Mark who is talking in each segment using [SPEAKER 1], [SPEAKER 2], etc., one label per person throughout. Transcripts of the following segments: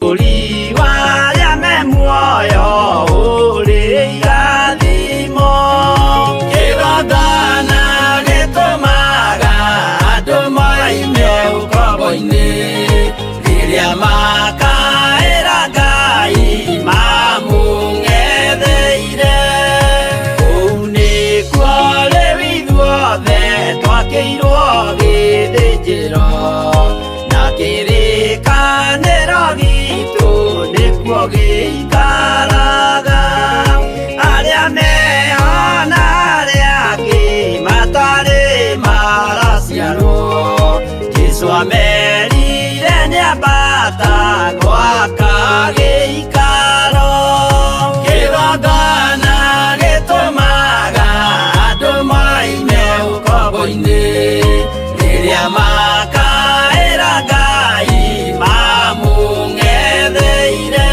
[SPEAKER 1] Bũrũri wa arĩa me muoyo ũrĩ irathimo. Kĩgongona gĩtũmaga andũ moime ũkombo-inĩ, rĩrĩa makaĩra Ngai mamũng'etheire. Kũu nĩkuo rĩu ithuothe twakĩirwo gĩthĩnjĩro, na kĩrĩkanĩro gitũ nĩkuo gĩikaraga. Arĩa meho na arĩa angĩ matarĩ maraciarwo, Jesũ amerire nĩambata gwaka gĩikaro. Kĩgongona gĩtũmaga andũ moime ũkombo-inĩ, rĩrĩa makaĩra Ngai mamũng'etheire.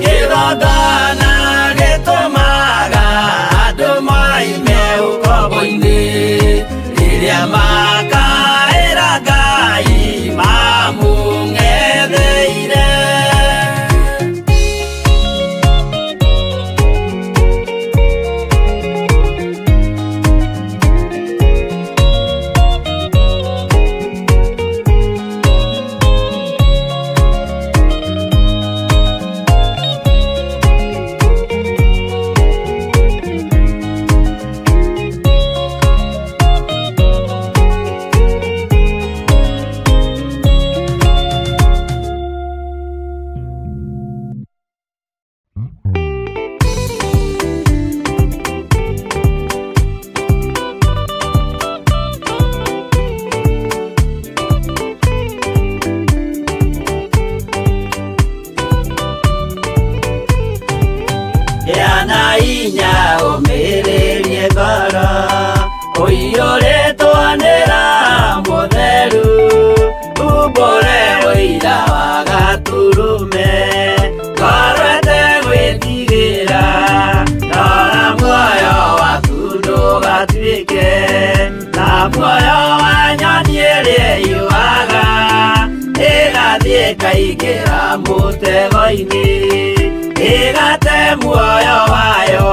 [SPEAKER 1] Kĩgongona gĩtũmaga andũ moime ũkombo-inĩ, rĩrĩa makaĩra Ngai mamũng'etheire. Gĩa na hinya ũmĩrĩrie ngoro, ũiyũrĩtwo nĩ Roho Mũtheru, umbũre ũira wa Gatũrũme, ngoro ĩtegwĩtigĩra, rora muoyo waku ndũgatuĩke ta muoyo wa nyoni ĩrĩa ĩũaga, ĩgathiĩ ĩkaingĩra mũtego-inĩ, ĩgate muoyo wayo.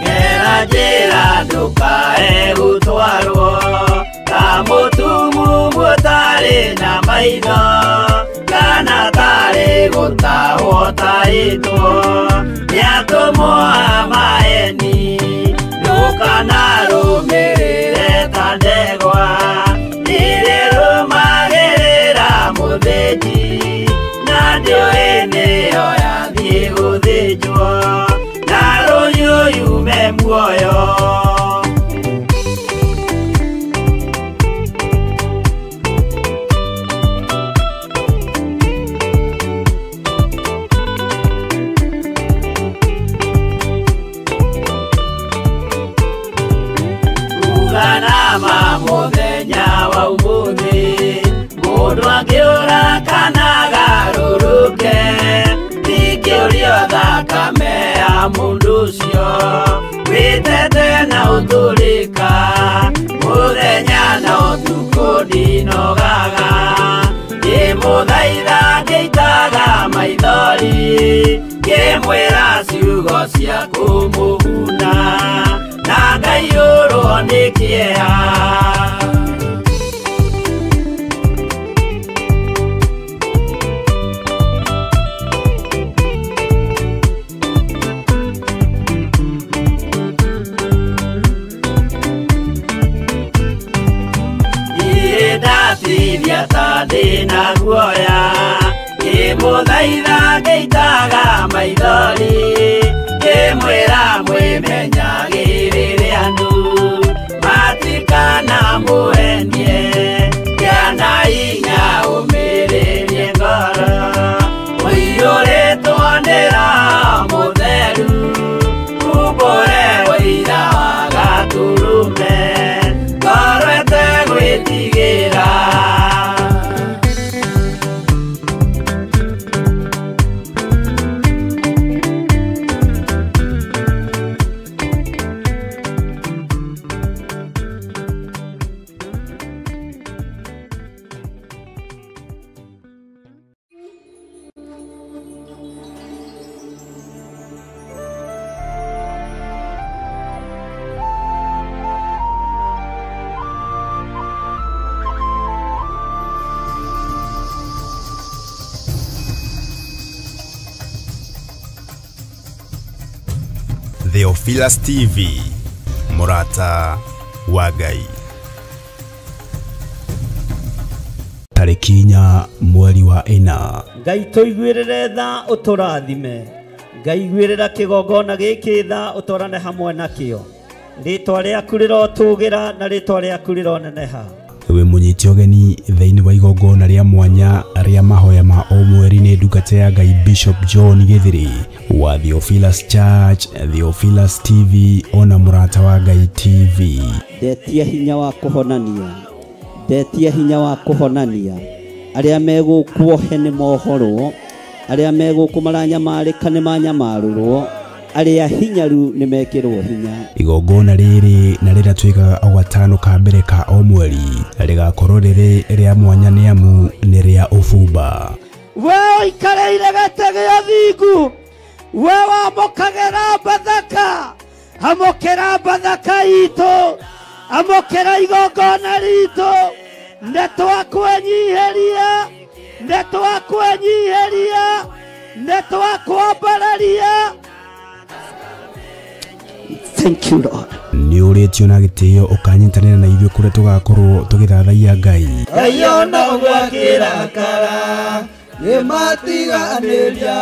[SPEAKER 1] Gera njĩra ndũkae gũtwarwo ta mũtumumu ũtarĩ na maitho, kana tarĩ gũtahwo tarĩtwo nĩ atũmwo a maeni. Ndũkanarũmĩrĩre ta ndegwa ĩrĩrũmagĩrĩra mũthĩnji, na ndĩũĩ nĩyo yathiĩ gũthĩnjwo, na rũhiũ yume muoyo. Uga na ma mũthenya wa ũmũthĩ, mũndũ angĩũra kana agarũrũke, ndingĩũrio thakame ya mũndũ ũcio, wĩtete na ũtũrĩka, mũthenya na ũtukũ ndinogaga, ngĩmũthaitha ngĩitaga maithori, ngĩmwĩra ciugo cia kũmũguna, na ngaiyũrwo nĩ kĩeha. Niĩ ndatithia ta ndĩna guoya, ngĩmũthaitha ngĩitaga maithori, ngĩmwĩra mwĩmenyagĩrĩre andũ matikanamũhenie. Gĩa na hinya ũmĩrĩrie ngoro, ũiyũrĩtwo nĩ Roho Mũtheru, umbũre ũira wa Gatũrũme, ngoro ĩtegwĩtigĩra.
[SPEAKER 2] Theophilus TV, mũrata wa Ngai. Tarĩki 4 mweri wa 4.
[SPEAKER 1] Ngai tũiguĩrĩre tha ũtũrathime. Ngai iguĩrĩra kĩgongona gĩkĩ tha ũtwarane hamwe nakĩo. Rĩtwa rĩaku rĩrotũgĩra na rĩtwa rĩaku rĩroneneha.
[SPEAKER 2] Wĩ mũnyite ũgeni thĩinĩ wa igongona rĩa mwanya rĩa mahoya ma o mweri nĩ ndungata ya Ngai Bishop John Githiri wa Theophilus Church, Theophilus TV ona mũrata wa Ngai TV.
[SPEAKER 1] Ndetia hinya wa kũhonania, ndetia hinya wa kũhonania. Arĩa megũkuohe nĩ mohorwo, arĩa megũkũ maranyamarĩka nĩ manyamarũrwo, arĩa hinyaru nĩ mekĩrwo hinya.
[SPEAKER 2] Igongona rĩrĩ na rĩrĩa twĩkaga o gatano ka mbere ka o mweri rĩgakorwo rĩrĩ rĩa mwanya nĩ amu nĩ rĩa ũbumba.
[SPEAKER 1] We ũikarĩire gĩtĩ gĩa thingu, we wamũkagĩra Bathaka, amũkĩra Bathaka itũ, amũkĩra igongona ritũ. Nĩ twakwenyiheria, nĩ twakwenyiheria, nĩ twakwambararia. Thank you, Lord.
[SPEAKER 2] Nĩ ũrĩtio na gĩtĩo ũkanyitanĩra na ithuĩ kũrĩa tũgakorwo tũgĩthathaiya Ngai.
[SPEAKER 3] Ngai ona ũguo akĩrakara, nĩmatiganĩria,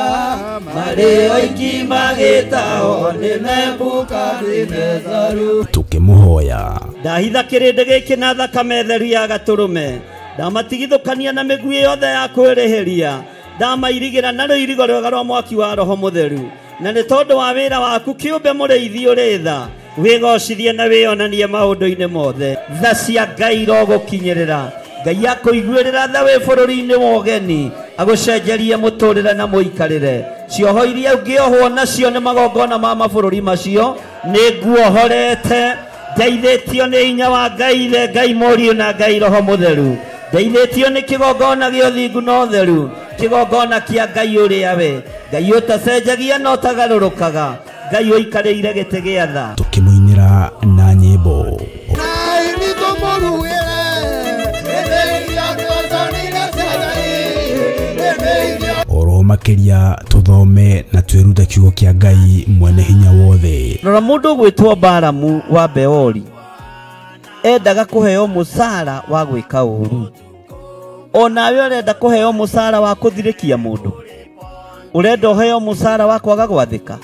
[SPEAKER 3] marĩ oiki magĩtahwo nĩ Nebukadinezaru.
[SPEAKER 2] Tũkĩmũhoya.
[SPEAKER 1] Ndahitha kĩrĩndĩ gĩkĩ na thakame theru ya gatũrũme, ndamatigithũkania na mĩguĩ yothe ya kwĩrĩhĩria, ndamairigĩra na rũirigo rwega rwa mwaki wa Roho Mũtheru. Na nĩ tondũ wa wĩra waku kĩũmbe mũrĩithi ũrĩ tha, wĩgocithie na wĩonanie maũndũ-inĩ mothe. Tha cia Ngai irogũkinyĩrĩra. Ngai akũiguĩrĩra tha wĩ bũrũri-inĩ wa ũgeni, agũcenjerie mũtũrĩre na mũikarĩre. Cioho iria ũngĩohwo nacio nĩ magongona ma mabũrũri macio, nĩ nguohorete. Ndeithĩtio nĩ hinya wa Ngai Ithe, Ngai Mũriũ na Ngai Roho Mũtheru. Ndeithĩtio nĩ kĩgongona gĩa ũthingu na ũtheru, kĩgongona kĩa Ngai ũrĩa we Ngai ũtacenjagia na ũtagarũrũkaga, Ngai ũikarĩire gĩtĩ gĩa tha.
[SPEAKER 2] Tũkĩmũinĩra na nyĩmbo. Oro makĩria tũthome na twĩrute kiugo kĩa Ngai mwene hinya wothe.
[SPEAKER 1] Rora mũndũ ũgwĩtwo Balamu wa Beori endaga kũheo mũcara wa gwĩka ũru. Onawe ũrenda kũheo mũcara wa kũthirĩkia mũndũ, ũrenda ũheo mũcara wa kwaga gwathĩka,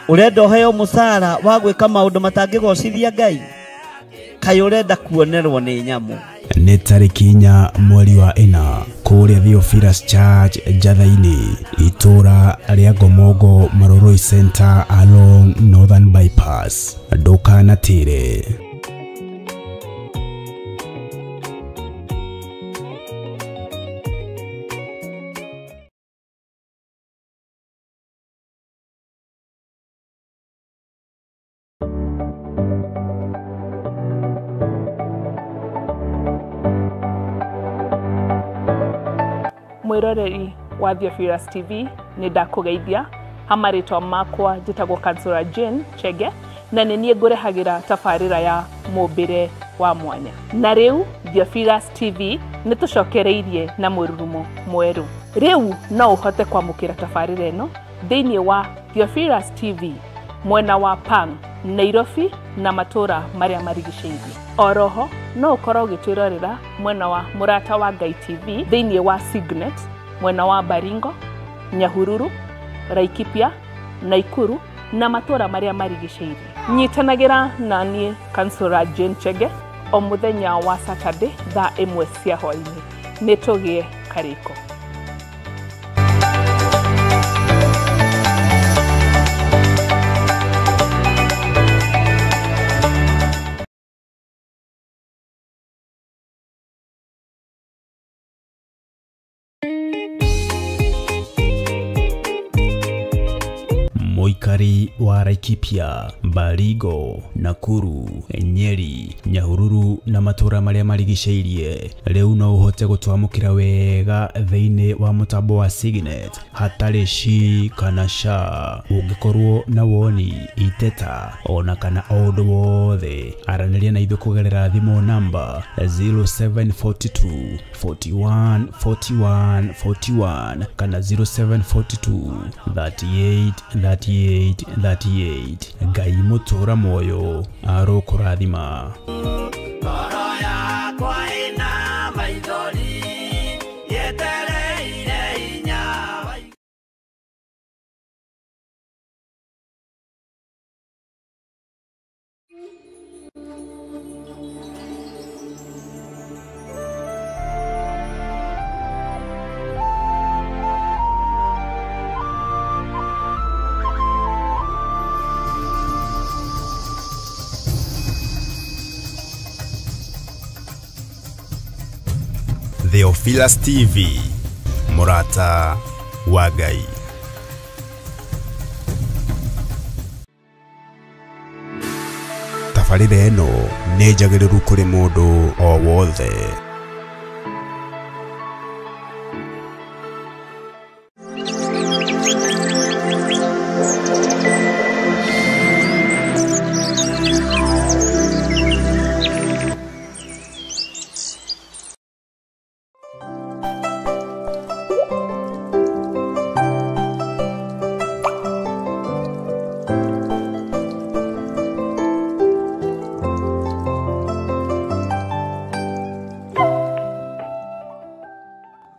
[SPEAKER 1] ũrenda ũheo mũcara wa gwĩka maũndũ matangĩgocithia Ngai, kaĩ ũrenda kuonerwo nĩ nyamũ.
[SPEAKER 2] Nĩ tarĩki 4 mweri wa 4 kũrĩa Theophilus Church Njatha-inĩ, itũra rĩa Ngomongo Maroroi Center along Northern Bypass. Ndũkanatĩre.
[SPEAKER 4] Mwiroreri wa Theophilus TV nĩ ndakũgeithia ha marĩtwa makwa njĩtagwo Kansura Jane Chege na nĩ niĩ ngũrehagĩra tabarĩra ya mũmbĩre wa mwanya. Na rĩu Theophilus TV nĩ tũcokereirie na mũrurumo mwerũ. Rĩu no ũhote kwamũkĩra tabarĩra ĩno thĩinĩ wa Theophilus TV mwena wa Pang, Nairobi na matũra marĩa marigicĩirie. Oroho no ũkorwo ũgĩtwĩrorera mwena wa Mũrata wa Ngai TV thĩinĩ wa Signet mwena wa Baringo, Nyahururu, Laikipia, Naikuru na matũra marĩa marigicĩirie. Nyitanagĩra na niĩ Kansura Jane Chege o mũthenya wa Saturday thaa 1 cia hwaĩ-inĩ. Nĩ tũgĩe karĩko.
[SPEAKER 2] Mũikari wa Laikipia, Baringo, Nakuru, Nyeri, Nyahururu na matũra marĩa marigicĩirie rĩu no ũhote gũtwamũkĩra wega thĩinĩ wa mũtambo wa Signet hatarĩ shi kana sha. Ũngĩkorwo na woni, iteta ona kana o ũndũ wothe, aranĩria na ithuĩ kũgerera thimũ namba 0742 41 41 41 kana 0742 38 38 38 38. Ngai mũtũra muoyo arokũrathima.
[SPEAKER 1] Ngoro yakwa ĩna maithori yetereire hinya wa
[SPEAKER 5] Theophilus TV, Murata wa Ngai. Tabarĩra ĩno nĩ njagĩrĩru kũrĩ mũndũ o wothe.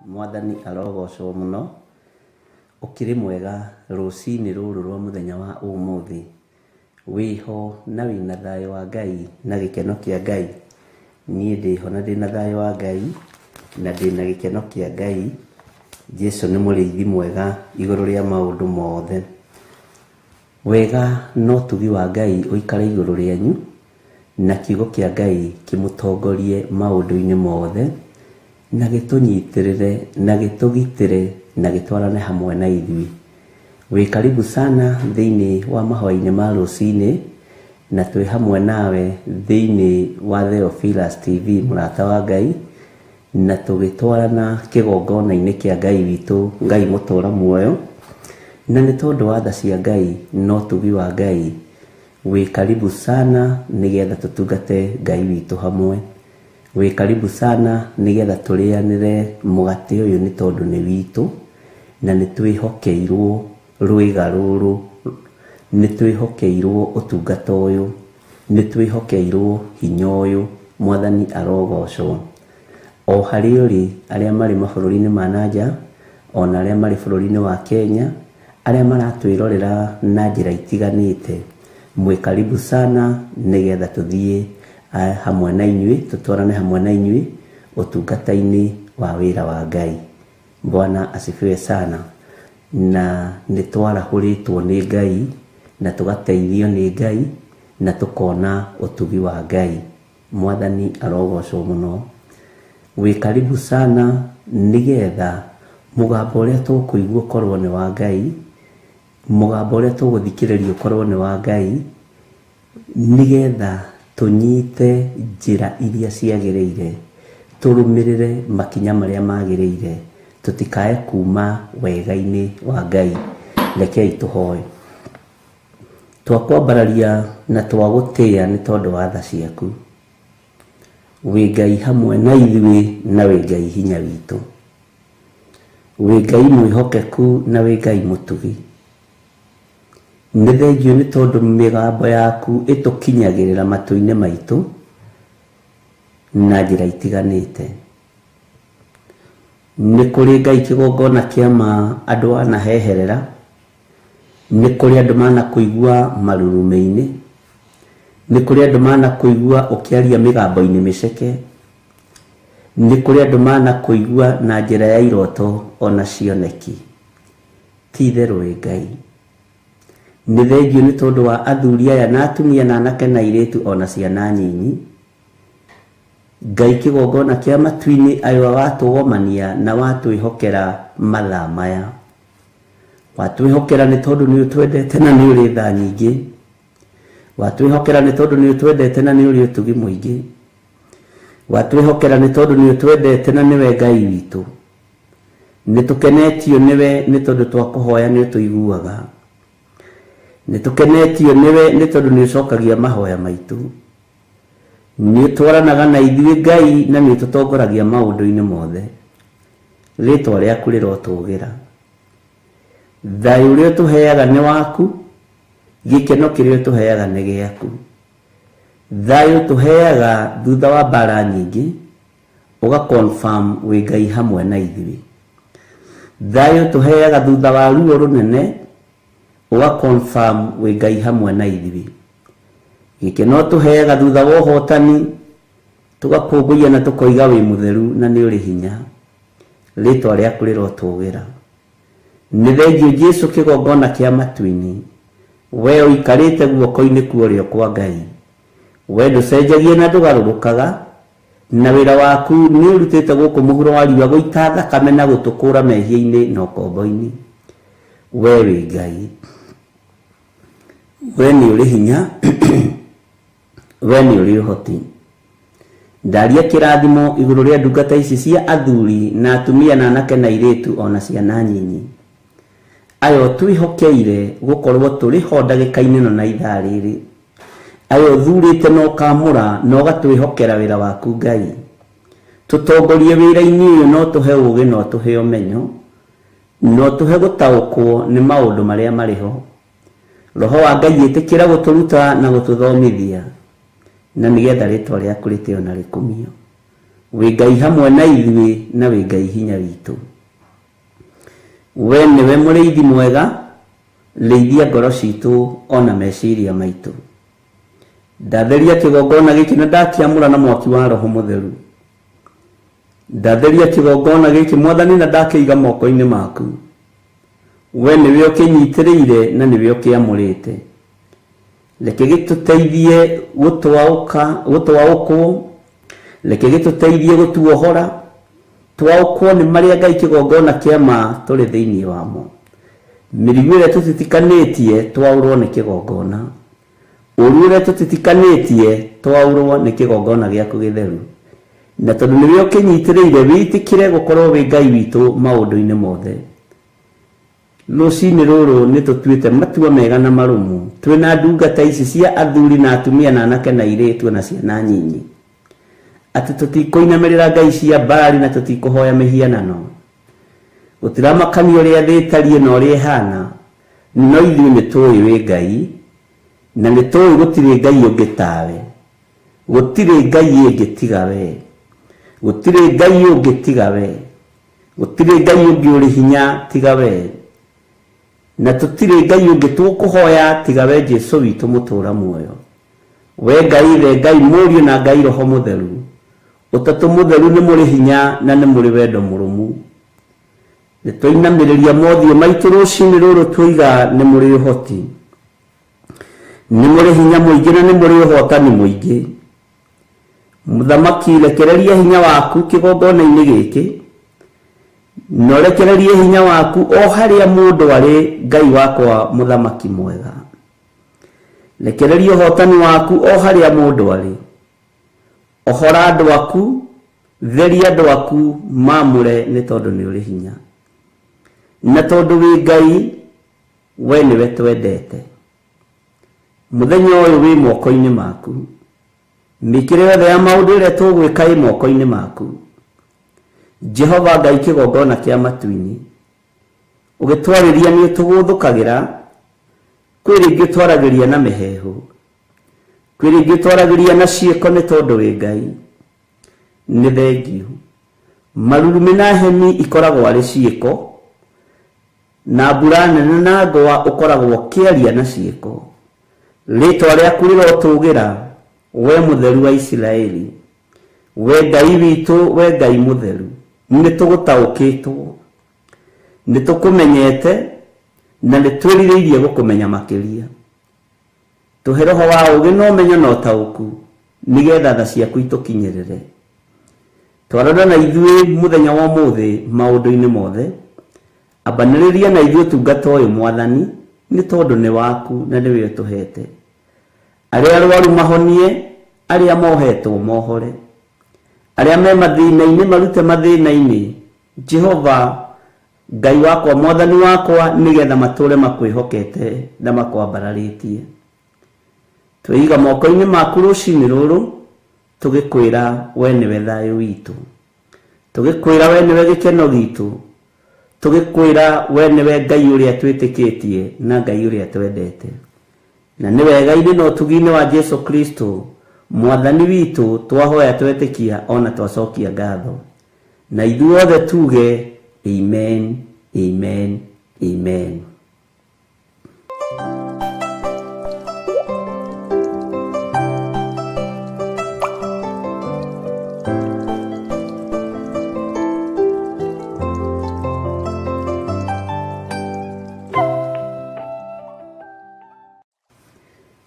[SPEAKER 1] Mwathani arogocwo muno, ukiri mwega rucini ruru rwa muthenya wa umuthi, wiho na wina thayo wa Ngai na gikeno kia Ngai. Niĩ ndĩho na ndĩna thayũ wa Ngai na ndĩna gĩkeno kĩa Ngai. Jesu nĩ mũrĩithi mwega igũrũ rĩa maũndũ mothe. Wega no tugi wa Ngai ũikare igũrũ rĩanyu na kiugo kĩa Ngai kĩmũtongorie maũndũ-inĩ mothe na gĩtũnyitĩrĩre na gĩtũgitĩre na gĩtwarane hamwe na ithuĩ. Wĩ karibu sana thĩinĩ wa mahoya-inĩ ma rũcinĩ na twĩ hamwe nawe thĩinĩ wa Theophilus TV mũrata wa Ngai, na tũgĩtwarana kĩgongona-inĩ kĩa Ngai witũ, Ngai mũtũra muoyo. Na nĩ tondũ wa tha cia Ngai no tugi wa Ngai, wĩ karibu sana nĩgetha tũtungate Ngai witũ hamwe. Wĩ karibu sana nĩgetha tũrĩanĩre mũgate ũyũ nĩ tondũ nĩ witũ na nĩ twĩhokeirwo rwĩga rũrũ, nĩ twĩhokeirwo ũtungata ũyũ, nĩ twĩhokeirwo hinya ũyũ. Mwathani arogocwo. O harĩa ũrĩ, arĩa marĩ mabũrũri-inĩ ma nanja ona arĩa marĩ bũrũri-inĩ wa Kenya, arĩa maratwĩrorera na njĩra itiganĩte, mwĩ karibu sana nĩgetha tũthiĩ hamwe na inyuĩ, tũtwarane hamwe na inyuĩ ũtungata-inĩ wa wĩra wa Ngai. Bwana asifiwe sana. Na nĩ twarahũrĩtwo nĩ Ngai na tũgateithio nĩ Ngai na tũkona ũtugi wa Ngai. Mwathani arogocwo mũno. Wĩ karibu sana nĩgetha mũgambo ũrĩa tũkũigua ũkorwo nĩ wa Ngai, mũgambo ũrĩa tũgũthikĩrĩria ũkorwo nĩ wa Ngai, nĩgetha tũnyite njĩra iria ciagĩrĩire, tũrũmĩrĩre makinya marĩa magĩrĩire, tũtikae kuma wega-inĩ wa Ngai. Rekei tũhoe. Twakwambararia na twagũtĩĩa nĩ tondũ wa tha ciaku. Wĩ Ngai hamwe na ithuĩ na wĩ Ngai hinya witũ. Wĩ Ngai mwĩhokeku na wĩ Ngai mũtugi. Nĩ thengiũ nĩ tondũ mĩgambo yaku ĩtũkinyagĩrĩra matũ-inĩ maitũ na njĩra itiganĩte. Nĩ kũrĩ Ngai kĩgongona kĩa ma andũ anaheherera, nĩ kũrĩ andũ manakũigua marurume-inĩ, nĩ kũrĩ andũ manakũigua ũkĩaria mĩgambo-inĩ mĩceke, nĩ kũrĩ andũ manakũigua na njĩra ya iroto ona cioneki. Ti itherũ wĩ Ngai. Nĩ thengiũ nĩ tondũ wa athuri aya na atumia na anake na airĩtu ona ciana nyinyi. Ngai kĩgongona kĩa matu-inĩ ayo watũgomania na watwĩhokera mathaa maya. Watwĩhokera nĩ tondũ nĩ ũtwendete na nĩ ũrĩ tha nyingĩ. Watwĩhokera nĩ tondũ nĩ ũtwendete na nĩ ũrĩ ũtugi mũingĩ. Watwĩhokera nĩ tondũ nĩ ũtwendete na nĩwe Ngai witũ. Nĩ tũkenetio nĩwe nĩ tondũ twakũhoya nĩ ũtũiguaga. Nĩ tũkenetio nĩwe nĩ tondũ nĩ ũcokagia mahoya maitũ. Nĩ ũtwaranaga na ithuĩ Ngai na nĩ ũtũtongoragia maũndũ-inĩ mothe. Rĩtwa rĩaku rĩrotũgĩra. Thayũ ũrĩa ũtũheaga nĩ waku Gĩkeno kĩrĩa ũtũheaga nĩ gĩaku. Thayũ tũheaga thutha wa mbara nyingĩ, ũga confirm wĩ Ngai hamwe na ithuĩ. Thayũ tũheaga thutha wa ruo rũnene, ũga confirm wĩ Ngai hamwe na ithuĩ. Gĩkeno tũheaga thutha wa ũhotani, tũgakũngũiya na tũkoiga wĩ mũtheru na nĩ ũrĩ hinya. Rĩtwa rĩaku rĩrotũgĩra. Nĩ thengio Jesũ kĩgongona kĩa matu-inĩ, we ũikarĩte guoko-inĩ kwa ũrĩo kwa Ngai. We ndũcenjagia na ndũgarũrũkaga, na wĩra waku nĩ ũrutĩte gũkũ mũhuro wa riũa gũita thakame na gũtũkũra mehia-inĩ na ũkombo-inĩ. We wĩ Ngai, we nĩ ũrĩ hinya, we nĩ ũrĩ ũhoti. Ndaria kĩrathimo igũrũ rĩa ndungata ici cia athuri na atumia na anake na airĩtu ona ciana nyinyi. Ayo twĩhokeire gũkorwo tũrĩ ho ndagĩka-inĩ ĩno na ithaa rĩrĩ. Ayo ũthurĩte na ũkamũra na ũgatwĩhokera wĩra waku Ngai. Tũtongorie wĩra-inĩ ũyũ na ũtũhe ũũgĩ na ũtũhe ũmenyo, na ũtũhe gũtaũkwo nĩ maũndũ marĩa marĩ ho. Roho wa Ngai ĩtĩkĩra gũtũruta na gũtũthomithia, na nĩgetha rĩtwa rĩaku rĩtĩo na rĩkumio. Wĩ Ngai hamwe na ithuĩ na wĩ Ngai hinya witũ. We nĩwe mũrĩithi mwega, rĩithia ngoro citũ ona meciria maitũ. Ndatheria kĩgongona gĩkĩ na ndakĩamũra na mwaki wa Roho Mũtheru. Ndatheria kĩgongona gĩkĩ Mwathani na ndakĩiga moko-inĩ maku. We nĩwe ũkĩnyitĩrĩire na nĩwe ũkĩamũrĩte. Reke gĩtũteithie gũtwaũkwo, reke gĩtũteithie gũtuohora, twaũkwo nĩ marĩa Ngai kĩgongona kĩa ma tũrĩ thĩinĩ wamo. Mĩrigo ĩrĩa tũtitikanĩtie twaũrwo nĩ kĩgongona. Ũru ũrĩa tũtitikanĩtie twaũrwo nĩ kĩgongona gĩaku gĩtheru. Na tondũ nĩwe ũkĩnyitĩrĩire, wĩtĩkĩre gũkorwo wĩ Ngai witũ maũndũ-inĩ mothe. Rũcinĩ rũrũ nĩ tũtuĩte matua mega na marũmu, twĩna ndungata ici cia athuri na atumia na anake na airĩtu na ciana nyinyi, atĩ tũtikũinamĩrĩra ngai cia Baali na tũtikũhoya mĩhianano. Gũtiramakania ũrĩa thĩ ĩtariĩ na ũrĩa ĩhana, no ithuĩ nĩ tũĩ wĩ Ngai, na nĩ tũĩ gũtirĩ Ngai ũngĩ tawe. Gũtirĩ Ngai ĩngĩ tiga we. Gũtirĩ Ngai ũngĩ tiga we. Gũtirĩ Ngai ũngĩ ũrĩ hinya tiga we. Na tũtirĩ Ngai ũngĩ tũkũhoya tiga we Jesũ witũ mũtũũra muoyo. We Ngai Ithe, Ngai Mũriũ na Ngai Roho Mũtheru. Ũtatũ mũtheru nĩ mũrĩ hinya na nĩ mũrĩ wendo mũrũmu. Nĩ twainamĩrĩria mothiũ maitũ rũcinĩ rũrũ twoiga nĩ mũrĩ ũhoti. Nĩ mũrĩ hinya mũingĩ na nĩ mũrĩ ũhotani mũingĩ. Mũthamaki, rekereria hinya waku kĩgongona-inĩ gĩkĩ, na ũrekererie hinya waku o harĩa mũndũ arĩ, Ngai wakwa mũthamaki mwega. Rekereria ũhotani waku o harĩa mũndũ arĩ. Ohora andũ aku, theria andũ aku, maamũre nĩ tondũ nĩ ũrĩ hinya. Na tondũ wĩ Ngai, we nĩwe twendete. Mũthenya ũyũ wĩ moko-inĩ maku. Mĩkĩre yothe ya maũndũ ĩrĩa tũgwĩka ĩ moko-inĩ maku. Jehova Ngai kĩgongona kĩa matu-inĩ, ũgĩtwarĩria nĩ ũtũgũthũkagĩra, kwĩ rĩngĩ ũtwaragĩria na mĩheehũ, kwĩ rĩngĩ ũtwaragĩria na ciĩko nĩ tondũ wĩ Ngai. Nĩ thengio. Marurumĩ na heni ikoragwo arĩ ciĩko, na mbura nene na ngwa ũkoragwo ũkĩaria na ciĩko. Rĩtwa rĩaku rĩrotũgĩra, we mũtheru wa Isiraeli. We Ngai witũ, we Ngai mũtheru, nĩ tũgũtaũkĩtwo, nĩ tũkũmenyete, na nĩ twĩrirĩirie gũkũmenya makĩria. Tũhe roho wa ũũgĩ na ũmenyo na ũtaũku, nĩgetha tha ciaku itũkinyĩrĩre. Twarora na ithuĩ mũthenya wa ũmũthĩ maũndũ-inĩ mothe, ambanĩrĩria na ithuĩ ũtungata ũyũ Mwathani, nĩ tondũ nĩ waku na nĩwe ũtũhete. Arĩa arwaru mahonie, arĩa mohetwo mohore, arĩa me mathĩna-inĩ marute mathĩna-inĩ. Jehova Ngai wakwa, Mwathani wakwa, nĩgetha matũre makwĩhokete na makwambararĩtie. Twĩiga moko-inĩ maku rũcinĩ rũrũ, tũgĩkwĩra we nĩwe thayũ witũ, tũgĩkwĩra we nĩwe gĩkeno gitũ, tũgĩkwĩra we nĩwe Ngai ũrĩa twĩtĩkĩtie na Ngai ũrĩa twendete. Na nĩ wega-inĩ na ũtugi-inĩ wa Jesu Kristo mwathani witũ twahoya twetĩkia ona twacokia ngatho. Na ithuothe tuge amen, amen, amen.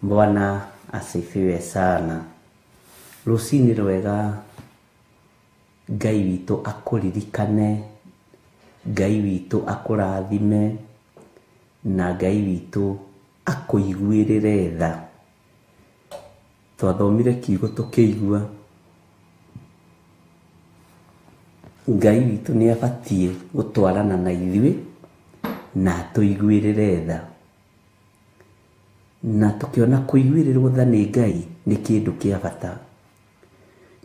[SPEAKER 1] Bwana asifiwe sana. Rũcinĩ rwega Ngai witũ akũririkane, Ngai witũ akũrathime, na Ngai witũ akũiguĩrĩre tha. Twathomire kiugo tũkĩigua Ngai witũ nĩ abatiĩ gũtwarana na ithuĩ na atũiguĩrĩre tha. Na tũkĩona kũiguĩrĩrwo tha nĩ Ngai nĩ kĩndũ kĩa bata.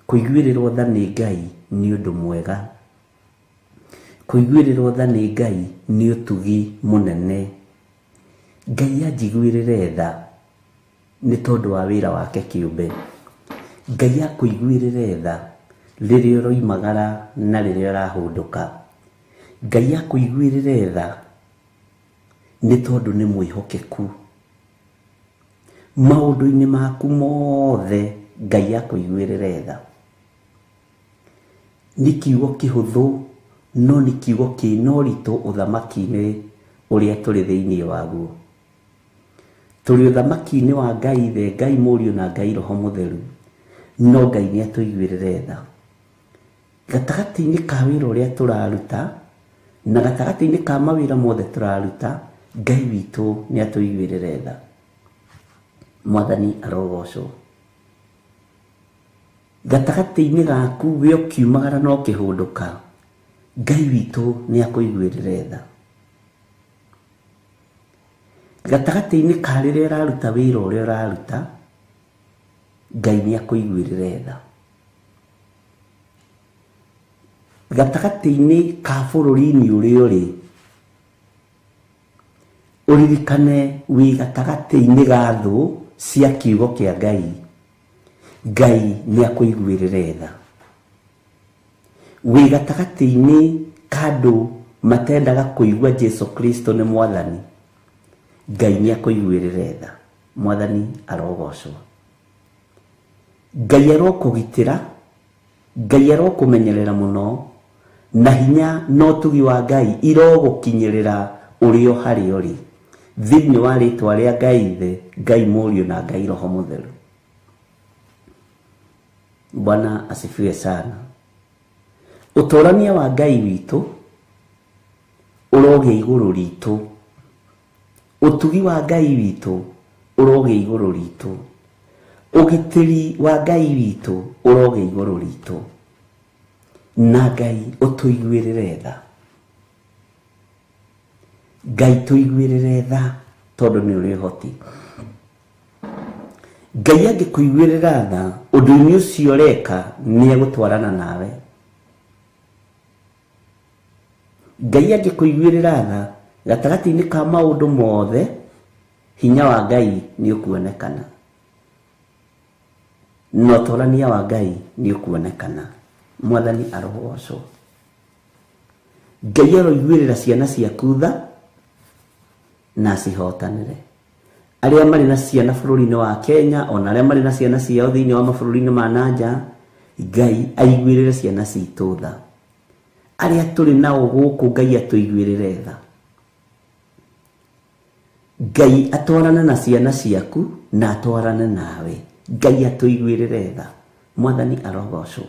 [SPEAKER 1] Kũiguĩrĩrwo tha nĩ Ngai nĩ ũndũ mwega. Kũiguĩrĩrwo tha nĩ Ngai nĩ ũtugi mũnene. Ngai anjiguĩrĩre tha nĩ tondũ wa wĩra wake kĩũmbe. Ngai akũiguĩrĩre tha rĩrĩa ũroimagara na rĩrĩa ũrahũndũka. Ngai akũiguĩrĩre tha nĩ tondũ nĩ mwĩhokeku. Maũndũ-inĩ maku mothe Ngai akũiguĩrĩre tha. Nĩ kiugo kĩhũthũ no nĩ kiugo kĩna ũritũ ũthamaki-inĩ ũrĩa tũrĩ thĩinĩ waguo. Tũrĩ ũthamaki-inĩ wa Ngai Ithe, Ngai Mũriũ na Ngai Roho Mũtheru, no Ngai nĩ atũiguĩrĩre tha. Gatagatĩ-inĩ ka wĩra ũrĩa tũraruta na gatagatĩ-inĩ ka mawĩra mothe tũraruta, Ngai witũ nĩ atũiguĩrĩre tha. Mwathani arogocwo. Gatagatĩ-inĩ gaku we ũkiumagara na ũkĩhũndũka, Ngai witũ nĩ akũiguĩrĩre tha. Gatagatĩ-inĩ ka rĩrĩa ũraruta wĩra ũrĩa ũraruta, Ngai nĩ akũiguĩrĩre tha. Gatagatĩ-inĩ ka bũrũri-inĩ ũrĩa ũrĩ, ũririkane wĩ gatagatĩ-inĩ ga thũ cia kiugo kĩa Ngai. Ngai nĩ akũiguĩrĩre tha. Wĩ gatagatĩ-inĩ ka andũ matendaga kũigua Jesu Kristo nĩ mwathani, Ngai nĩ akũiguĩrĩre tha. Mwathani arogocwo. Ngai arokũgitĩra, Ngai arokũmenyerera mũno, na hinya na ũtugi wa Ngai irogũkinyĩrĩra ũrĩ o harĩa ũrĩ. Thĩinĩ wa rĩtwa rĩa Ngai Ithe, Ngai Mũriũ na Ngai Roho Mũtheru. Bwana asifiwe sana. Ũtũrania wa Ngai witũ ũrogĩa igũrũ ritũ. Ũtugi wa Ngai witũ ũrogĩa igũrũ ritũ. Ũgitĩri wa Ngai witũ ũrogĩa igũrũ ritũ. Na Ngai ũtũiguĩrĩre tha. Ngai tũiguĩrĩre tha tondũ nĩ ũrĩ ũhoti. Ngai angĩkũiguĩrĩra tha ũndũ-inĩ ũcio ũreka nĩ egũtwarana nawe. Ngai angĩkũiguĩrĩra tha gatagatĩ-inĩ ka maũndũ mothe, hinya wa Ngai nĩ ũkuonekana na ũtũrania wa Ngai nĩ ũkuonekana. Mwathani arogocwo. Ngai aroiguĩrĩra ciana ciaku tha na acihotanĩre. Arĩa marĩ na ciana bũrũri-inĩ wa Kenya ona arĩa marĩ na ciana ciao thĩinĩ wa mabũrũri-inĩ ma nanja, Ngai aiguĩrĩre ciana citũ tha. Arĩa tũrĩ nao gũkũ Ngai atũiguĩrĩre tha. Ngai atwarane na ciana ciaku na atwarane nawe. Ngai atũiguĩrĩre tha. Mwathani arogocwo.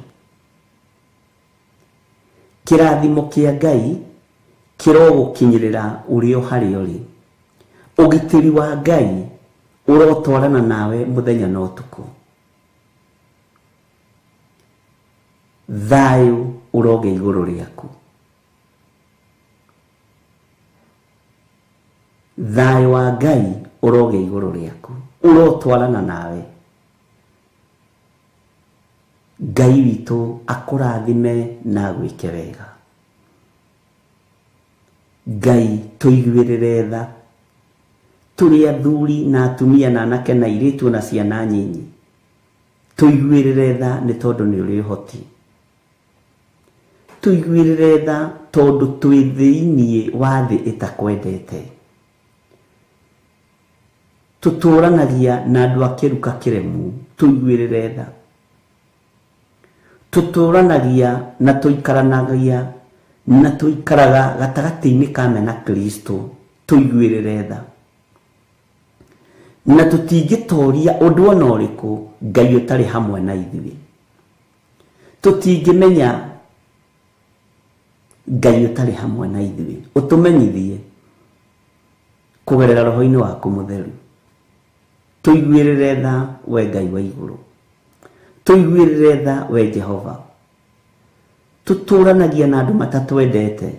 [SPEAKER 1] Kĩrathimo kĩa Ngai kĩrogũkinyĩrĩra ũrĩ o harĩa ũrĩ. Ũgitĩri wa Ngai ũrotwarana nawe mũthenya na ũtukũ. Thayũ ũrogĩa igũrũ rĩaku. Thayũ wa Ngai ũrogĩa igũrũ rĩaku, ũrotwarana nawe. Ngai witũ akũrathime na agwĩke wega. Ngai tũiguĩrĩre tha, Tũrĩ athuri na atumia na anake na airĩtu na ciana nyinyi. Tũiguĩrĩre tha nĩ tondũ nĩ ũrĩ ũhoti. Tũiguĩrĩre tha tondũ twĩ thĩinĩ wa thĩ ĩtakwendete. Tũtũranagia na andũ a kĩruka kĩremu, tũiguĩrĩre tha. Tũtũranagia na tũikaranagia na tũikaraga gatagatĩ-inĩ ka mena Kristo, tũiguĩrĩre tha. Na tũtingĩtoria ũndũ ona ũrĩkũ Ngai ũtarĩ hamwe na ithuĩ. Tũtingĩmenya Ngai ũtarĩ hamwe na ithuĩ. Ũtũmenyithie kũgerera roho-inĩ waku mũtheru. Tũiguĩrĩre tha we Ngai wa igũrũ. Tũiguĩrĩre tha we Jehova. Tũtũranagia na andũ matatwendete.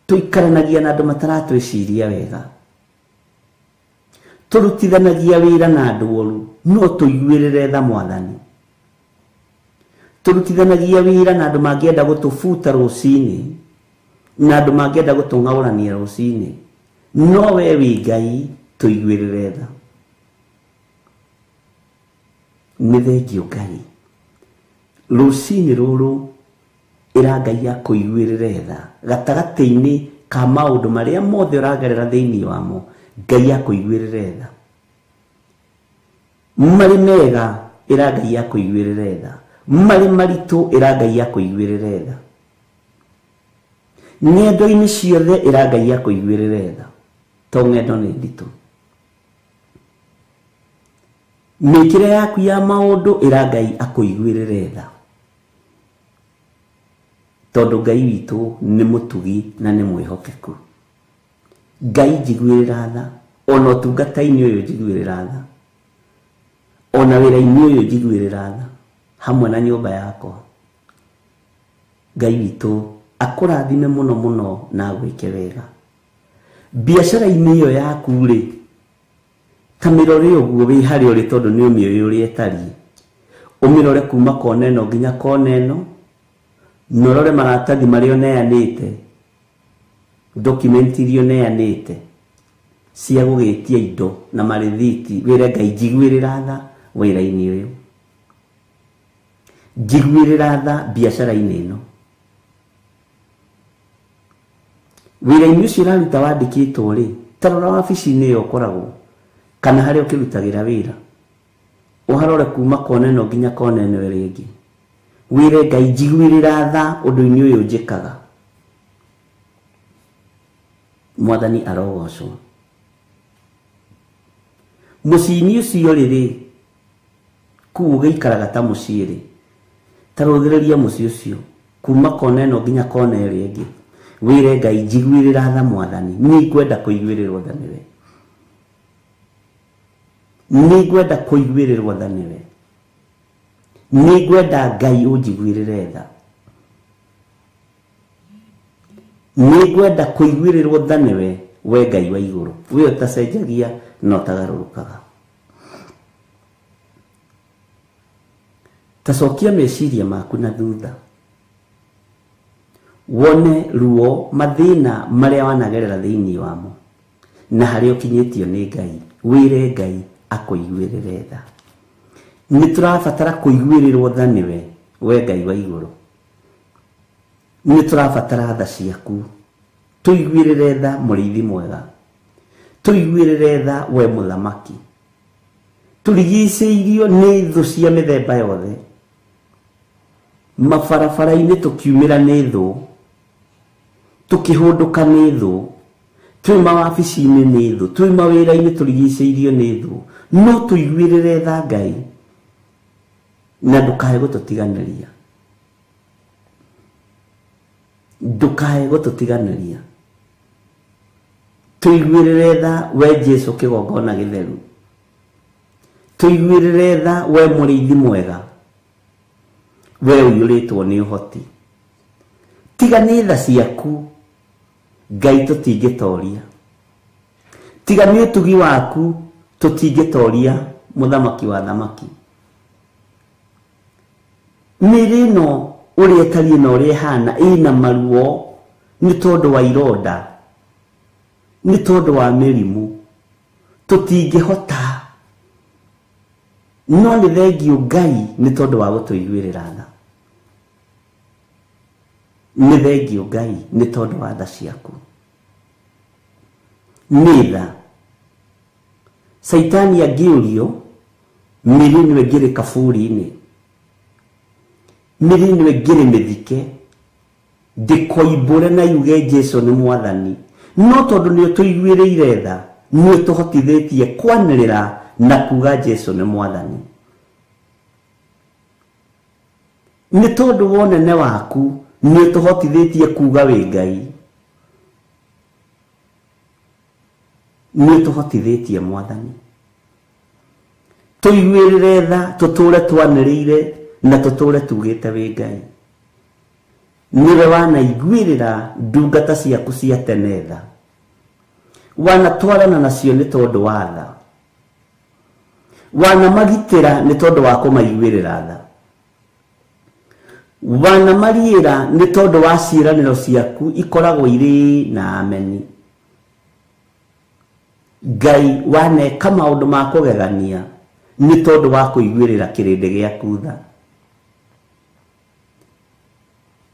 [SPEAKER 1] Tũikaranagia na andũ mataratwĩciria wega. Tũrutithanagia wĩra na andũ oru, no tũiguĩrĩre tha Mwathani. Tũrutithanagia wĩra na andũ mangĩenda gũtũbuta rũcinĩ, na andũ mangĩenda gũtũng'aũrania rũcinĩ, no we wĩ Ngai, tũiguĩrĩre tha. Nĩ thengio Ngai. Rũcinĩ rũrũ ĩra Ngai akũiguĩrĩre tha gatagatĩ-inĩ ka maũndũ marĩa mothe ũragerera thĩinĩ wamo, Ngai akũiguĩrĩre tha. Marĩ mega ĩra Ngai akũiguĩrĩre tha. Marĩ maritũ ĩra Ngai akũiguĩrĩre tha. Ng'endo-inĩ ciothe ĩra Ngai akũiguĩrĩre tha, to ng'endo nĩ nditũ. Mĩkĩre yaku ya maũndũ ĩra Ngai akũiguĩrĩre tha, tondũ Ngai witũ nĩ mũtugi na nĩ mwĩhokeku. Ngai njiguĩrĩra tha, ona ũtungata-inĩ ũyũ njiguĩrĩra tha, ona wĩra-inĩ ũyũ njiguĩrĩra tha, hamwe na nyũmba yakwa. Ngai witũ akũrathime mũno mũno na agwĩke wega. Biacara-inĩ ĩyo yaku rĩ, ta mĩrore ũguo wĩ harĩa ũrĩ tondũ nĩ ũmĩũĩ ũrĩa ĩtariĩ. Ũmĩrore kuma kona ĩno nginya kona ĩno, na ũrore maratathi marĩa ũneanĩte, document iria ũneanĩte cia gũgĩtia indo na marĩthiti, wĩre Ngai njiguĩrĩra tha wĩra-inĩ ũyũ, njiguĩrĩra tha biacara-inĩ ĩno. Wĩra-inĩ ũcio ũraruta wandĩkĩtwo rĩ, ta rora wabici-inĩ ĩyo ũkoragwo kana harĩa ũkĩrutagĩra wĩra, ũharore kuma kona ĩno nginya kona ĩno ĩrĩa ĩngĩ, wĩre Ngai njiguĩrĩra tha ũndũ-inĩ ũyũ njĩkaga. Mwathani arogocwo. Mũciĩ-inĩ ũcio rĩ, kũu ũgĩikaraga ta mũciĩ rĩ, ta rũthĩrĩria mũciĩ ũcio kuma kona ĩno nginya kona ĩrĩa ĩngĩ, wĩre Ngai njiguĩrĩra tha Mwathani, nĩ ngwenda kũiguĩrĩrwo tha nĩwe, nĩ ngwenda kũiguĩrĩrwo tha nĩwe, nĩ ngwenda Ngai ũnjiguĩrĩre tha, nĩ ngwenda kũiguĩrĩrwo tha nĩwe, we Ngai wa igũrũ, we ũtacenjagia na ũtagarũrũkaga. Ta cokia meciria maku na thutha, wone ruo mathĩna marĩa wanagerera thĩinĩ wamo na harĩa ũkinyĩtio nĩ Ngai, wĩre Ngai akũiguĩrĩre tha. Nĩ tũrabatara kũiguĩrĩrwo tha nĩwe, we Ngai wa igũrũ. Nĩ tũrabatara tha ciaku. Tũiguĩrĩre tha mũrĩithi mwega, tũiguĩrĩre tha we mũthamaki. Tũrigicĩirio nĩ thũ cia mĩthemba yothe, mabarabara-inĩ tũkiumĩra nĩ thũ, tũkĩhũndũka nĩ thũ, twĩ mawabici-inĩ nĩ thũ, twĩ mawĩra-inĩ tũrigicĩirio nĩ thũ, no tũiguĩrĩre tha Ngai na ndũkae gũtũtiganĩria, ndũkae gũtũtiganĩria. Tũiguĩrĩre tha we Jesu kĩgongona gĩtheru, tũiguĩrĩre tha we mũrĩithi mwega, we ũiyũrĩtwo nĩ ũhoti. Tiga nĩ tha ciaku Ngai tũtingĩtoria, tiga nĩ ũtugi waku tũtingĩtoria, mũthamaki wa thamaki. Mĩĩrĩ ĩno ũrĩa ĩtariĩ na ũrĩa ĩhana ĩna maruo nĩ tondũ wa ironda, nĩ tondũ wa mĩrimũ. Tũtingĩhota no nĩ thengiũ Ngai nĩ tondũ wa gũtũiguĩrĩra tha. Nĩ thengiũ Ngai nĩ tondũ wa tha ciaku. Nĩ tha. Caitani angĩũrio mĩrĩ ĩno ĩngĩrĩ kaburi-inĩ, mĩrĩ ĩno ĩngĩrĩ mĩthike, ndĩkoimbũre na yuge Jesu nĩ mwathani. No tondũ nĩ ũtũiguĩrĩire tha, nĩ ũtũhotithĩtie kwanĩrĩra na kuga Jesu nĩ mwathani. Nĩ tondũ wa ũnene waku nĩ ũtũhotithĩtie kuga wĩ Ngai. Nĩ ũtũhotithĩtie mwathani. Tũiguĩrĩre tha, tũtũre twanĩrĩire na tũtũre tugĩte wĩ Ngai. Nĩwe wanaiguĩrĩra ndungata ciaku cia tene tha. Wanatwarana nacio nĩ tondũ wa tha. Wanamagitĩra nĩ tondũ wa kũmaiguĩrĩra tha. Wanamariĩra nĩ tondũ wa ciĩranĩro ciaku ikoragwo irĩ na ameni. Ngai waneka maũndũ ma kũgegania nĩ tondũ wa kũiguĩrĩra kĩrĩndĩ gĩaku tha.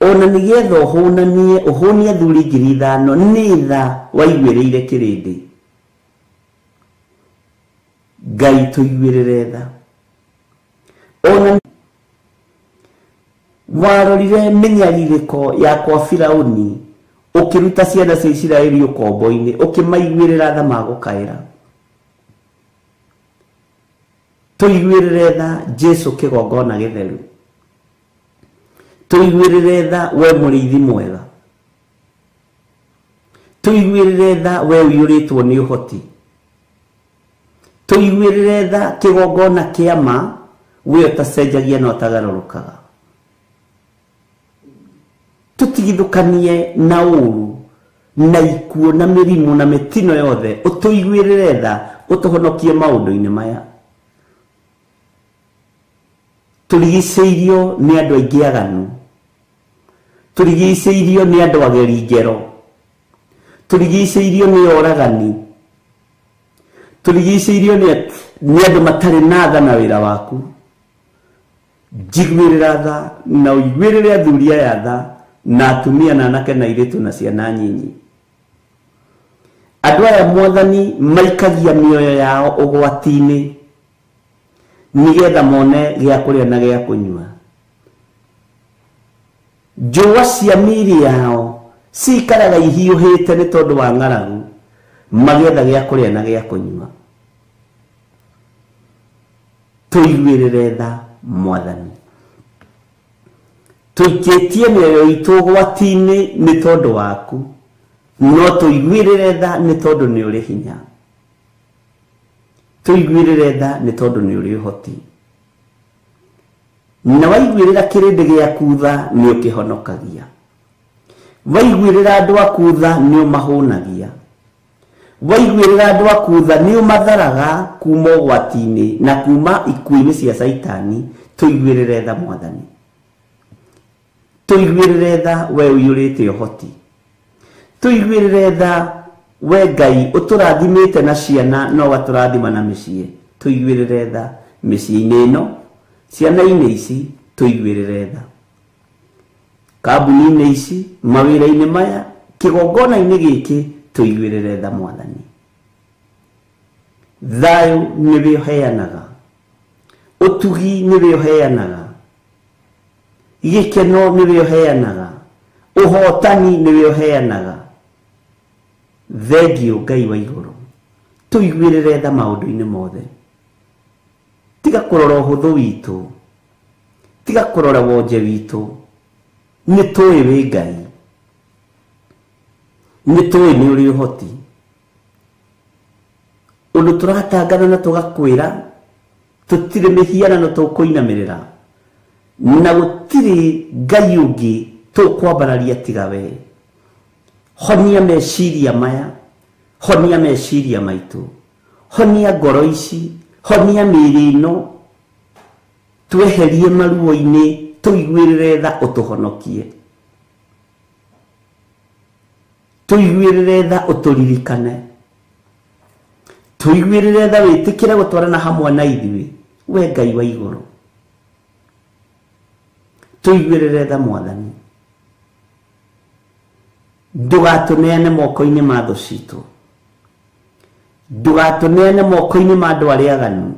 [SPEAKER 1] Ona nĩgetha ũhũnanie ũhũnie athuri 5,000 nĩ tha waiguĩrĩire kĩrĩndĩ. Ngai tũiguĩrĩre tha. Ona warorire mĩnyarirĩko ya kwa Firauni ũkĩruta ciana cia Isiraeli ũkombo-inĩ, ũkĩmaiguĩrĩra tha magũkaĩra. Tũiguĩrĩre tha Jesu kĩgongona gĩtheru. Tũiguĩrĩre tha we mũrĩithi mwega. Tũiguĩrĩre tha we ũiyũrĩtwo nĩ ũhoti. Tũiguĩrĩre tha kĩgongona kĩa ma we ũtacenjagia na ũtagarũrũkaga. Tũtigithũkanie na ũru na ikuũ na mĩrimũ na mĩtino yothe, ũtũiguĩrĩre tha ũtũhonokie maũndũ-inĩ maya. Tũrigicĩirio nĩ andũ aingĩ aganu, tũrigicĩirio nĩ andũ ageri ngero, tũrigicĩirio nĩ oragani, tũrigicĩirio nĩ andũ matarĩ na tha na wĩra waku. Njiguĩrĩra tha na ũiguĩrĩre athuri aya tha na atumia na anake na airĩtu na ciana nyinyi. Andũ aya mwathani maikagia mĩoyo yao ũgwati-inĩ nĩgetha mone gĩa kũrĩa na gĩa kũnyua. Njũa cia mĩĩrĩ yao cikaraga ihiũhĩte nĩ tondũ wa ng'aragu, magĩetha gĩa kũrĩa na gĩa kũnyua. Tũiguĩrĩre tha mwathani. Tũikĩtie mĩoyo itũ ũgwati-inĩ nĩ tondũ waku, no tũiguĩrĩre tha nĩ tondũ nĩ ũrĩ hinya. Tũiguĩrĩre tha nĩ tondũ nĩ ũrĩ ũhoti. Na waiguĩrĩra kĩrĩndĩ gĩaku tha nĩ ũkĩhonokagia. Waiguĩrĩra andũ aku tha nĩ ũmahũnagia. Waiguĩrĩra andũ aku tha nĩ ũmatharaga kuma ũgwati-inĩ na kuma ikuũ-inĩ cia Caitani. Tũiguĩrĩre tha mwathani. Tũiguĩrĩre tha we ũiyũrĩte ũhoti. Tũiguĩrĩre tha we Ngai ũtũrathimĩte na ciana no ũgatũrathima na mĩciĩ. Tũiguĩrĩre tha mĩciĩ-inĩ ĩno, ciana-inĩ ici, tũiguĩrĩre tha. Kambuni-inĩ ici, mawĩra-inĩ maya, kĩgongona-inĩ gĩkĩ, tũiguĩrĩre tha mwathani. Thayũ nĩwe ũheanaga, ũtugi nĩwe ũheanaga, gĩkeno nĩwe ũheanaga, ũhotani nĩwe ũheanaga. Thengiũ Ngai wa igũrũ. Tũiguĩrĩre tha maũndũ-inĩ mothe. Tiga kũrora ũhũthũ witũ, tiga kũrora wonje witũ. Nĩ tũĩ wĩ Ngai, nĩ tũĩ nĩ ũrĩ ũhoti. Ũndũ tũratangana na tũgakwĩra tũtirĩ mĩhianano tũkũinamĩrĩra, na gũtirĩ Ngai ũngĩ tũkwambararia tiga we. Honia meciria maya, honia meciria maitũ, honia ngoro ici, honia mĩĩrĩ ĩno, tweherie maruo-inĩ, tũiguĩrĩre tha ũtũhonokie. Tũiguĩrĩre tha ũtũririkane. Tũiguĩrĩre tha wĩtĩkĩre gũtwarana hamwe na ithuĩ, we Ngai wa igũrũ. Tũiguĩrĩre tha Mwathani. Ndũgatũneane moko-inĩ ma thũ citũ. Ndũgatũneane moko-inĩ ma andũ arĩa aganu.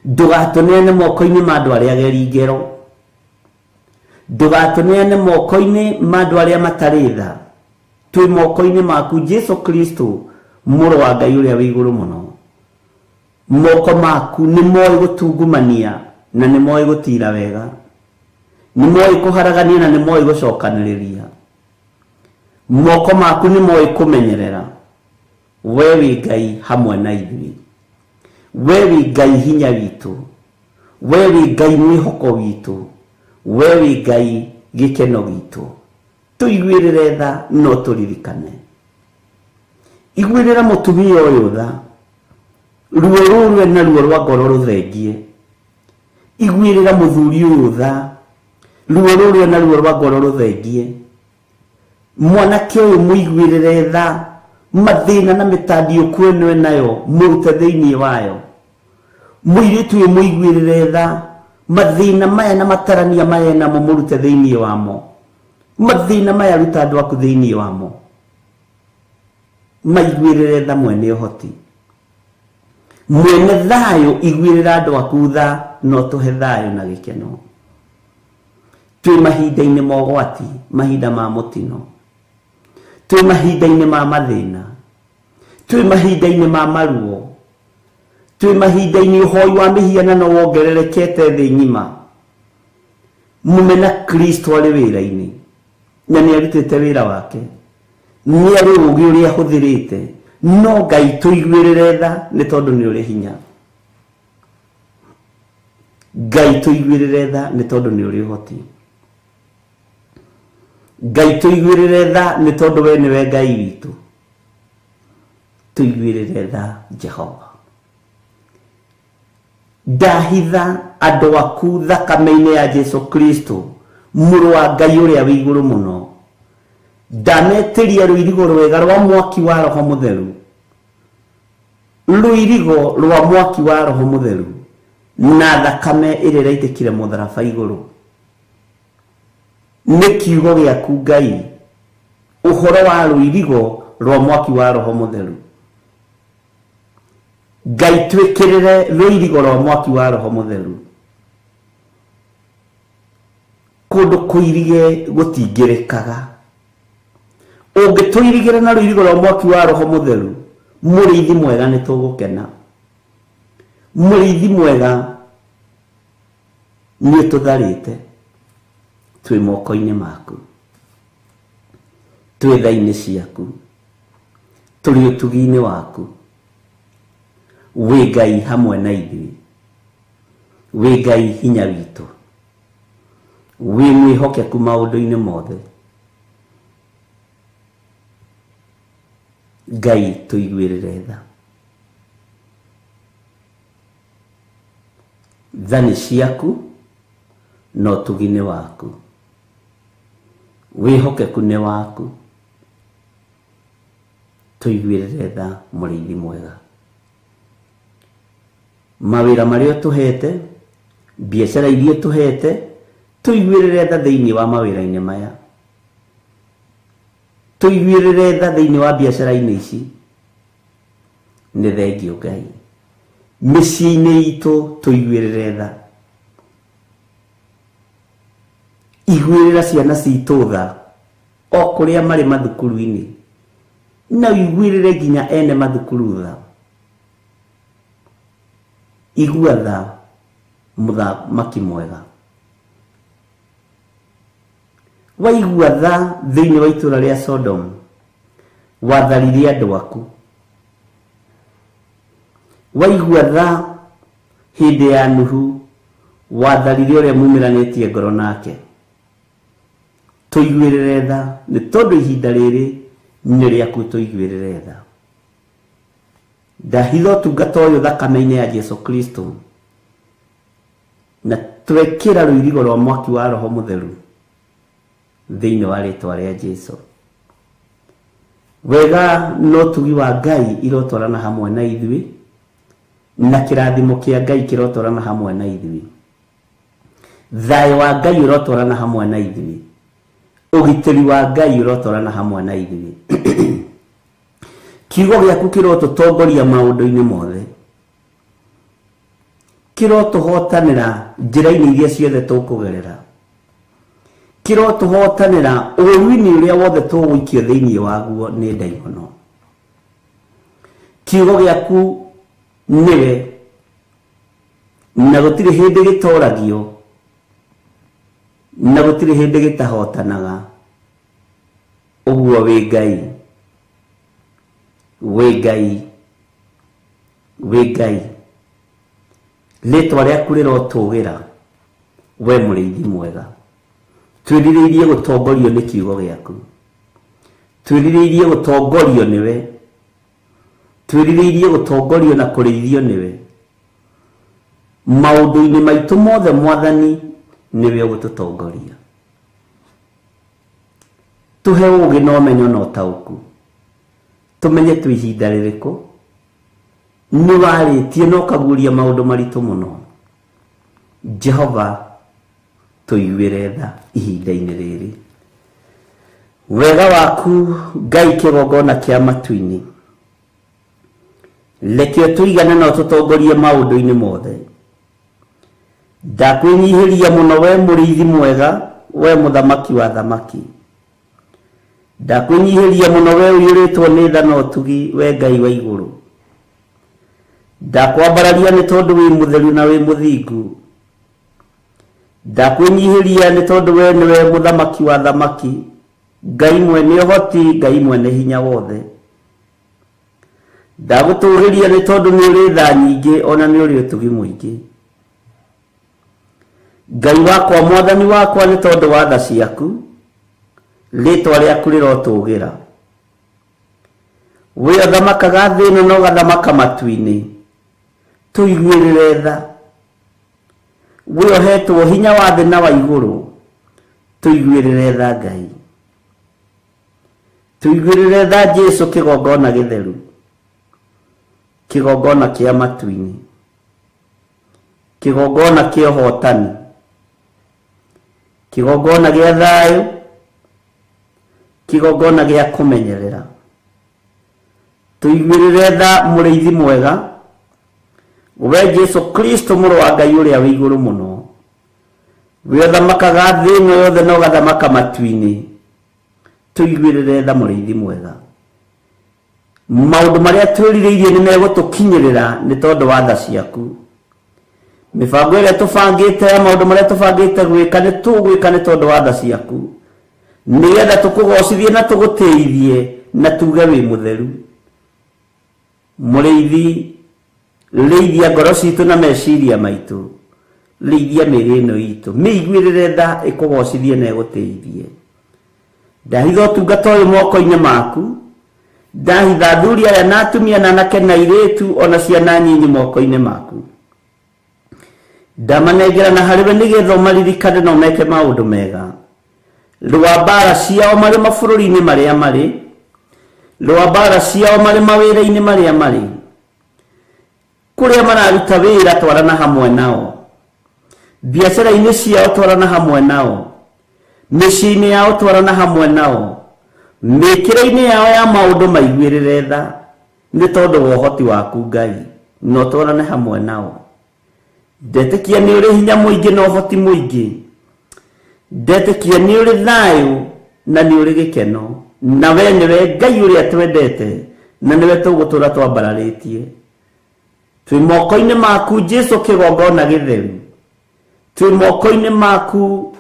[SPEAKER 1] Ndũgatũneane moko-inĩ ma andũ arĩa ageri ngero. Ndũgatũneane moko-inĩ ma andũ arĩa matarĩ tha. Twĩ moko-inĩ maku Jesu Kristo, mũrũ wa Ngai ũrĩa wĩ igũrũ mũno. Moko maku nĩ moĩ gũtungumania na nĩ moĩ gũtira wega. Nĩ moĩ kũharagania na nĩ moĩ gũcokanĩrĩria. Moko maku nĩ moĩ kũmenyerera. We wĩ Ngai hamwe na ithuĩ. We wĩ Ngai hinya witũ. We wĩ Ngai mwĩhoko witũ. We wĩ Ngai gĩkeno gitũ. Tũiguĩrĩre tha no tũririkane. Iguĩrĩra mũtumia ũyũ tha. Ruo rũrũ ena ruo rwa ngoro rũthengie. Iguĩrĩra mũthuri ũyũ tha. Ruo rũrũ ena ruo rwa ngoro rũthengie. Mwanake ũyũ mũiguĩrĩre tha. Mathĩna na mĩtandiũku ĩno enayo mũrute thĩinĩ wayo. Mũirĩtu ũyũ mũiguĩrĩre tha. Mathĩna maya na matarania maya namo mũrute thĩinĩ wamo. Mathĩna maya ruta andũ aku thĩinĩ wamo. Maiguĩrĩre tha mwene ũhoti. Mwene thayũ iguĩrĩra andũ aku tha no tũhe thayũ na gĩkeno. Twĩ mahinda-inĩ ma ũgwati, mahinda ma mũtino. Twĩ mahinda-inĩ ma mathĩna. Twĩ mahinda-inĩ ma maruo. Twĩ mahinda-inĩ ũhoi wa mĩhianano wongererekete thĩ ng'ima. Mũmena Kristo arĩ wĩra-inĩ na nĩ arutĩte wĩra wake. Nĩ arĩ ũũgĩ ũrĩa ahũthĩrĩte. No Ngai tũiguĩrĩre tha nĩ tondũ nĩ ũrĩ hinya. Ngai tũiguĩrĩre tha nĩ tondũ nĩ ũrĩ ũhoti. Ngai tũiguĩrĩre tha nĩ tondũ we nĩwe Ngai witũ. Tũiguĩrĩre tha Jehova. Ndahitha andũ aku thakame-inĩ ya Jesu Kristo, mũrũ wa Ngai ũrĩa wĩ igũrũ mũno. Ndametĩria rũirigo rwega rwa mwaki wa Roho Mũtheru. Rũirigo rwa mwaki wa Roho Mũtheru na thakame ĩrĩa ĩraitĩkire mũtharaba igũrũ. Nĩ kiugo gĩaku Ngai, ũhoro wa rũirigo rwa mwaki wa Roho Mũtheru. Ngai twĩkĩrĩre rũirigo rwa mwaki wa Roho Mũtheru. Kũndũ kũirige gũtingĩrĩkaga. Ũngĩtũirigĩra na rũirigo rwa mwaki wa Roho Mũtheru, mũrĩithi mwega nĩ tũgũkena. Mũrĩithi mwega nĩ ũtũtharĩte. Twĩ moko-inĩ maku. Twĩ tha-inĩ ciaku. Tũrĩ ũtugi-inĩ waku. Wĩ Ngai hamwe na ithuĩ. Wĩ Ngai hinya witũ. Wĩ mwĩhokeku maũndũ-inĩ mothe. Ngai tũiguĩrĩre tha. Tha nĩ ciaku na ũtugi nĩ waku. Wĩhokeku nĩ waku. Tũiguĩrĩre tha mũrĩithi mwega. Mawĩra marĩa ũtũhete, biacara iria ũtũhete, tũiguĩrĩre tha thĩinĩ wa mawĩra-inĩ maya. Tũiguĩrĩre tha thĩinĩ wa biacara-inĩ ici. Nĩ thengio Ngai. Mĩciĩ-inĩ itũ tũiguĩrĩre tha. Iguĩrĩra ciana citũ tha o kũrĩa marĩ mathukuru-inĩ. Na ũiguĩrĩre nginya ene mathukuru tha. Igua tha mũthamaki mwega. Waigua tha thĩinĩ wa itũũra rĩa Sodom, watharirie andũ aku. Waigua tha hĩndĩ ya Nuhu, watharirie ũrĩa mumĩranĩtie ngoro nake. Tũiguĩrĩre tha nĩ tondũ ihinda rĩrĩ nĩ rĩaku. Tũiguĩrĩre tha. Ndahitha ũtungata ũyũ thakame-inĩ ya Jesu Kristo na twekĩra rũirigo rwa mwaki wa Roho Mũtheru thĩinĩ wa rĩtwa rĩa Jesu. Wega no tugi wa Ngai irotwarana hamwe na ithuĩ, na kĩrathimo kĩa Ngai kĩrotwarana hamwe na ithuĩ, thayũ wa Ngai ũrotwarana hamwe na ithuĩ, ũgitĩri wa Ngai ũrotwarana hamwe na ithuĩ. Kiugo gĩaku kĩrotũtongoria maũndũ-inĩ mothe, kĩrotũhotanĩra njĩra-inĩ iria ciothe tũkũgerera, kĩrotũhotanĩra ũũru-inĩ ũrĩa wothe tũgũikio thĩinĩ waguo nĩ ndaimono. Kiugo gĩaku nĩwe, na gũtirĩ hĩndĩ gĩtoragio, na gũtirĩ hĩndĩ gĩtahotanaga. Ũguo wĩ Ngai, wĩ Ngai, wĩ Ngai. Rĩtwa rĩaku rĩrotũgĩra, we mũrĩithi mwega. Twĩrirĩirie gũtongorio nĩ kiugo gĩaku, twĩrirĩirie gũtongorio nĩwe, twĩrirĩirie gũtongorio na kũrĩithio nĩwe maũndũ-inĩ maitũ mothe. Mwathani nĩwe ũgũtũtongoria. Tũhe ũũgĩ na ũmenyo na ũtaũku, tũmenye twĩ ihinda rĩrĩkũ. Nĩ warĩtie na ũkaguũria maũndũ maritũ mũno. Jehova, tũiguĩre tha ihinda-inĩ rĩrĩ. Wega waku Ngai kĩgongona kĩa matu-inĩ, reke ũtũigane na ũtũtongorie maũndũ-inĩ mothe. Ndakwĩnyihĩria mũno we mũrĩithi mwega, we mũthamaki wa thamaki. Ndakwĩnyihĩria mũno we ũiyũrĩtwo nĩ tha na ũtugi, we Ngai wa igũrũ. Ndakwambararia nĩ tondũ wĩ mũtheru na wĩ mũthingu. Ndakwĩnyihĩria nĩ tondũ we nĩwe mũthamaki wa thamaki, Ngai mwene ũhoti, Ngai mwene hinya wothe. Ndagũtũgĩria nĩ tondũ nĩ ũrĩ tha nyingĩ, ona nĩ ũrĩ ũtugi mũingĩ. Ngai wakwa, mwathani wakwa, nĩ tondũ wa tha ciaku, rĩtwa rĩaku rĩrotũgĩra. We ũthamakaga thĩ ĩno na ũgathamaka matu-inĩ, tũiguĩrĩre tha. We ũhetwo hinya wa thĩ na wa igũrũ, tũiguĩrĩre tha Ngai. Tũiguĩrĩre tha Jesũ, kĩgongona gĩtheru, kĩgongona kĩa matu-inĩ, kĩgongona kĩa ũhotani, kĩgongona gĩa thayũ, kĩgongona gĩa kũmenyerera. Tũiguĩrĩre tha mũrĩithi mwega, we Jesũ Kristo mũrũ wa Ngai ũrĩa wĩ igũrũ mũno. We ũthamakaga thĩ ĩno yothe na ũgathamaka matu-inĩ, tũiguĩrĩre tha mũrĩithi mwega. Maũndũ marĩa twĩrirĩirie nĩ megũtũkinyĩrĩra nĩ tondũ wa tha ciaku. Mĩbango ĩrĩa tũbangĩte ya maũndũ marĩa tũbangĩte gwĩka nĩ tũgwĩka nĩ tondũ wa tha ciaku, nĩgetha tũkũgocithie na tũgũtĩithie na tuge wĩ mũtheru. Mũrĩithi, rĩithia ngoro citũ na meciria maitũ, rĩithia mĩĩrĩ ĩno itũ, mĩiguĩrĩre tha ĩkũgocithie na ĩgũtĩithie. Ndahitha ũtungata ũyũ moko-inĩ maku, ndahitha athuri aya na atumia na anake na airĩtu ona ciana nyinyi moko-inĩ maku. Ndamanengera na harĩwe nĩgetha ũmaririkane na ũmeke maũndũ mega. Rũa mbara ciao marĩ mabũrũri-inĩ marĩa marĩ, rũa mbara ciao marĩ mawĩra-inĩ marĩa marĩ, kũrĩa mararuta wĩra twarana hamwe nao, biacara-inĩ ciao twarana hamwe nao, mĩciĩ-inĩ yao twarana hamwe nao, mĩkĩre-inĩ yao ya maũndũ maiguĩrĩre tha nĩ tondũ wa ũhoti waku Ngai, na ũtwarane hamwe nao. Ndetĩkia nĩ ũrĩ hinya mũingĩ na ũhoti mũingĩ. Ndetĩkia nĩ ũrĩ thayũ na nĩ ũrĩ gĩkeno, na we nĩwe Ngai ũrĩa twendete, na nĩwe tũgũtũra twambararĩtie. Twĩ moko-inĩ maku Jesũ kĩgongona gĩtheru, twĩ moko-inĩ maku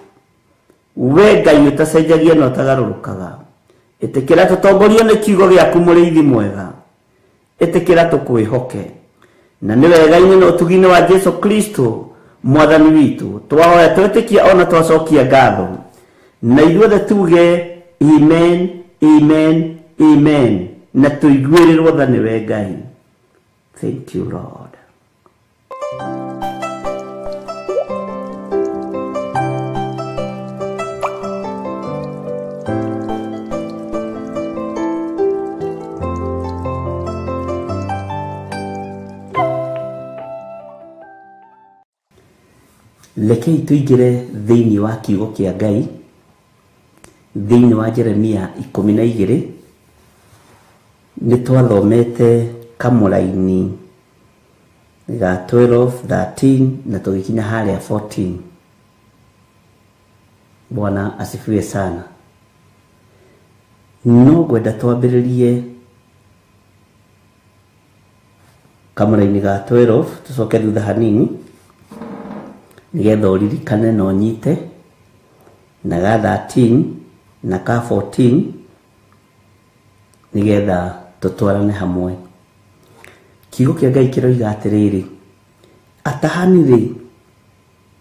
[SPEAKER 1] we Ngai ũtacenjagia na ũtagarũrũkaga. Ĩtĩkĩra tũtongorio nĩ kiugo gĩaku mũrĩithi mwega, ĩtĩkĩra tũkwĩhoke, na nĩ wega-inĩ na ũtugi-inĩ wa Jesũ Kristo mwathani witũ twahoya twetĩkia ona twacokia ngatho, na ithuothe tuge amen, amen, amen, na tũiguĩrĩrwo tha nĩwe Ngai. Thank you Lord. Rekei tũingĩre thĩinĩ wa kiugo kĩa Ngai, thĩinĩ wa Jeremia 12. Nĩ twathomete kamũraini ga 12, 13 na tũgĩkinya harĩa 14. Bwana asifiwe sana. No ngwenda twambĩrĩrie kamũraini ga 12, tũcoke thutha hanini nĩgetha ũririkane na ũnyite, na ga 13 na ka 14 nĩgetha tũtwarane hamwe. Kiugo kĩa Ngai kĩroiga atĩrĩrĩ, atahani rĩ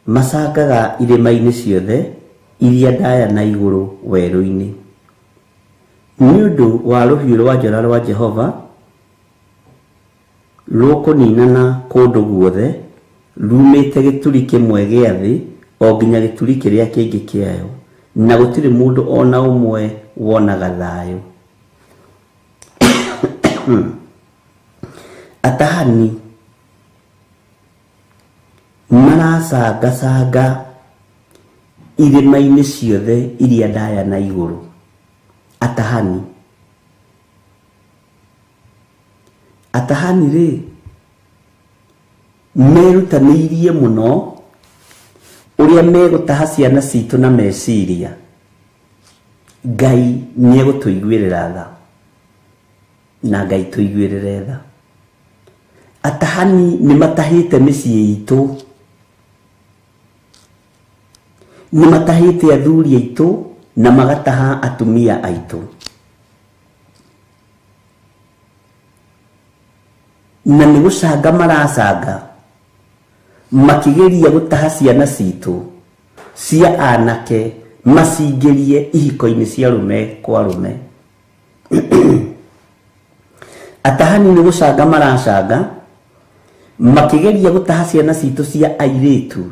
[SPEAKER 1] macangaga irĩma-inĩ ciothe iria ndaya na igũrũ werũ-inĩ, nĩ ũndũ wa rũhiũ rwa njora rwa Jehova rũkũninana kũndũ guothe, rumĩte gĩturi kĩmwe gĩa thĩ o nginya gĩturi kĩrĩa kĩngĩ kĩayo, na gũtirĩ mũndũ ona ũmwe wonaga thayũ. Atahani maracangacanga irĩma-inĩ ciothe iria ndaya na igũrũ. Atahani, atahani rĩ merutanĩirie mũno ũrĩa megũtaha ciana citũ na meciria. Ngai nĩegũtũiguĩrĩra tha, na Ngai tũiguĩrĩre tha. Atahani nĩ matahĩte mĩciĩ itũ, nĩ matahĩte athuri aitũ na magataha atumia aitũ, na nĩ gũcanga maracanga makĩgeria gũtaha ciana citũ cia anake macingĩrie ihiko-inĩ cia rũme kwa rũme. Atahani nĩ gũcanga maracanga makĩgeria gũtaha ciana citũ cia airĩtu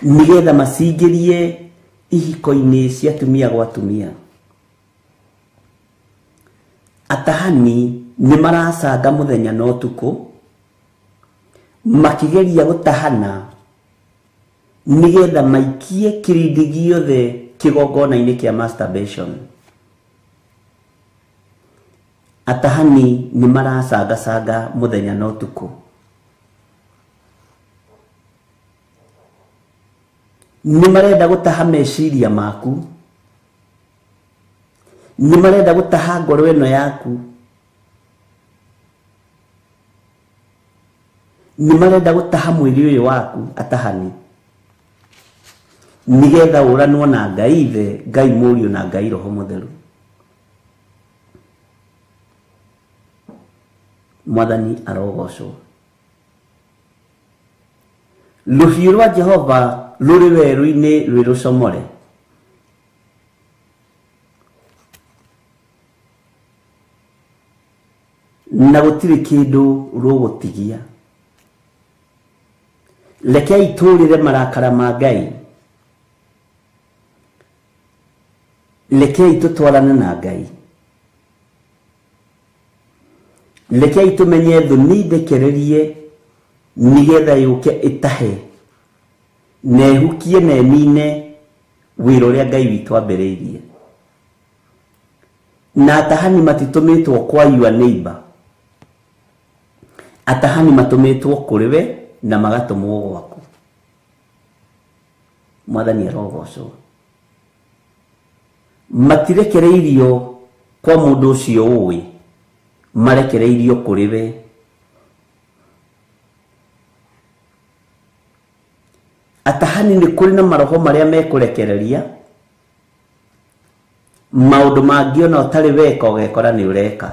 [SPEAKER 1] nĩgetha macingĩrie ihiko-inĩ cia atumia gwa atumia. Atahani nĩ maracanga mũthenya na ũtukũ makĩgeria gũtahana nĩgetha maikie kĩrĩndĩ gĩothe kĩgongona-inĩ kĩa masturbation. Atahani nĩ maracangacanga mũthenya na ũtukũ. Nĩ marenda gũtaha meciria maku, nĩ marenda gũtaha ngoro ĩno yaku, nĩ marenda gũtaha mwĩrĩ ũyũ waku. Atahani nĩgetha ũranwo na Ngai Ithe, Ngai Mũriũ na Ngai Roho Mũtheru. Mwathani arogocwo. Rũhiũ rwa Jehova rũrĩ werũ-inĩ rwĩ rũcomore, na gũtirĩ kĩndũ rũgũtigia. Rekei tũrĩre marakara ma Ngai, rekei tũtwarane na Ngai, rekei tũmenye thũ nĩ ndekererie nĩgetha yũke ĩtahe na ĩhukie na ĩnine wĩra ũrĩa Ngai witũ ambĩrĩirie. Na atahani matitũmĩtwo kwa your neighbor, atahani matũmĩtwo kũrĩ we na magatũmwo gwaku. Mwathani arogocwo. Matirekereirio kwa mũndũ ũcio ũĩ, marekereirio kũrĩ we. Atahani nĩ kũrĩ na maroho marĩa mekũrekereria maũndũ mangĩ ona ũtarĩ weka ũgekora nĩ ũreka.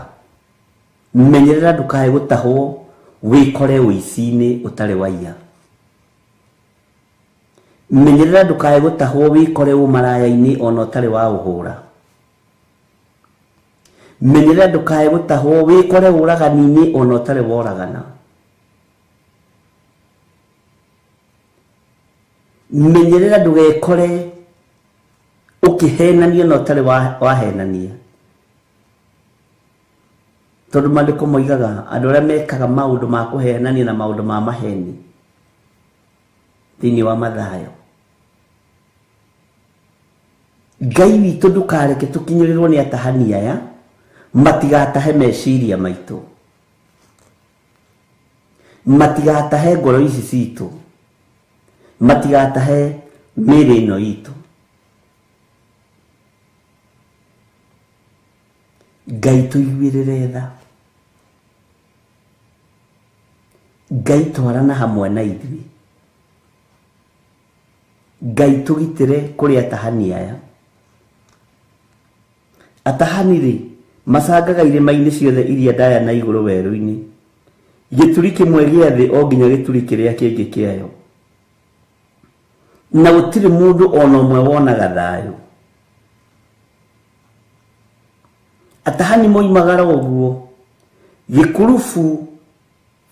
[SPEAKER 1] Menyerera ndũkae gũtahwo wĩkore ũici-inĩ ũtarĩ waiya. Menyerera ndũkae gũtahwo wĩkore ũmaraya-inĩ ona ũtarĩ wa ũhũra. Menyerera ndũkae gũtahwo wĩkore ũragani-inĩ ona ũtarĩ woragana. Menyerera ndũgekore ũkĩhenania na ũtarĩ wahenania. Tondũ maandĩko moigaga andũ arĩa mekaga maũndũ ma kũhenania na maũndũ ma maheni Thĩinĩ wa Mathayo. Ngai witũ ndũkareke tũkinyĩrĩrwo nĩ atahani aya matigatahe meciria maitũ, matigatahe ngoro ici citũ, matigatahe mĩĩrĩ ĩno itũ. Ngai tũiguĩrĩre tha. Ngai twarana hamwe na ithuĩ. Ngai tũgitĩre kũrĩ atahani aya. Atahani rĩ macangaga irĩma-inĩ ciothe iria ndaya na igũrũ werũ-inĩ, gĩturi kĩmwe gĩa thĩ o nginya gĩturi kĩrĩa kĩngĩ kĩayo, na gũtirĩ mũndũ ona ũmwe wonaga thayũ. Atahani moimagara ũguo gĩkurubu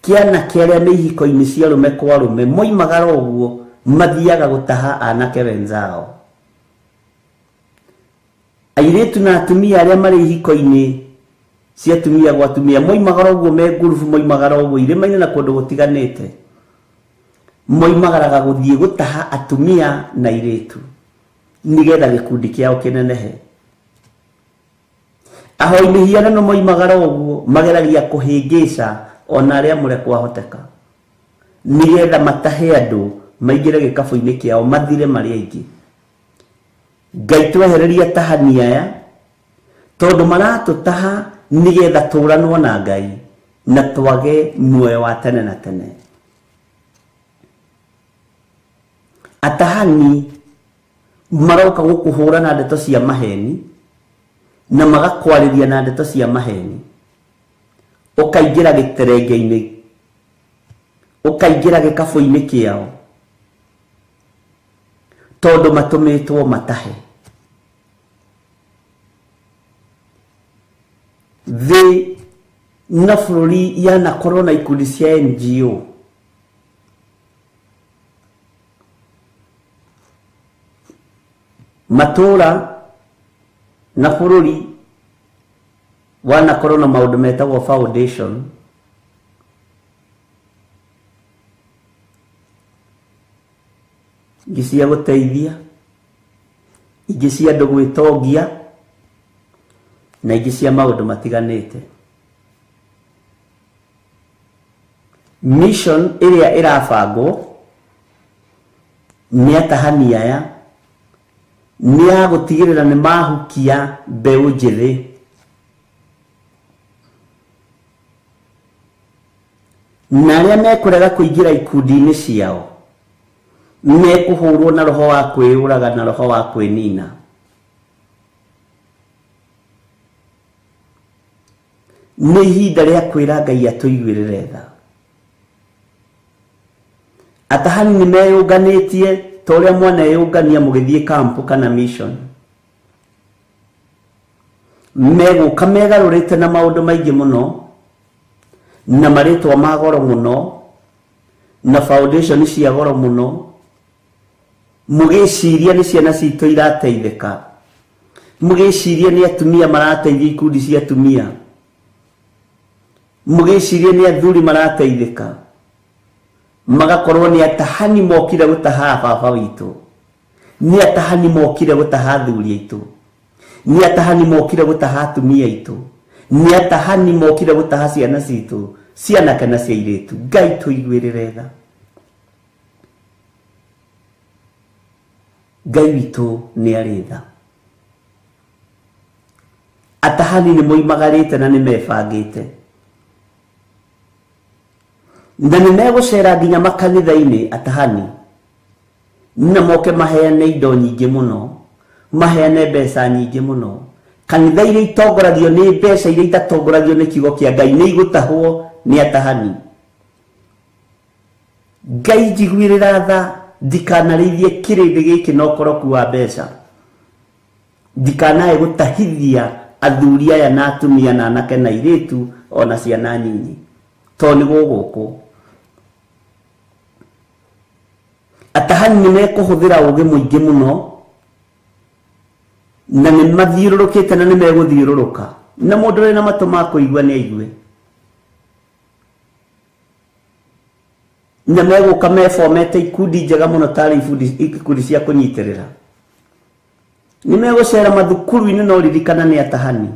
[SPEAKER 1] kĩa anake arĩa me ihiko-inĩ cia arũme kwa arũme moimagara ũguo mathiaga gũtaha anake wenzao. Airĩtu na atumia arĩa marĩ ihiko-inĩ cia atumia gwa atumia moimagara ũguo me ngurubu, moimagara ũguo irĩma-inĩ na kũndũ gũtiganĩte, moimagaraga gũthiĩ gũtaha atumia na airĩtu nĩgetha gĩkundi kĩao kĩnenehe. Ahoi mĩhianano moimagara ũguo mageragia kũhĩngĩca ona arĩa mũre kwahoteka nĩgetha matahe andũ maingĩre gĩkabũ-inĩ kĩao mathire marĩ aingĩ. Ngai twehereria atahani aya tondũ maratũtaha nĩgetha tũranwo na Ngai na twage muoyo wa tene na tene. Atahani maroka gũkũhũra na ndeto cia maheni na magakwarĩria na ndeto cia maheni, ũkaingĩra gĩterenge-inĩ, ũkaingĩra gĩkabũ-inĩ kĩao tondũ matũmĩtwo matahe. Thĩ na bũrũri yanakorwo na ikundi cia NGO matũra na bũrũri wanakorwo na maũndũ metagwo foundation, ingĩ cia gũteithia, ingĩ cia andũ gwĩtongia, na ingĩ cia maũndũ matiganĩte. Mission ĩrĩa ĩrabangwo nĩ atahani aya nĩ ya gũtigĩrĩra nĩ mahukia mbeũ njĩthĩ na arĩa mekũrega kũingĩra ikundi-inĩ ciao mekũhũrwo na roho wa kwĩyũraga na roho wa kwĩnina. Nĩ ihinda rĩa kwĩra Ngai atũiguĩrĩre tha. Atahani nĩ meyũnganĩtie ta ũrĩa mwana eyũngania mũgĩthiĩ kampu kana mission, megũka megarũrĩte na maũndũ maingĩ mũno na marĩtwa ma goro mũno na foundation cia goro mũno, mũgĩciria nĩ ciana citũ irateithĩka, mũgĩciria nĩ atumia marateithia ikundi cia atumia, mũgĩciria nĩ athuri marateithĩka, magakorwo nĩ atahani mokire gũtaha baba witũ, nĩ atahani mokire gũtaha athuri aitũ, nĩ atahani mokire gũtaha atumia aitũ, nĩ atahani mokire gũtaha ciana citũ, cia anake na cia airĩtu. Ngai tũiguĩrĩre tha. Ngai witũ nĩ arĩ tha. Atahani nĩ moimagarĩte na nĩ mebangĩte na nĩ megũcera nginya makanitha-inĩ atahani na moke maheane indo nyingĩ mũno, maheane mbeca nyingĩ mũno. Kanitha iria itongoragio nĩ mbeca iria itatongoragio nĩ kiugo kĩa Ngai nĩ igũtahwo nĩ atahani. Ngai njiguĩrĩra tha, ndikanarĩithie kĩrĩndĩ gĩkĩ na ũkoroku wa mbeca, ndikanae gũtahithia athuri aya na atumia na anake na airĩtu ona ciana nyinyi, tondũ nĩ gũgũkũ. Atahani nĩ mekũhũthĩra ũũgĩ mũingĩ mũno na nĩ mathiũrũrũkĩte na nĩ megũthiũrũrũka, na mũndũ ũrĩ na matũ ma kũigua nĩ aigue. Na megũka mebomete ikundi njega mũno tarĩ ikundi cia kũnyitĩrĩra. Nĩ megũcera mathukuru-inĩ no ririkana nĩ atahani.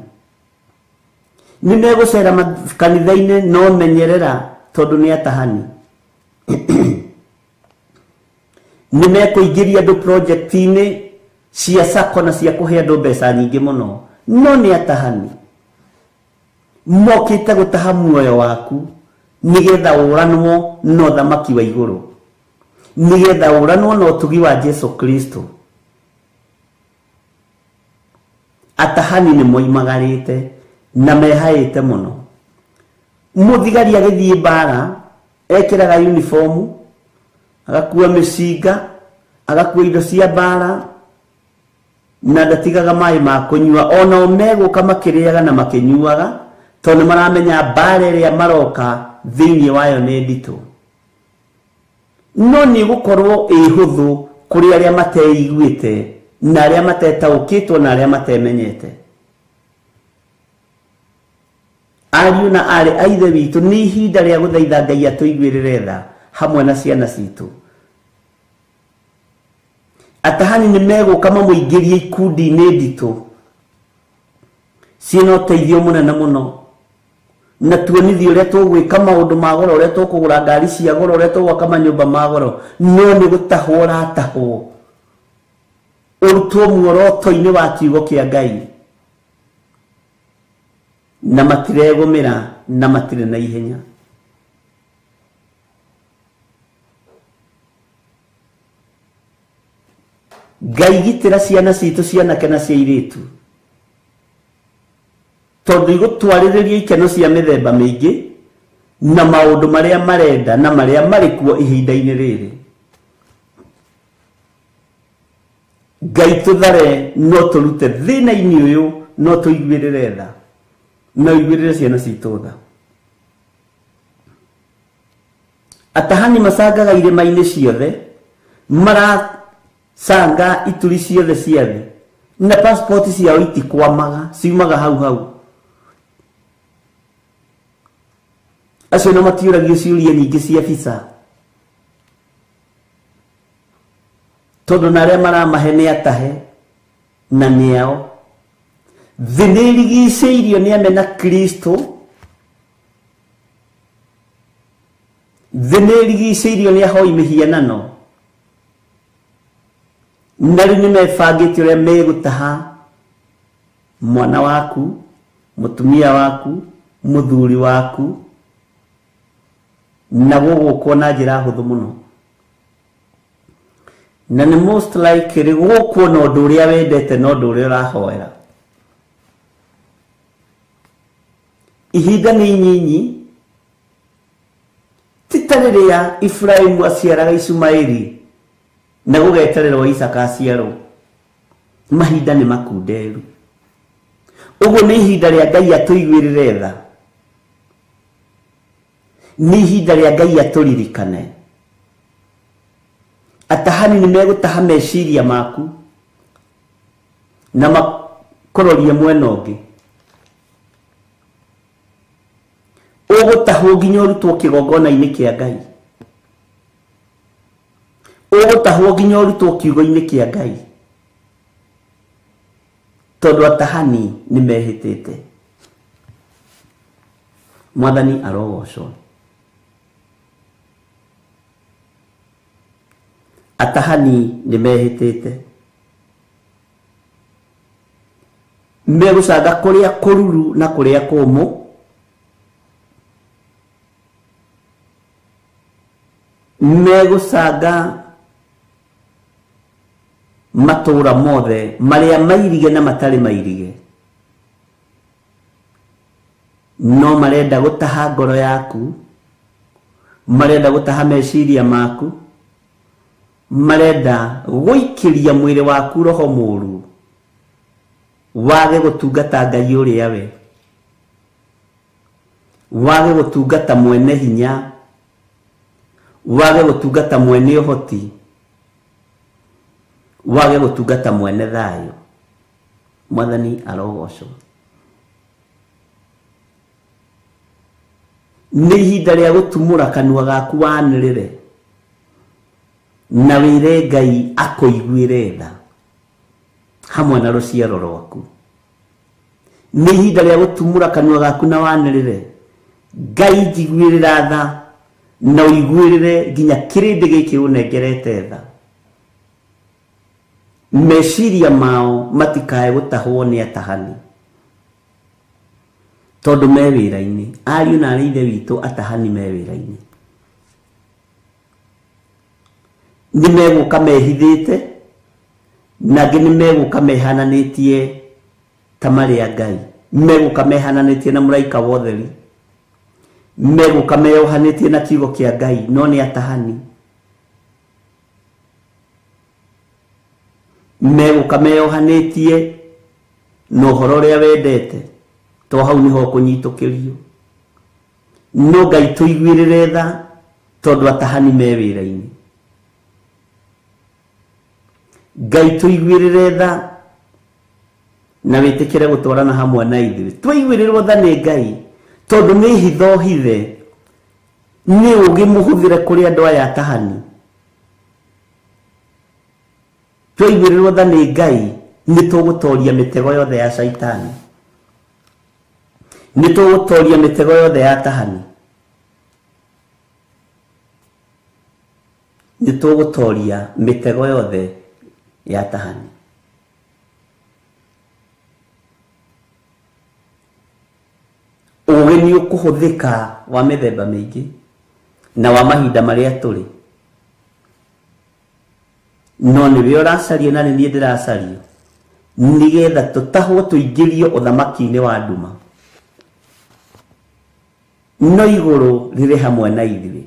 [SPEAKER 1] Nĩ megũcera kanitha-inĩ no menyerera tondũ nĩ atahani. Nĩ mekũingĩria andũ project-inĩ cia sacco na cia kũhe andũ mbeca nyingĩ mũno, no nĩ atahani. Mokĩte gũtaha muoyo waku nĩgetha ũranwo na ũthamaki wa igũrũ, nĩgetha ũranwo na ũtugi wa Jesu Kristo. Atahani nĩ moimagarĩte na mehaĩte mũno. Mũthigari agĩthiĩ mbara ekĩraga uniform, agakua mĩcinga, agakua indo cia mbara, na ndatigaga maĩ ma kũnyua. Onao megũka makĩrĩaga na makĩnyuaga, tondũ nĩ maramenya mbara ĩrĩa maroka thĩinĩ wayo nĩ nditũ. No nĩ gũkorwo ĩ hũthũ kũrĩ arĩa mateiguĩte na arĩa matetaũkĩtwo na arĩa matemenyete. Ariũ na aarĩ a Ithe witũ, nĩ ihinda rĩa gũthaitha Ngai atũiguĩrĩre tha hamwe na ciana citũ. Atahani nĩ megũka mamũingĩrie ikundi-inĩ nditũ ciĩna ũteithio mũnene mũno, na tuonithie ũrĩa tũgwĩka maũndũ ma goro, ũrĩa tũkũgũra ngari cia goro, ũrĩa tũgwaka manyũmba ma goro, no nĩ gũtahwo ũratahwo ũrutwo muoroto-inĩ wa kiugo kĩa Ngai, na matiregũmĩra na matirĩ na ihenya. Ngai gitĩra ciana citũ cianake na cia airĩtu, tondũ igũtwarĩrĩria ikeno cia mĩthemba mĩingĩ na maũndũ marĩa marenda na marĩa marĩ kuo ihinda-inĩ rĩrĩ. Ngai tũthare no tũrute thĩna-inĩ ũyũ, no tũiguĩrĩre tha, no iguĩrĩre ciana citũ tha. Atahani macangaga irĩma-inĩ ciothe, maracanga ituri ciothe cia thĩ, na passport ciao itikwamaga, ciumaga hau hau. Acio no matiũragio ciũria nyingĩ cia visa, tondũ na arĩa maramahe nĩ atahe na nĩ ao. Thĩ nĩ ĩrigicĩirio nĩ amena Kristo, thĩ nĩ ĩrigicĩirio nĩ ahoi mĩhianano, na rĩu nĩ mebangĩte ũrĩa megũtaha mwana waku, mũtumia waku, mũthuri waku, na gũgũkwo na njĩra hũthũ mũno. Na nĩ most likely gũgũkwo na ũndũ ũrĩa wendete na ũndũ ũrĩa ũrahoera. Ihinda nĩ inyinyi, ti ta rĩrĩa Iburahĩmu aciaraga Ishumaeli na gũgetererwo Isaka aciarwo. Mahinda nĩ makunderu. Ũguo nĩ ihinda rĩa Ngai atũiguĩrĩre tha, nĩ ihinda rĩa Ngai atũririkane. Atahani nĩ megũtaha meciria maku na makũrorie mwena ũngĩ. Ũgũtahwo nginya ũrutwo kĩgongona-inĩ kĩa Ngai, ũgũtahwo nginya ũrutwo kiugo-inĩ kĩa Ngai, tondũ atahani nĩ mehĩtĩte. Mwathani arogocwo. Atahani nĩ mehĩtĩte, megũcanga kũrĩa kũruru na kũrĩa kũmũ, megũcanga matũũra mothe marĩa mairige na matarĩ mairige, no marenda gũtaha ngoro yaku, marenda gũtaha meciria maku, marenda gũikĩria mwĩrĩ waku roho mũũru wage gũtungata Ngai ũrĩa we, wage gũtungata mwene hinya, wage gũtungata mwene ũhoti, wage gũtungata mwene thayũ. Mwathani arogocwo. Nĩ ihinda rĩa gũtumũra kanua gaku wanĩrĩre. Na wĩre Ngai akũiguĩre tha hamwe na rũciaro rwaku. Nĩ ihinda rĩa gũtumũra kanua gaku na wanĩrĩre Ngai njiguĩrĩra tha na ũiguĩrĩre nginya kĩrĩndĩ gĩkĩ ũnengerete tha. Meciria mao matikae gũtahwo nĩ atahani tondũ me wĩra-inĩ. Ariũ na arĩ ithe witũ atahani me wĩra-inĩ, nĩ megũka mehithĩte na angĩ nĩ megũka mehananĩtie ta marĩ a Ngai, megũka mehananĩtie na mũraika wa ũtheri, megũka meyohanĩtie na kiugo kĩa Ngai, no nĩ atahani. Megũka meyohanĩtie na ũhoro ũrĩa wendete, to hau nĩho ũkũnyitũkĩrio. No Ngai tũiguĩrĩre tha tondũ atahani me wĩra-inĩ. Ngai tũiguĩrĩre tha na wĩtĩkĩre gũtwarana hamwe na ithuĩ. Twaiguĩrĩrwo tha nĩ Ngai tondũ nĩ hitho hithe, nĩ ũũgĩ mũhũthĩre kũrĩ andũ aya atahani. Twaiguĩrĩrwo tha nĩ Ngai nĩ tũgũtoria mĩtego yothe ya Shaitani, nĩ tũgũtoria mĩtego yothe ya atahani, nĩ tũgũtoria mĩtego yothe ya atahani. Ũũgĩ nĩ ũkũhũthĩka wa mĩthemba mĩingĩ na wa mahinda marĩa tũrĩ, no nĩwe ũracario na nĩ niĩ ndĩracario nĩgetha tũtahwo tũingĩrio ũthamaki-inĩ wa nduma. No igũrũ rĩrĩ hamwe na ithuĩ,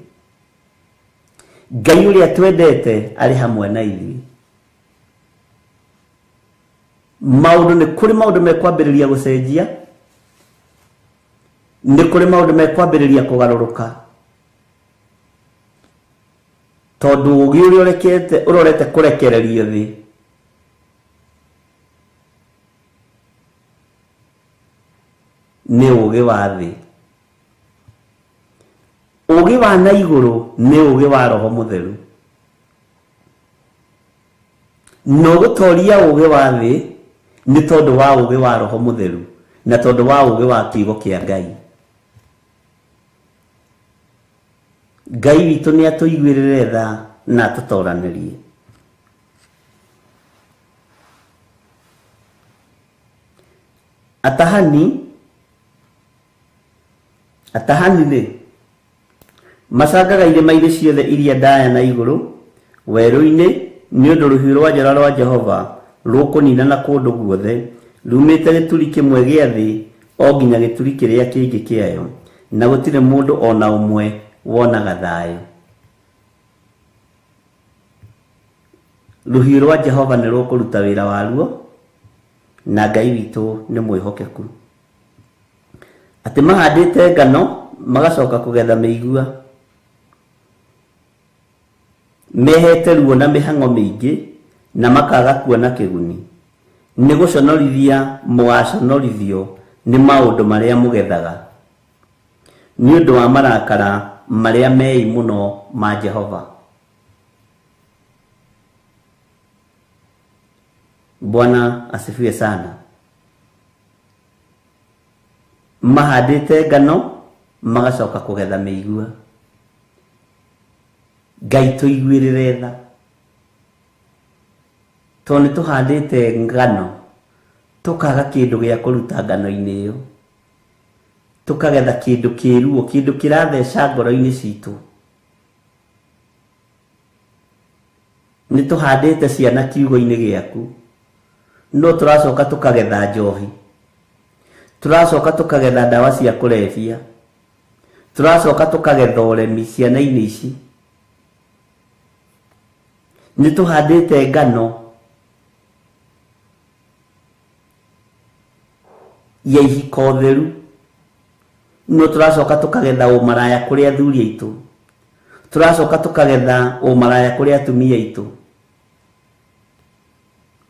[SPEAKER 1] Ngai ũrĩa twendete arĩ hamwe na ithuĩ. Maũndũ nĩ kũrĩ maũndũ mekwambĩrĩria gũcenjia, nĩ kũrĩ maũndũ mekwambĩrĩria kũgarũrũka, tondũ ũũgĩ ũrĩa ũrorete kũrekererio thĩ nĩ ũũgĩ wa thĩ. Ũũgĩ wa na igũrũ nĩ ũũgĩ wa Roho Mũtheru. No gũtoria ũũgĩ wa thĩ nĩ tondũ wa ũũgĩ wa Roho Mũtheru na tondũ wa ũũgĩ wa kiugo kĩa Ngai. Ngai witũ nĩ atũiguĩrĩre tha na atũtoranĩrie. Atahani rĩ macangaga irĩma-inĩ ciothe iria ndaya na igũrũ werũ-inĩ, nĩ ũndũ rũhiũ rwa njora rwa Jehova rũkũninana kũndũ guothe, rumĩte gĩturi kĩmwe gĩa thĩ o nginya gĩturi kĩrĩa kĩngĩ kĩayo, na gũtirĩ mũndũ o na ũmwe wonaga thayũ. Rũhiũ rwa Jehova nĩ rũkũruta wĩra waruo, na Ngai witũ nĩ mwĩhokeku. Atĩ mahandĩte ngano magacoka kũgetha mĩigua, mehete ruo na mĩhang'o mĩingĩ na makaga kuona kĩguni. Nĩ gũconorithia mũgaconorithio nĩ maũndũ marĩa mũgethaga, nĩ ũndũ wa marakara marĩa mei mũno ma Jehova. Bwana asifiwe sana. Mahandĩte ngano magacoka kũgetha mĩigua. Ngai tũiguĩrĩre tha tondũ nĩ tũhandĩte ngano tũkaga kĩndũ gĩa kũruta ngano-inĩ ĩyo, tũkagetha kĩndũ kĩruo, kĩndũ kĩratheca ngoro-inĩ citũ. Nĩ tũhandĩte ciana kiugo-inĩ gĩaku, no tũracoka tũkagetha njohi, tũracoka tũkagetha ndawa cia kũrebia, tũracoka tũkagetha ũremi ciana-inĩ ici. Nĩ tũhandĩte ngano ya ihiko theru, no tũracoka tũkagetha ũmaraya kũrĩ athuri aitũ, tũracoka tũkagetha ũmaraya kũrĩ atumia aitũ.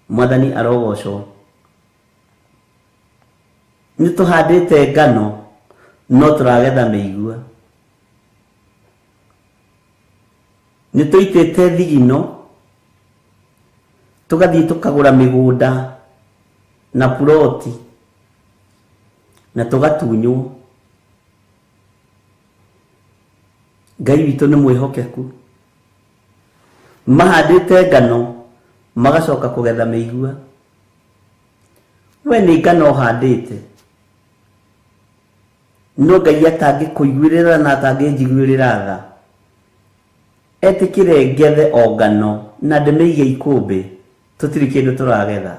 [SPEAKER 1] Mwathani arogocwo. Nĩ tũhandĩte ngano no tũragetha mĩigua. Nĩ tũitĩte thigino tũgathiĩ tũkagũra mĩgũnda na puroti na tũgatunywo. Ngai witũ nĩ mwĩhokeku. Mahandĩte ngano magacoka kũgetha mĩigua. We nĩ ngano ũhandĩte, no Ngai atangĩkũiguĩrĩra na atangĩnjiguĩrĩra tha, etĩkĩre ngethe o ngano na ndĩmĩige ikũmbĩ, tũtirĩ kĩndũ tũragetha.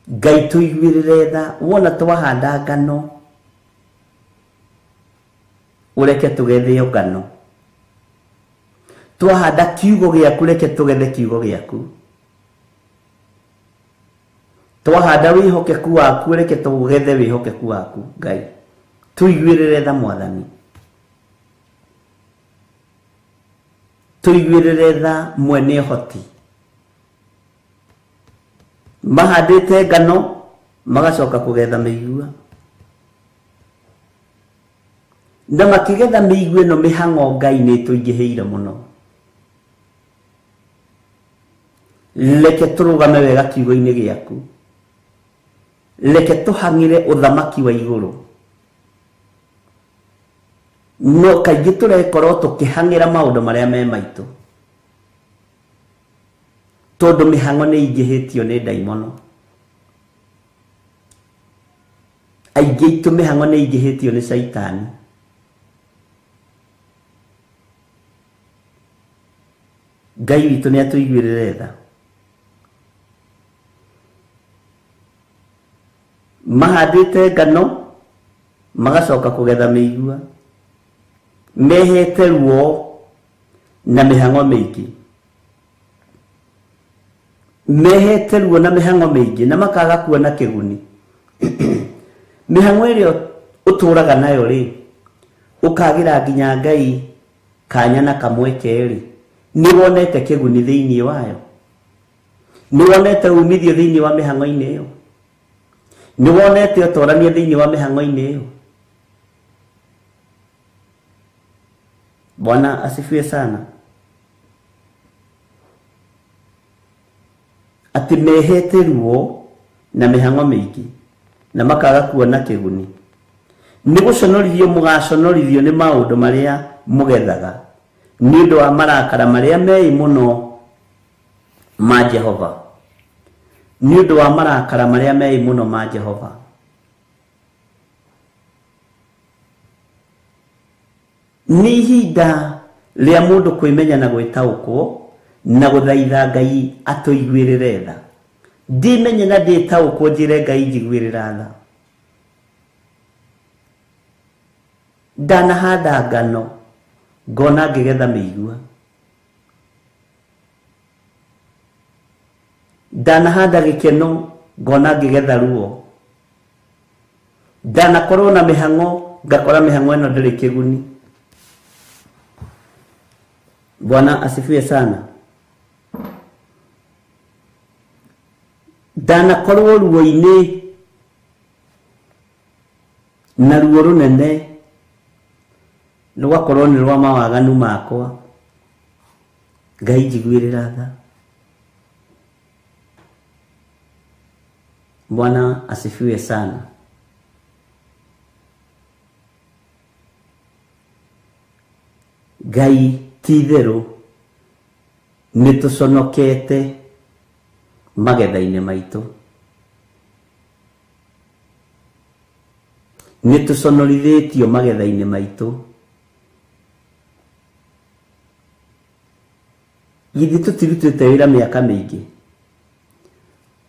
[SPEAKER 1] Ngai tũiguĩrĩre tha, wona twahanda ngano ũreke tũgethe o ngano, twahanda kiugo gĩaku reke tũgethe kiugo gĩaku, twahanda wĩhokeku waku reke tũgethe wĩhokeku waku. Ngai tũiguĩrĩre tha Mwathani, tũiguĩrĩre tha mwene ũhoti. Mahandĩte ngano magacoka kũgetha mĩigua, na makĩgetha mĩigua ĩno mĩhang'o Ngai nĩ ĩtũingĩhĩire mũno. Reke tũrũgame wega kiugo-inĩ gĩaku, reke tũhang'ĩre ũthamaki wa igũrũ. No kaingĩ tũrekorwo tũkĩhang'ĩra maũndũ marĩa me maitũ, tondũ mĩhang'o nĩ ĩingĩhĩtio nĩ ndaimono. Aingĩ aitũ mĩhang'o nĩ ĩingĩhĩtio nĩ caitani. Ngai witũ nĩ atũiguĩrĩre tha. Mahandĩte ngano magacoka kũgetha mĩigua, mehete ruo na mĩhang'o mĩingĩ, mehete ruo na mĩhang'o mĩingĩ na makaga kuona kĩguni. Mĩhang'o ĩrĩa ũtũraga nayo rĩ, ũkagĩra nginya Ngai kanya na kamweke rĩ, nĩ wonete kĩguni thĩinĩ wayo, nĩ wonete umithio thĩinĩ wa mĩhang'o-inĩ ĩyo, nĩ wonete ũtorania thĩinĩ wa mĩhang'o-inĩ ĩyo. Bwana asifiwe sana. Atĩ mehete ruo na mĩhang'o mĩingĩ na makaga kuona kĩguni. Nĩ gũconorithio mũgaconorithio nĩ maũndũ marĩa mũgethaga nĩ ũndũ wa marakara marĩa meĩ mũno ma Jehova, nĩ ũndũ wa marakara marĩa meĩ mũno ma Jehova. Nĩ ihinda rĩa mũndũ kwĩmenya na gwĩtaũkwo na gũthaitha Ngai atũiguĩrĩre tha. Ndĩmenye na ndĩtaũkwo njĩre Ngai njiguĩrĩra tha. Ndanahanda ngano ngona ngĩgetha mĩigua, ndanahanda gĩkeno ngona ngĩgetha ruo, ndanakorwo na mĩhang'o ngakora mĩhang'o ĩno ndĩrĩ kĩguni. Bwana asifiwe sana. Ndanakorwo ruo-inĩ na ruo rũnene rũgakorwo nĩ rwa mawaganu makwa. Ngai njiguĩrĩra tha. Bwana asifiwe sana. Ngai ti itherũ nĩ tũconokete magetha-inĩ maitũ, nĩ tũconorithĩtio magetha-inĩ maitũ. Githĩ tũtirutĩte wĩra mĩaka mĩingĩ,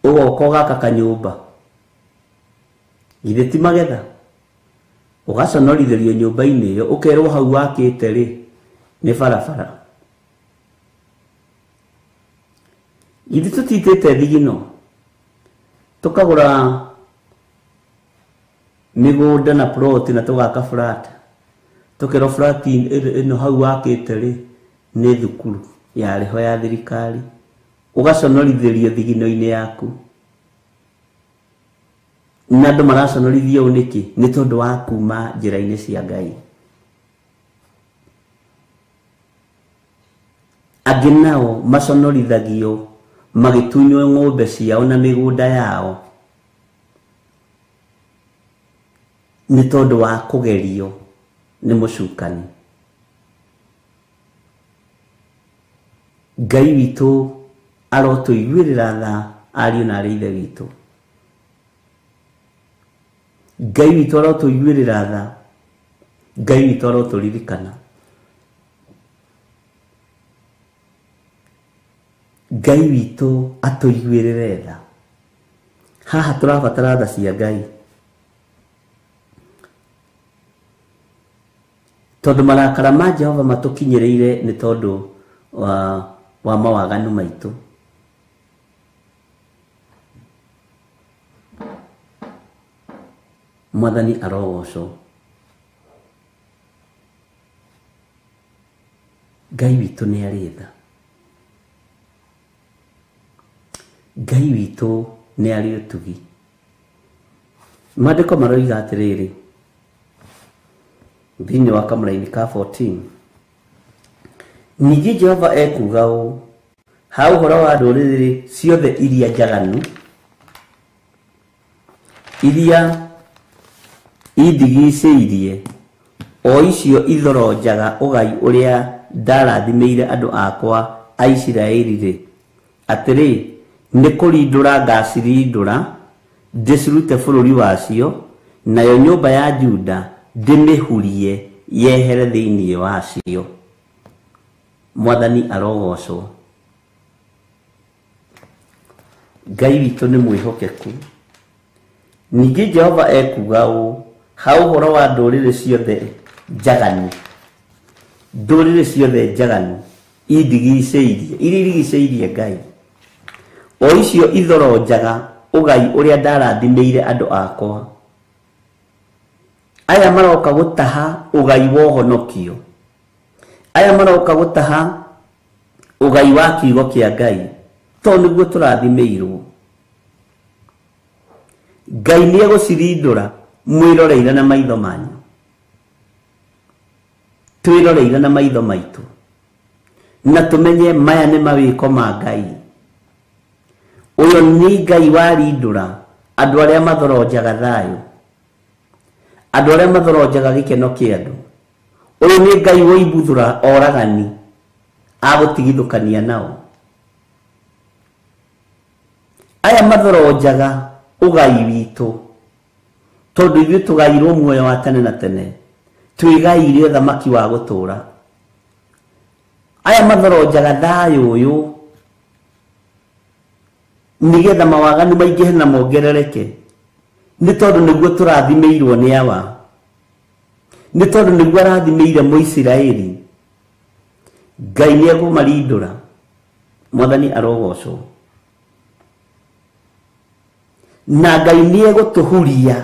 [SPEAKER 1] ũgoka ũgaka kanyũmba, githĩ ti magetha? Ũgaconorithĩrio nyũmba-inĩ ĩyo, ũkerwo hau wakĩte rĩ nĩ barabara. Githĩ tũtitĩte thigino tũkagũra mĩgũnda na plot na tũgaka flat, tũkerwo flat ĩno hau wakĩte rĩ nĩ thukuru yarĩho ya thirikari, ũgaconorithĩrio thigino-inĩ yaku. Na andũ maraconorithio ũũ nĩkĩ? Nĩ tondũ wa kuma njĩra-inĩ cia Ngai. Angĩ nao maconorithagio magĩtunywo ng'ombe ciao na mĩgũnda yao nĩ tondũ wa kũgerio nĩ mũcukani. Ngai witũ arotũiguĩrĩra tha ariũ na arĩ ithe witũ. Ngai witũ arotũiguĩrĩra tha. Ngai witũ arotũririkana. Ngai witũ atũiguĩrĩre tha. Haha tũrabatara tha cia Ngai, tondũ marakara ma Jehova matũkinyĩrĩire nĩ tondũ wa mawaganu maitũ. Mwathani arogocwo. Ngai witũ nĩ arĩ tha. Ngai witũ nĩ arĩ ũtugi. Maandĩko maroiga atĩrĩrĩ thĩinĩ wa kamũraini ka 14, ningĩ Jehova ekuuga ũũ ha ũhoro wa ndũrĩrĩ ciothe iria njaganu iria indigicĩirie, o icio ithoronjaga ũgai ũrĩa ndarathimĩire andũ akwa a Isiraeli-rĩ, atĩrĩ, nĩ kũrindũra ngacirindũra ndĩcirute bũrũri wacio, nayo nyũmba ya Juda ndĩmĩhurie yehere thĩinĩ wacio. Mwathani arogocwo. Ngai witũ nĩ mwĩhokeku. Ningĩ Jehova ekuuga ũũ ha ũhoro wa ndũrĩrĩ ciothe njaganu, ndũrĩrĩ ciothe njaganu indigicĩirie, iria irigicĩirie Ngai, o icio ithoronjaga ũgai ũrĩa ndarathimĩire andũ akwa. Aya maroka gũtaha ũgai wa ũhonokio, aya maroka gũtaha ũgai wa kiugo kĩa Ngai, tondũ nĩguo tũrathimĩirwo. Ngai nĩ egũcirindũra mwĩroreire na maitho manyu, twĩroreire na maitho maitũ, na tũmenye maya nĩ mawĩko ma Ngai. Ũyũ nĩ Ngai warindũra andũ arĩa mathoronjaga thayũ, andũ arĩa mathoronjaga gĩkeno kĩa andũ. Ũyũ nĩ Ngai woimbuthũra oragani agũtigithũkania nao. Aya mathoronjaga ũgai witũ, tondũ ithuĩ tũgairwo muoyo wa tene na tene, twĩgaire ũthamaki wa gũtũũra. Aya mathoronjaga thayũ ũyũ nĩgetha mawaganu maingĩhe na mongerereke, nĩ tondũ nĩguo tũrathimĩirwo nĩ awa, nĩ tondũ nĩguo arathimĩire Mũisiraeli. Ngai nĩ ekũmarindũra. Mwathani arogocwo. Na Ngai nĩ egũtũhuria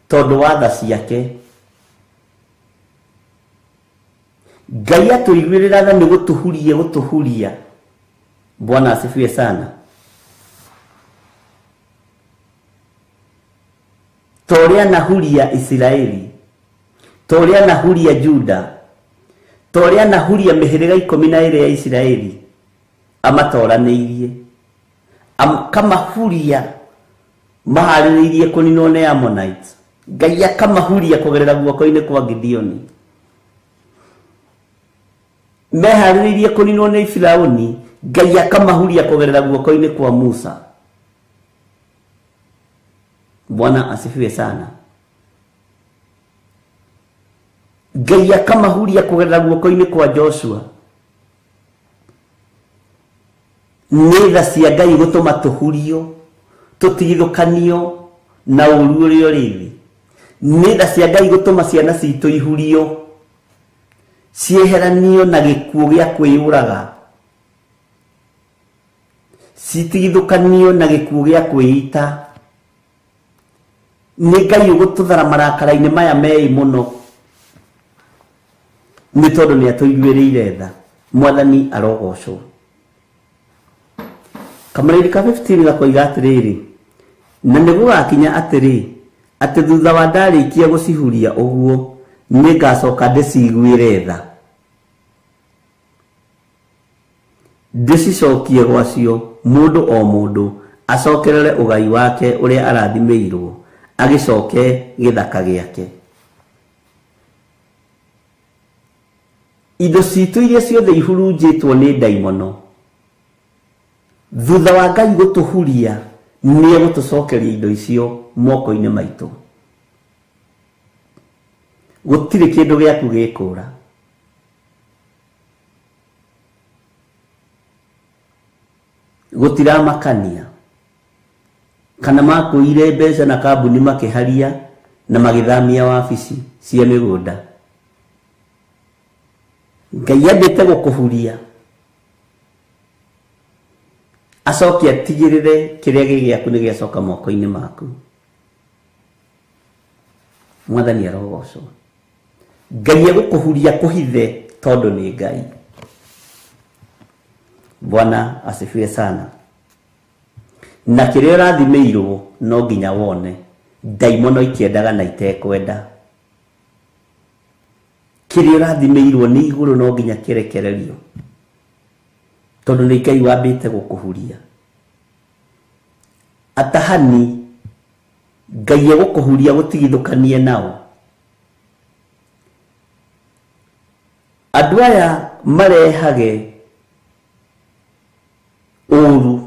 [SPEAKER 1] tondũ wa tha ciake. Ngai atũiguĩrĩra tha nĩ gũtũhuria, gũtũhuria. Bwana asifiwe sana. Ta ũrĩa anahuria Isiraeli, ta ũrĩa anahuria Juda, ta ũrĩa anahuria mĩhĩrĩga 12 ya Isiraeli, amatoranĩirie, akamahuria maharĩrĩirie kũninwo nĩ Ammonites. Ngai akamahuria kũgerera guoko-inĩ kwa Gideoni. Meharĩrĩirie kũninwo nĩ Firaũni, Ngai akamahuria kũgerera guoko-inĩ kwa Musa. Bwana asifiwe sana. Ngai akamahuria kũgerera guoko-inĩ kwa Joshua. Nĩ tha cia Ngai gũtũma tũhurio, tũtigithũkanio na ũru ũrĩa ũrĩ thĩ. Nĩ tha cia Ngai gũtũma ciana citũ ihurio, cieheranio na gĩkuũ gĩa kwĩyũraga, citigithũkanio na gĩkuũ gĩa kwĩita. Nĩ Ngai ũgũtũthara marakara-inĩ maya meĩ mũno, nĩ tondũ nĩ atũiguĩrĩire tha. Mwathani arogocwo. Kamũraini ka 15 gakoiga atĩrĩrĩ, na nĩ gũgakinya atĩrĩ, atĩ thutha wa ndarĩkia gũcihuria ũguo, nĩ ngacoka ndĩciguĩre tha. Ndĩcicokie gwacio mũndũ o mũndũ acokerere ũgai wake ũrĩa arathimĩirwo, agĩcoke gĩthaka gĩake. Indo citũ iria ciothe ihurunjĩtwo nĩ ndaimono, thutha wa Ngai gũtũhuria nĩ egũtũcokeria indo icio moko-inĩ maitũ. Gũtirĩ kĩndũ gĩaku gĩkũra. Gũtiramakania kana makuire mbeca na kambuni makĩharia na magĩthamia wabici cia mĩgũnda. Ngai endete gũkũhuria acoke atigĩrĩre kĩrĩa gĩ gĩaku nĩ gĩacoka moko-inĩ maku. Mwathani arogocwo. Ngai egũkũhuria kũhithe tondũ nĩ Ngai. Bwana asifiwe sana. Na kĩrĩa ũrathimĩirwo no nginya wone ndaimono ikĩendaga na itekwenda. Kĩrĩa ũrathimĩirwo nĩ igũrũ no nginya kĩrekererio, tondũ nĩ Ngai wambĩte gũkũhuria. Atahani Ngai egũkũhuria gũtigithũkanie nao. Andũ aya marehage ũru,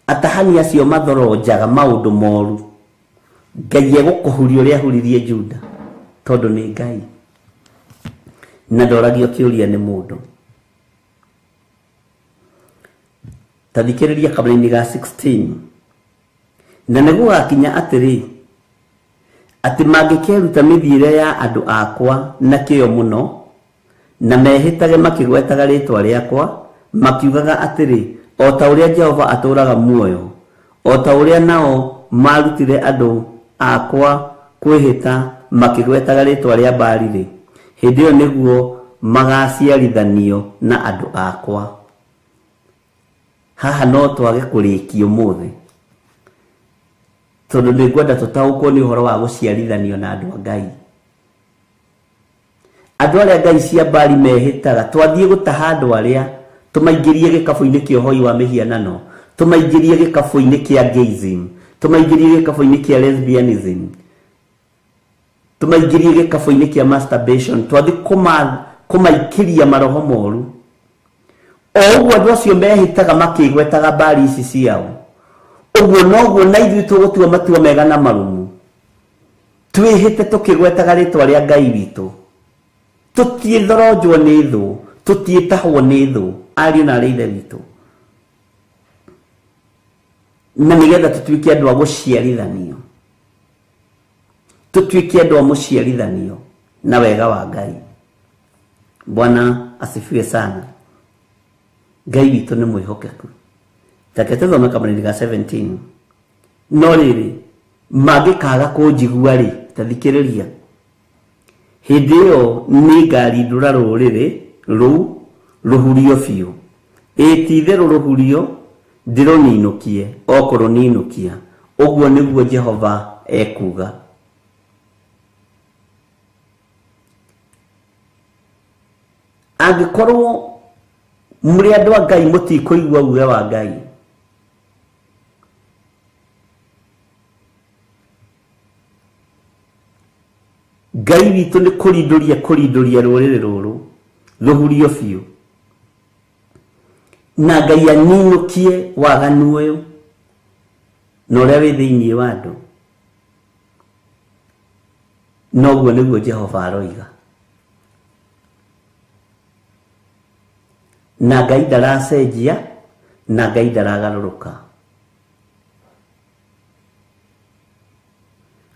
[SPEAKER 1] atahani acio mathoronjaga maũndũ moru, Ngai egũkũhuria ũrĩa ahuririe Juda, tondũ nĩ Ngai na ndoragio kĩũria nĩ mũndũ. Ta thikĩrĩria kamũra-inĩ ga 16. Na nĩ gũgakinya atĩrĩ, atĩ mangĩkeruta mĩthiĩre ya andũ akwa na kĩyo mũno, na mehĩtage makĩgwetaga rĩĩtwa rĩakwa, makiugaga atĩrĩ, o ta ũrĩa Jehova atũũraga muoyo, o ta ũrĩa nao marutire andũ akwa kwĩhĩta makĩgwetaga rĩĩtwa rĩa Baali-rĩ, hĩndĩ ĩyo nĩguo magaciarithanio na andũ akwa. Haha no twage kũrĩkia ũmũthĩ, tondũ nĩngwenda tũtaũkwo nĩ ũhoro wa gũciarithanio na andũ a Ngai. Andũ arĩa Ngai cia Baali mehĩtaga, twathiĩ gũtaha andũ arĩa tũmaingĩrie gĩkabũ-inĩ kĩa ũhoi wa mĩhianano, tũmaingĩrie gĩkabũ-inĩ kĩa gayism, tũmaingĩrie gĩkabũ-inĩ kĩa lesbianism, tũmaingĩrie gĩkabũ-inĩ kĩa masturbation, twathiĩ kũmaikĩria maroho moru. O ũguo andũ acio mehĩtaga makĩgwetaga Baali ici ciao, ũguo noguo na ithuĩ tũgũtua matua mega na marũmu, twĩhĩte tũkĩgwetaga rĩĩtwa rĩa Ngai witũ, tũtiĩthoronjwo nĩ thũ, tũtiĩtahwo nĩ thũ, ariũ na arĩ ithe witũ, na nĩgetha tũtuĩke andũ a gũciarithanio, tũtuĩke andũ a mũciarithanio na wega wa Ngai. Bwana asifiwe sana. Ngai witũ nĩ mwĩhokeku. Take tũthome kamũra-inĩ ga 17. No rĩrĩ, mangĩkaga kũnjigua rĩ, ta thikĩrĩria, hĩndĩ ĩyo nĩngarindũra rũrĩrĩ rũu rũhurio biũ. Ĩ ti-itherũ rũhurio ndĩrũninũkie o kũrũninũkia, ũguo nĩguo Jehova ekuuga. Angĩkorwo mũrĩ andũ a Ngai mũtikũigua uge wa Ngai, Ngai witũ nĩ kũrindũria kũrindũria rũrĩrĩ rũrũ rũhurio biũ, na Ngai aninũkie waganu ũyũ na ũrĩa wĩ thĩinĩ wa andũ. Noguo nĩguo Jehova aroiga. Na Ngai ndaracenjia, na Ngai ndaragarũrũka.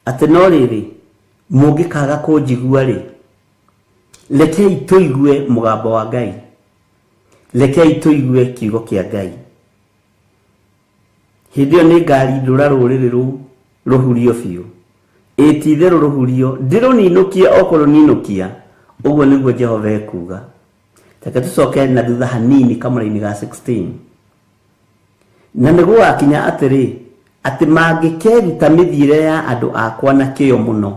[SPEAKER 1] Atĩ no rĩrĩ, mũngĩkaga kũnjigua rĩ, rekei tũigue mũgambo wa Ngai, rekei tũigue kiugo kĩa Ngai. Hĩndĩ ĩyo nĩngarindũra rũrĩrĩ rũu rũhurio biũ. Ĩ ti-itherũ rũhurio ndĩrũninũkie o kũrũninũkia, ũguo nĩguo Jehova ekuuga. Reke tũcoke na thutha hanini kamũra-inĩ ga 16. Na nĩ gũgakinya atĩrĩ, atĩ mangĩkeruta mĩthiĩre ya andũ akwa na kĩyo mũno,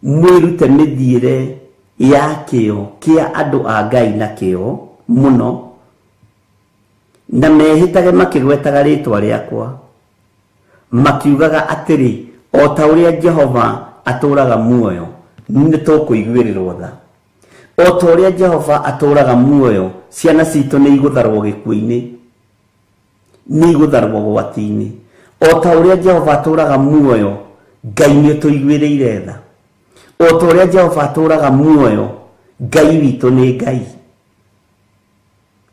[SPEAKER 1] mwĩrute mĩthiĩre ya kĩo kĩa andũ a Ngai na kĩo mũno, na mehĩtage makĩgwetaga rĩtwa rĩakwa, makiugaga atĩrĩ, o ta ũrĩa Jehova atũũraga muoyo, nĩ tũkũiguĩrĩrwo tha. O ta ũrĩa Jehova atũũraga muoyo, ciana citũ nĩ igũtharwo gĩkuũ-inĩ, nĩ igũtharwo ũgwati-inĩ. O ta ũrĩa Jehova atũũraga muoyo, Ngai nĩ ũtũiguĩrĩire tha. O ta ũrĩa Jehova atũũraga muoyo, Ngai witũ nĩ Ngai.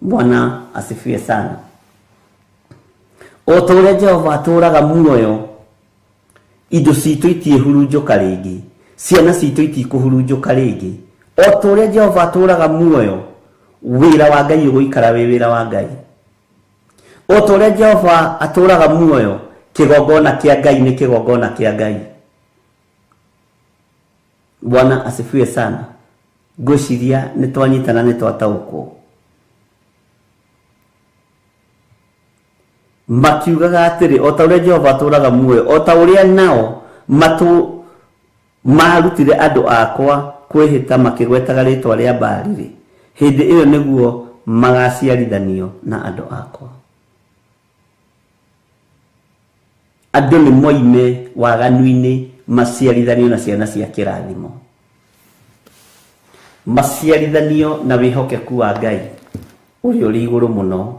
[SPEAKER 1] Bwana asifiwe sana. O ta ũrĩa Jehova atũũraga muoyo, indo citũ itiĩhurunjũka rĩngĩ, ciana citũ itikũhurunjũka rĩngĩ. O ta ũrĩa Jehova atũũraga muoyo, wĩra wa Ngai ũgũikara wĩ wĩra wa Ngai. O ta ũrĩa Jehova atũũraga muoyo, kĩgongona kĩa Ngai nĩ kĩgongona kĩa Ngai. Bwana asifiwe sana. Ngwĩciria nĩ twanyitana, nĩ twataũkwo. Makiugaga atĩrĩ, o ta ũrĩa Jehova atũũraga muoyo, o ta ũrĩa nao marutire andũ akwa kwĩhĩta makĩgwetaga rĩtwa rĩa Baali-rĩ, hĩndĩ ĩyo nĩguo magaciarithanio na andũ akwa. Andũ nĩ moime waganu-inĩ maciarithanio na ciana cia kĩrathimo, maciarithanio na wĩhokeku wa Ngai ũrĩa ũrĩ igũrũ mũno.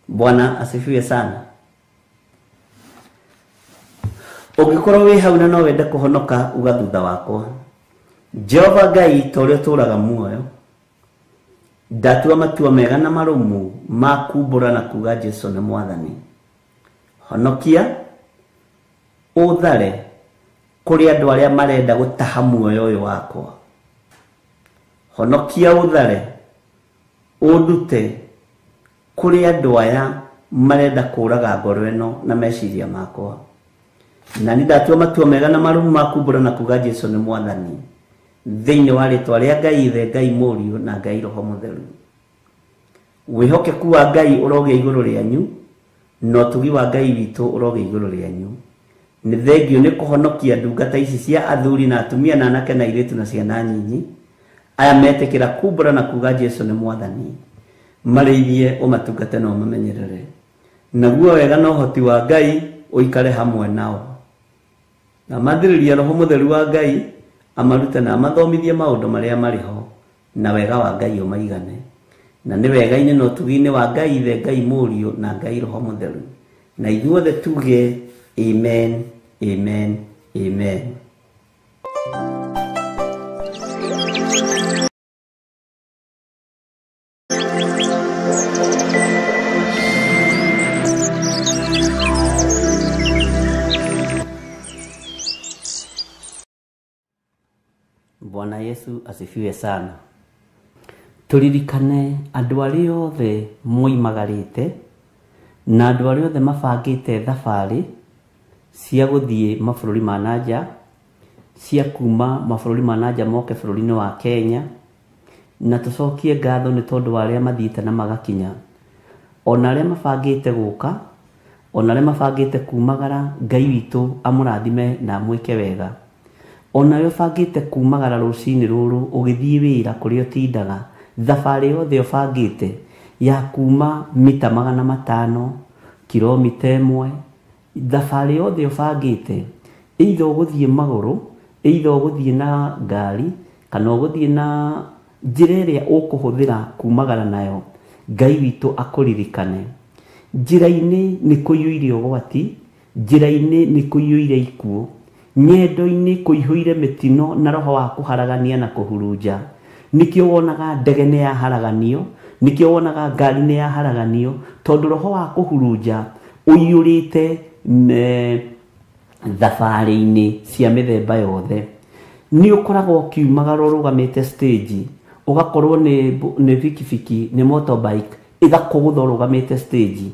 [SPEAKER 1] Bwana asifiwe sana. Ũngĩkorwo wĩ hau na no wende kũhonoka, uga thutha wakwa, Jehova Ngai ta ũrĩa ũtũũraga muoyo, ndatua matua mega na marũmu ma kumbũra na kuga Jesu nĩ Mwathani. Honokia, ũthare kũrĩ andũ arĩa marenda gũtaha muoyo ũyũ wakwa. Honokia, ũthare, ũndute kũrĩ andũ aya marenda kũraga ngoro ĩno na meciria makwa. Na nĩ ndatua matua mega na marũmu ma kumbũra na kuga Jesu nĩ Mwathani, thĩinĩ wa rĩtwa rĩa Ngai Ithe, Ngai Mũriũ na Ngai Roho Mũtheru. Wĩhokeku wa Ngai ũrogĩa igũrũ rĩanyu, na ũtugi wa Ngai witũ ũrogĩa igũrũ rĩanyu. Nĩ thengio nĩ kũhonokia ndungata ici cia athuri na atumia na anake na airĩtu na ciana nyinyi, aya metĩkĩra kumbũra na kuga Jesu nĩ Mwathani. Marĩithie, ũmatungate na ũmamenyerere, naguo wega na ũhoti wa Ngai ũikare hamwe nao. Na mathĩrĩria Roho Mũtheru wa Ngai amarute na amathomithie maũndũ marĩa marĩ ho, na wega wa Ngai ũmaigane. Na nĩ wega-inĩ na ũtugi-inĩ wa Ngai Ithe, Ngai Mũriũ na Ngai Roho Mũtheru. Na ithuothe tuge amen, amen, amen. Bwana Yesu asifiwe sana. Turirikane andũ arĩa othe moimagarĩte na andũ arĩa othe mabangĩte thabarĩ cia gũthiĩ mabũrũri ma nanja, cia kuma mabũrũri ma nanja moke bũrũri-inĩ wa Kenya, na tũcokie ngatho nĩ tondũ wa arĩa mathiĩte na magakinya, ona arĩa mabangĩte gũka, ona arĩa mabangĩte kumagara, Ngai witũ amũrathime na amwĩke wega. Ona ũrĩa ũbangĩte kumagara rũcinĩ rũrũ ũgĩthiĩ wĩra kũrĩa ũtindaga, thabarĩ yothe ũbangĩte ya kuma mita 500, kilomita 1, thabarĩ yothe ũbangĩte, either ũgũthiĩ magũrũ, either ũgũthiĩ na ngari, kana ũgũthiĩ na njĩra ĩrĩa ũkũhũthĩra kumagara nayo, Ngai witũ akũririkane. Njĩra-inĩ nĩ kũiyũire ũgwati, njĩra-inĩ nĩ kũiyũire ikuũ, nyendo-inĩ kũihũire mĩtino na roho wa kũharagania na kũhurunja. Nĩkĩo wonaga ndege nĩ yaharaganio, nĩkĩo wonaga ngari nĩ yaharaganio, tondũ roho wa kũhurunja ũiyũrĩte thabarĩ-inĩ cia mĩthemba yothe. Nĩ ũkoragwo ũkiumagara ũrũgamĩte stage, ũgakorwo nĩ bikibiki, nĩ motorbike, ĩgakũgũtha ũrũgamĩte stage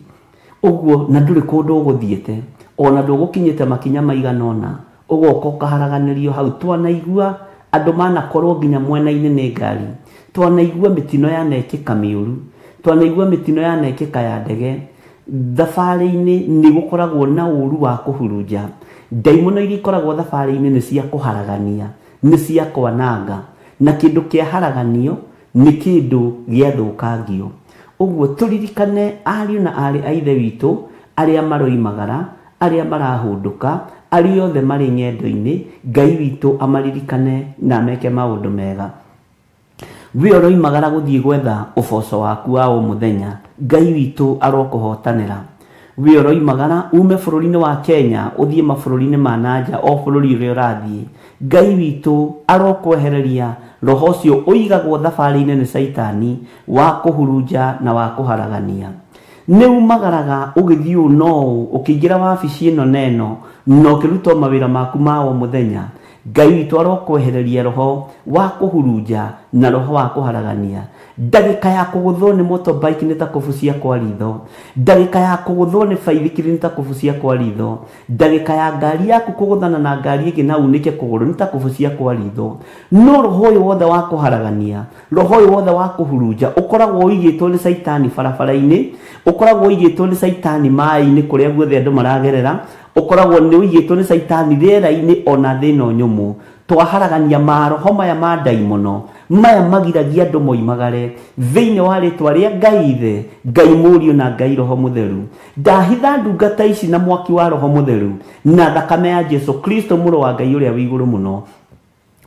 [SPEAKER 1] ũguo, na ndũrĩ kũndũ ũgũthiĩte, ona ndũgũkinyĩte makinya maigana ũna, ũgoka ũkaharaganĩrio hau. Twanaigua andũ manakorwo nginya mwena-inĩ nĩ ngari, twanaigua mĩtino yanekĩka mĩũru, twanaigua mĩtino yanekĩka ya ndege. Thabarĩ-inĩ nĩ gũkoragwo na ũru wa kũhurunja. Ndaimono iria ikoragwo thabarĩ-inĩ nĩ cia kũharagania, nĩ cia kwananga, na kĩndũ kĩaharaganio nĩ kĩndũ gĩathũkangio. Ũguo tũririkane ariũ na aarĩ a Ithe witũ arĩa maroimagara, arĩa marahũndũka, arĩa othe marĩ ng'endo-inĩ, Ngai witũ amaririkane na ameke maũndũ mega. We ũroimagara gũthiĩ gwetha ũboco waku wa o mũthenya, Ngai witũ arokũhotanĩra. We ũroimagara ume bũrũri-inĩ wa Kenya ũthiĩ mabũrũri-inĩ ma nanja, o bũrũri ũrĩa ũrathiĩ, Ngai witũ arokwehereria roho ũcio ũigagwo thabarĩ-inĩ nĩ Caitani wa kũhurunja na wa kũharagania. Nĩ umagaraga ũgĩthiĩ ũũ na ũũ, ũkĩingĩra wabici ĩno na ĩno, na ũkĩruta mawĩra maku ma o mũthenya, Ngai witũ arokwehereria roho wa kũhurunja na roho wa kũharagania. Ndagĩka ya kũgũthwo nĩ motorbike nĩ ta kũbucia kwa ritho, ndagĩka ya kũgũthwo nĩ baithikiri nĩ ta kũbucia kwa ritho, ndagĩka ya ngari yaku kũgũthana na ngari ĩngĩ na unĩke kũgũrũ nĩ ta kũbucia kwa ritho. No roho ũyũ wothe wa kũharagania, roho ũyũ wothe wa kũhurunja ũkoragwo ũigĩtwo nĩ Caitani barabara-inĩ, ũkoragwo ũigĩtwo nĩ Caitani maĩ-inĩ kũrĩa guothe andũ maragerera, ũkoragwo nĩ ũigĩtwo nĩ Caitani rĩera-inĩ ona thĩ ĩno nyũmũ. Twaharagania maroho maya ma ndaimono maya magiragia andũ moimagare thĩinĩ wa rĩtwa rĩa Ngai Ithe, Ngai Mũriũ na Ngai Roho Mũtheru. Ndahitha ndungata ici na mwaki wa Roho Mũtheru na thakame ya Jesu Kristo mũrũ wa Ngai ũrĩa wĩ igũrũ mũno,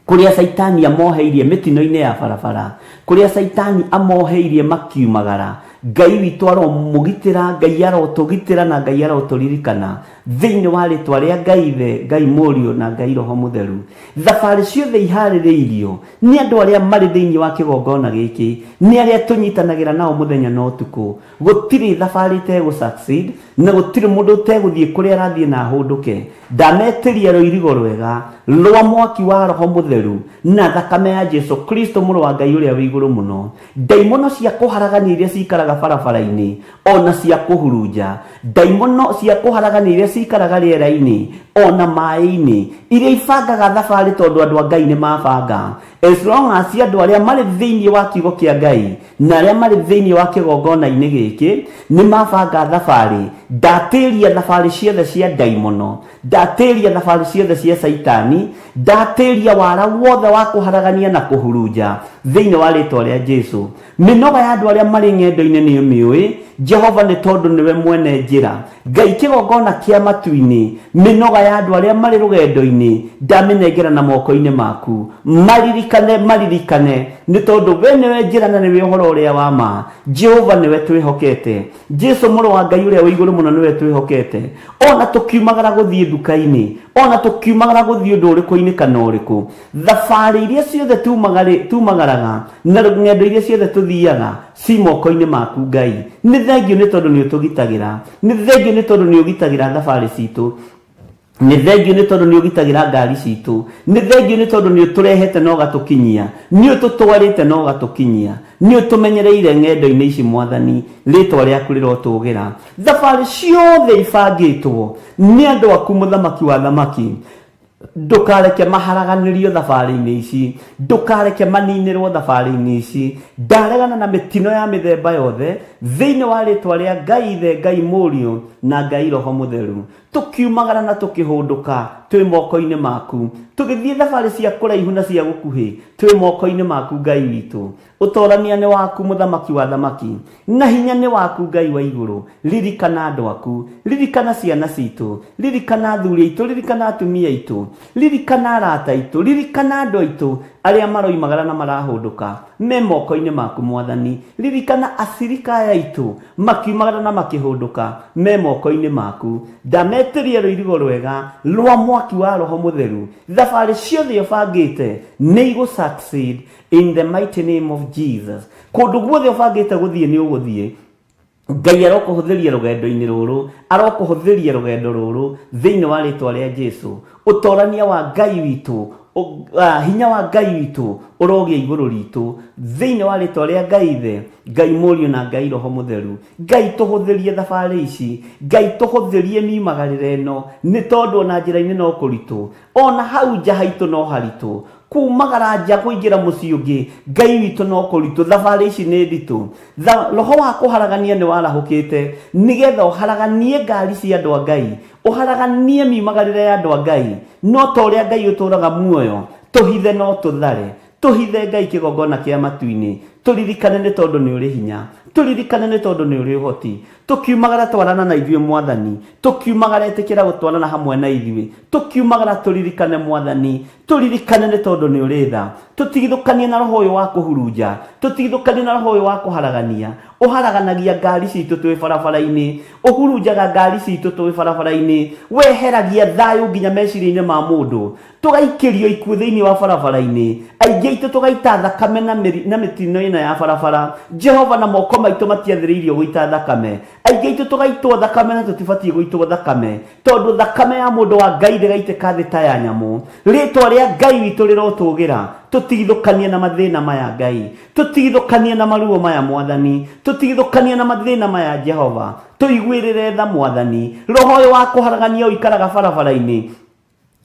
[SPEAKER 1] kũrĩa Caitani amoheirie mĩtino-inĩ ya barabara, kũrĩa Caitani amoheirie makiumagara, Ngai witũ aromũgitĩra, Ngai arotũgitĩra na Ngai arotũririkana thĩinĩ wa rĩtwa rĩa Ngai Ithe, Ngai Mũriũ na Ngai Roho Mũtheru. Thabarĩ ciothe iharĩrĩirio nĩ andũ arĩa marĩ thĩinĩ wa kĩgongona gĩkĩ, nĩ arĩa tũnyitanagĩra nao mũthenya na ũtukũ. Gũtirĩ thabarĩ ĩtegũ succeed na gũtirĩ mũndũ ũtegũthiĩ kũrĩa arathiĩ na ahũndũke. Ndametĩria rũirigo rwega rwa mwaki wa Roho Mũtheru na thakame ya Jesu Kristo mũrũ wa Ngai ũrĩa wĩ igũrũ mũno. Ndaimono cia kũharagania iria cikaraga barabara-inĩ ona cia kũhurunja, ndaimono cia kũharagania iria cikaraga rĩera-inĩ ona maĩ-inĩ, iria ibangaga thabarĩ tondũ andũ a Ngai nĩ mabanga. As long as andũ arĩa marĩ thĩinĩ wa kiugo kĩa Ngai na arĩa marĩ thĩinĩ wa kĩgongona-inĩ gĩkĩ nĩ mabanga thabarĩ, ndatĩria thabarĩ ciothe cia ndaimono, ndatĩria thabarĩ ciothe cia Caitani, ndatĩria wara wothe wa kũharagania na kũhurunja thĩinĩ wa rĩtwa rĩa Jesu. Mĩnoga ya andũ arĩa marĩ ng'endo-inĩ nĩ ũmĩũĩ, Jehova nĩ tondũ nĩwe mwene njĩra. Ngai kĩgongona kĩa matu-inĩ, mĩnoga ya andũ arĩa marĩ rũgendo-inĩ ndamĩnengera na moko-inĩ maku. Maririkane, maririkane, nĩ tondũ we nĩwe njĩra na nĩwe ũhoro ũrĩa wa ma. Jehova nĩwe twĩhokete, Jesu mũrũ wa Ngai ũrĩa wĩ igũrũ mũno nĩwe twĩhokete. Ona tũkiumagara gũthiĩ nduka-inĩ, ona tũkiumagara gũthiĩ ũndũ ũrĩkũ-inĩ kana ũrĩkũ, thabarĩ iria ciothe tumagaraga na ng'endo iria ciothe tũthiaga ci moko-inĩ maku Ngai. Nĩ thengio nĩ tondũ nĩ ũtũgitagĩra, nĩ thengio nĩ tondũ nĩ ũgitagĩra thabarĩ citũ, nĩ thengio nĩ tondũ nĩ ũgitagĩra ngari citũ, nĩ thengio nĩ tondũ nĩ ũtũrehete na ũgatũkinyia, nĩ ũtũtwarĩte na ũgatũkinyia, nĩ ũtũmenyereire ng'endo-inĩ ici Mwathani, rĩtwa rĩaku rĩrotũgĩra. Thabarĩ ciothe ibangĩtwo nĩ andũ aku mũthamaki wa thamaki, ndũkareke maharaganĩrio thabarĩ-inĩ ici, ndũkareke maninĩrwo thabarĩ-inĩ ici. Ndaregana na mĩtino ya mĩthemba yothe thĩinĩ wa rĩtwa rĩa Ngai Ithe, Ngai Mũriũ na Ngai Roho Mũtheru. Tũkiumagara na tũkĩhũndũka twĩ moko-inĩ maku, tũgĩthiĩ thabarĩ cia kũraihu na cia gũkuhĩ twĩ moko-inĩ maku Ngai witũ. Ũtorania nĩ waku mũthamaki wa thamaki, na hinya nĩ waku Ngai wa igũrũ. Ririkana andũ aku, ririkana ciana citũ, ririkana athuri aitũ, ririkana atumia aitũ, ririkana arata aitũ, ririkana andũ aitũ arĩa maroimagara na marahũndũka me moko-inĩ maku Mwathani. Ririkana acirika aya aitũ makiumagara na makĩhũndũka me moko-inĩ maku. Ndametĩria rũirigo rwega rwa mwaki wa Roho Mũtheru. Thabarĩ ciothe ũbangĩte nĩ igũ succeed in the mighty name of Jesus. Kũndũ guothe ũbangĩte gũthiĩ nĩ ũgũthiĩ. Ngai arokũhũthĩria rũgendo-inĩ rũrũ, arokũhũthĩria rũgendo rũrũ thĩinĩ wa rĩtwa rĩa Jesu. Ũtorania wa Ngai witũ, hinya wa Ngai witũ ũrogĩa igũrũ ritũ thĩinĩ wa rĩtwa rĩa Ngai Ithe, Ngai Mũriũ na Ngai Roho Mũtheru. Ngai tũhũthĩrie thabarĩ ici, Ngai tũhũthĩrie miumagarĩre ĩno, nĩ tondũ ona njĩra-inĩ no kũritũ, ona hau nja haitũ no haritũ. Kumagara nja kũingĩra mũciĩ ũngĩ Ngai witũ no kũritũ thabarĩ ici nĩ nditũ. Roho wa kũharagania nĩ warahũkĩte nĩgetha ũharaganie ngari cia andũ a Ngai, ũharaganie miumagarĩre ya andũ a Ngai. No ta ũrĩa Ngai ũtũraga muoyo, tũhithe no tũthare, tũhithe Ngai kĩgongona kĩa matu-inĩ, tũririkane nĩ tondũ nĩ ũrĩ hinya, tũririkane nĩ tondũ nĩ ũrĩ ũhoti. Tũkiumagara twarana na ithuĩ Mwathani, tũkiumagara ĩtĩkĩra gũtwarana hamwe na ithuĩ, tũkiumagara tũririkane Mwathani, tũririkane nĩ tondũ nĩ ũrĩ tha. Tũtigithũkanie na roho ũyũ wa kũhurunja, tũtigithũkanie na roho ũyũ wa kũharagania. Ũharaganagia ngari citũ twĩ barabara-inĩ, ũhurunjaga ngari citũ twĩ barabara-inĩ, weheragia thayũ nginya meciria-inĩ ma mũndũ, tũgaikĩrio ikuũ thĩinĩ wa barabara-inĩ, aingĩ aitũ tũgaita thakame na mĩtino ĩno ya barabara. Jehova na moko maitũ matiathĩrĩirio gũita thakame, aingĩ aitũ tũgaitwo thakame na tũtibatiĩ gũitwo thakame, tondũ thakame ya mũndũ wa Ngai ndĩgaitĩka thĩ ta ya nyamũ. Rĩtwa rĩa Ngai witũ rĩrotũgĩra. Tũtigithũkanie na mathĩna maya Ngai, tũtigithũkanie na maruo maya Mwathani, tũtigithũkanie na mathĩna maya Jehova. Tũiguĩrĩre tha Mwathani. Roho ũyũ wa kũharagania ũikaraga barabara-inĩ,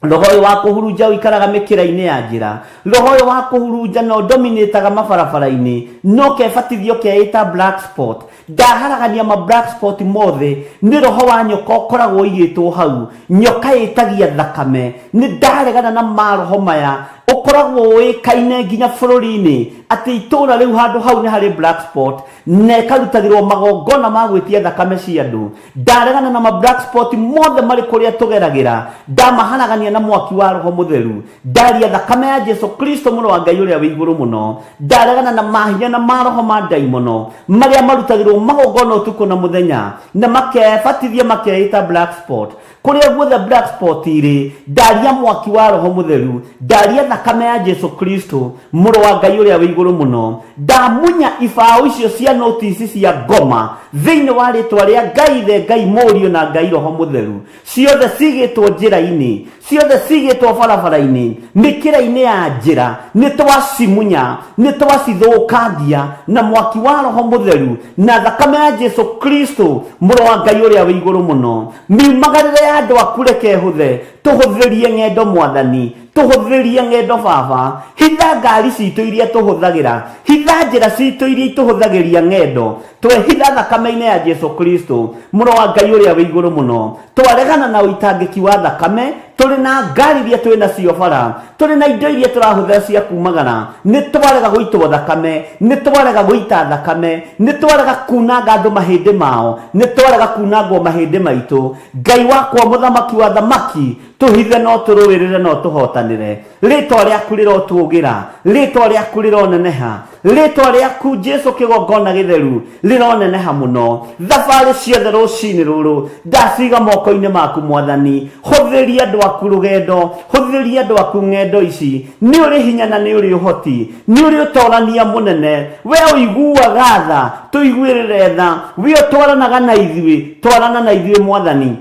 [SPEAKER 1] roho ũyũ wa kũhurunja ũikaraga mĩkĩra-inĩ ya njĩra, roho ũyũ wa kũhurunja no dominĩtaga mabarabara-inĩ, no kebatithio keĩta black spot. Ndaharagania ma black spot mothe nĩ roho wa nyoka ũkoragwo ũigĩtwo hau. Nyoka ĩtagia thakame. Nĩ ndaregana na maroho maya ũkoragwo ũĩkaine nginya bũrũri-inĩ atĩ itũra rĩu handũ hau nĩ harĩ black spot na ĩkarutagĩrwo magongona ma gwĩtia thakame cia andũ. Ndaregana na ma black spot mothe marĩ kũrĩa tũgeragĩra, ndamaharagania na mwaki wa roho mũtheru. Ndaria thakame ya Jesu Kristo mũrũ wa Ngai ũrĩa wĩ igũrũ mũno. Ndaregana na mahinya na maroho ma ndaimono marĩa marutagĩrwo magongona ũtukũ na mũthenya na makebatithia makeĩta black spot. Kũrĩa guothe black spot irĩ, ndaria mwaki wa roho mũtheru, ndaria thakame ya Jesu Kristo mũrũ wa Ngai ũrĩa wĩ igũrũ mũno. Ndamunya ibaũ icio cia notice cia ngoma thĩinĩ wa rĩtwa rĩa Ngai Ithe, Ngai Mũriũ na Ngai Roho Mũtheru. Ciothe cigĩtwo njĩra-inĩ, ciothe cigĩtwo barabara-inĩ, mĩkĩra-inĩ ya njĩra, nĩ twacimunya, nĩ twacithũkangia na mwaki wa roho mũtheru na thakame ya Jesu Kristo mũrũ wa Ngai ũrĩa wĩ igũrũ mũno. Miumagarĩre ya andũ aku reke hũthe, tũhũthĩrie ng'endo Mwathani, tũhũthĩrie ng'endo Baba. Hitha ngari citũ iria tũhũthagĩra, hitha njĩra citũ iria itũhũthagĩria ng'endo, twehitha thakame-inĩ ya Jesu Kristo mũrũ wa Ngai ũrĩa wĩ igũrũ mũno. Twaregana na ũitangĩki wa thakame, tũrĩ na ngari iria twĩ nacio bara, tũrĩ na indo iria tũrahũthĩra cia kumagara, nĩ twarega gũitwo thakame, nĩ twarega gũita thakame, nĩ twarega kunanga andũ mahĩndĩ mao, nĩ twarega kunangwo mahĩndĩ maitũ. Ngai wakwa mũthamaki wa thamaki, tũhithe no tũrũĩrĩre no tũhotanĩre. Rĩtwa rĩaku rĩrotũgĩra, rĩtwa rĩaku rĩroneneha, rĩtwa rĩaku Jesu kĩgongona gĩtheru rĩroneneha mũno. Thabarĩ ciothe rũcinĩ rũrũ ndaciga moko-inĩ maku Mwathani. Hũthĩria andũ aku rũgendo, hũthĩria andũ aku ng'endo ici. Nĩ ũrĩ hinya na nĩ ũrĩ ũhoti, nĩ ũrĩ ũtorania mũnene. We ũiguaga tha, tũiguĩrĩre tha. We ũtwaranaga na ithuĩ, twarana na ithuĩ Mwathani.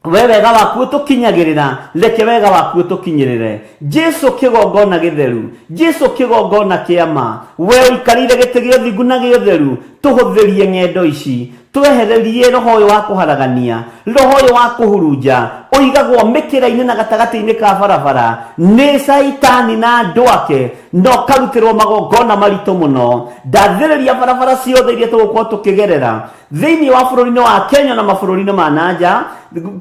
[SPEAKER 1] We wega waku ũtũkinyagĩrĩra, reke wega waku ũtũkinyĩrĩre. Jesu kĩgongona gĩtheru, Jesu kĩgongona kĩa ma, we ũikarĩire gĩtĩ gĩa ũthingu na gĩa ũtheru, tũhũthĩrie ng'endo ici, twehererie roho ũyũ wa kũharagania, roho ũyũ wa kũhurunja ũigagwo mĩkĩra-inĩ na gatagatĩ-inĩ ka barabara nĩ caitani na andũ ake, na ũkarutĩrwo magongona maritũ mũno. Ndathĩrĩria barabara ciothe iria tũgũkorwo tũkĩgerera thĩinĩ wa bũrũri-inĩ wa Kenya na mabũrũri-inĩ ma nanja,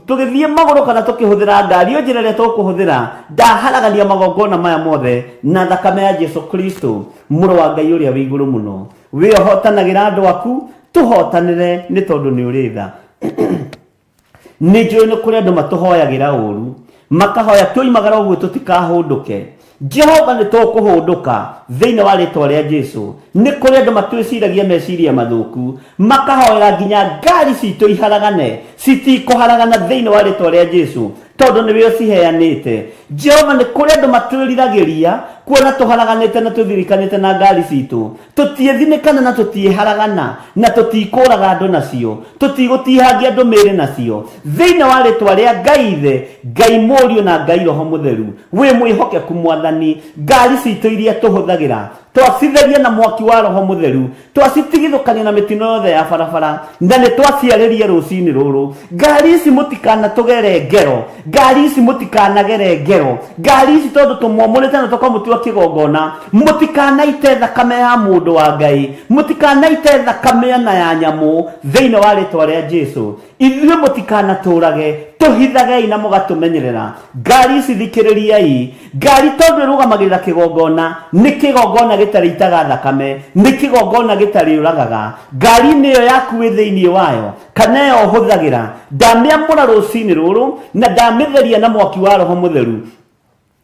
[SPEAKER 1] tũgĩthiĩ magũrũ kana tũkĩhũthĩra ngari, o njĩra ĩrĩa tũkũhũthĩra, ndaharagania magongona maya mothe na thakame ya Jesu Kristo mũrũ wa Ngai ũrĩa wĩ igũrũ mũno. We ũhotanagĩra andũ aku, tũhotanĩre nĩ tondũ nĩ ũrĩ tha. Nĩ njũĩ nĩ kũrĩ andũ matũhoyagĩra ũru, makahoya tũimagara ũguo tũtikahũndũke. Jehova nĩ tũkũhũndũka thĩinĩ wa rĩtwa rĩa Jesu. Nĩ kũrĩ andũ matwĩciragia meciria mathũku, makahoera nginya ngari citũ iharagane, citikũharagana thĩinĩ wa rĩtwa rĩa Jesu, tondũ nĩwe ũciheanĩte. Jehova nĩ kũrĩ andũ matwĩriragĩria Kuona tũharaganĩte na tũthirikanĩte na ngari citũ, tũtiĩthinĩkana na tũtiĩharagana na tũtikũraga andũ nacio, tũtigũtihangia andũ mĩĩrĩ nacio. Thĩinĩ wa rĩtwa rĩa Ngai Ithe, Ngai Mũriũ na Ngai Roho Mũtheru, wĩ mwĩhokeku Mwathani. Ngari citũ iria tũhũthagĩra twacitheria na mwaki wa Roho Mũtheru, twacitigithũkania na mĩtino yothe ya barabara, na nĩ twaciarĩria rũcinĩ rũrũ. Ngari ici mũtikanatũgere ngero, ngari ici mũtikanagere ngero, ngari ici tondũ tũmwamũrĩte na tũkamũtua kĩgongona, mũtikanaite thakame ya mũndũ wa Ngai, mũtikanaite thakame na ya nyamũ thĩinĩ wa rĩtwa rĩa Jesu. Ithuĩ mũtikanatũrage, tũhithagei na mũgatũmenyerera. Ngari ici thikĩrĩriai, ngari tondũ ĩrũgamagĩrĩra kĩgongona, nĩ kĩgongona gĩtarĩ itaga thakame, nĩ kĩgongona gĩtarĩ ũragaga. Ngari nĩyo yaku wĩ thĩinĩ wayo kana ĩyo ũhũthagĩra, ndamĩamũra rũcinĩ rũrũ na ndamĩtheria na mwaki wa Roho Mũtheru,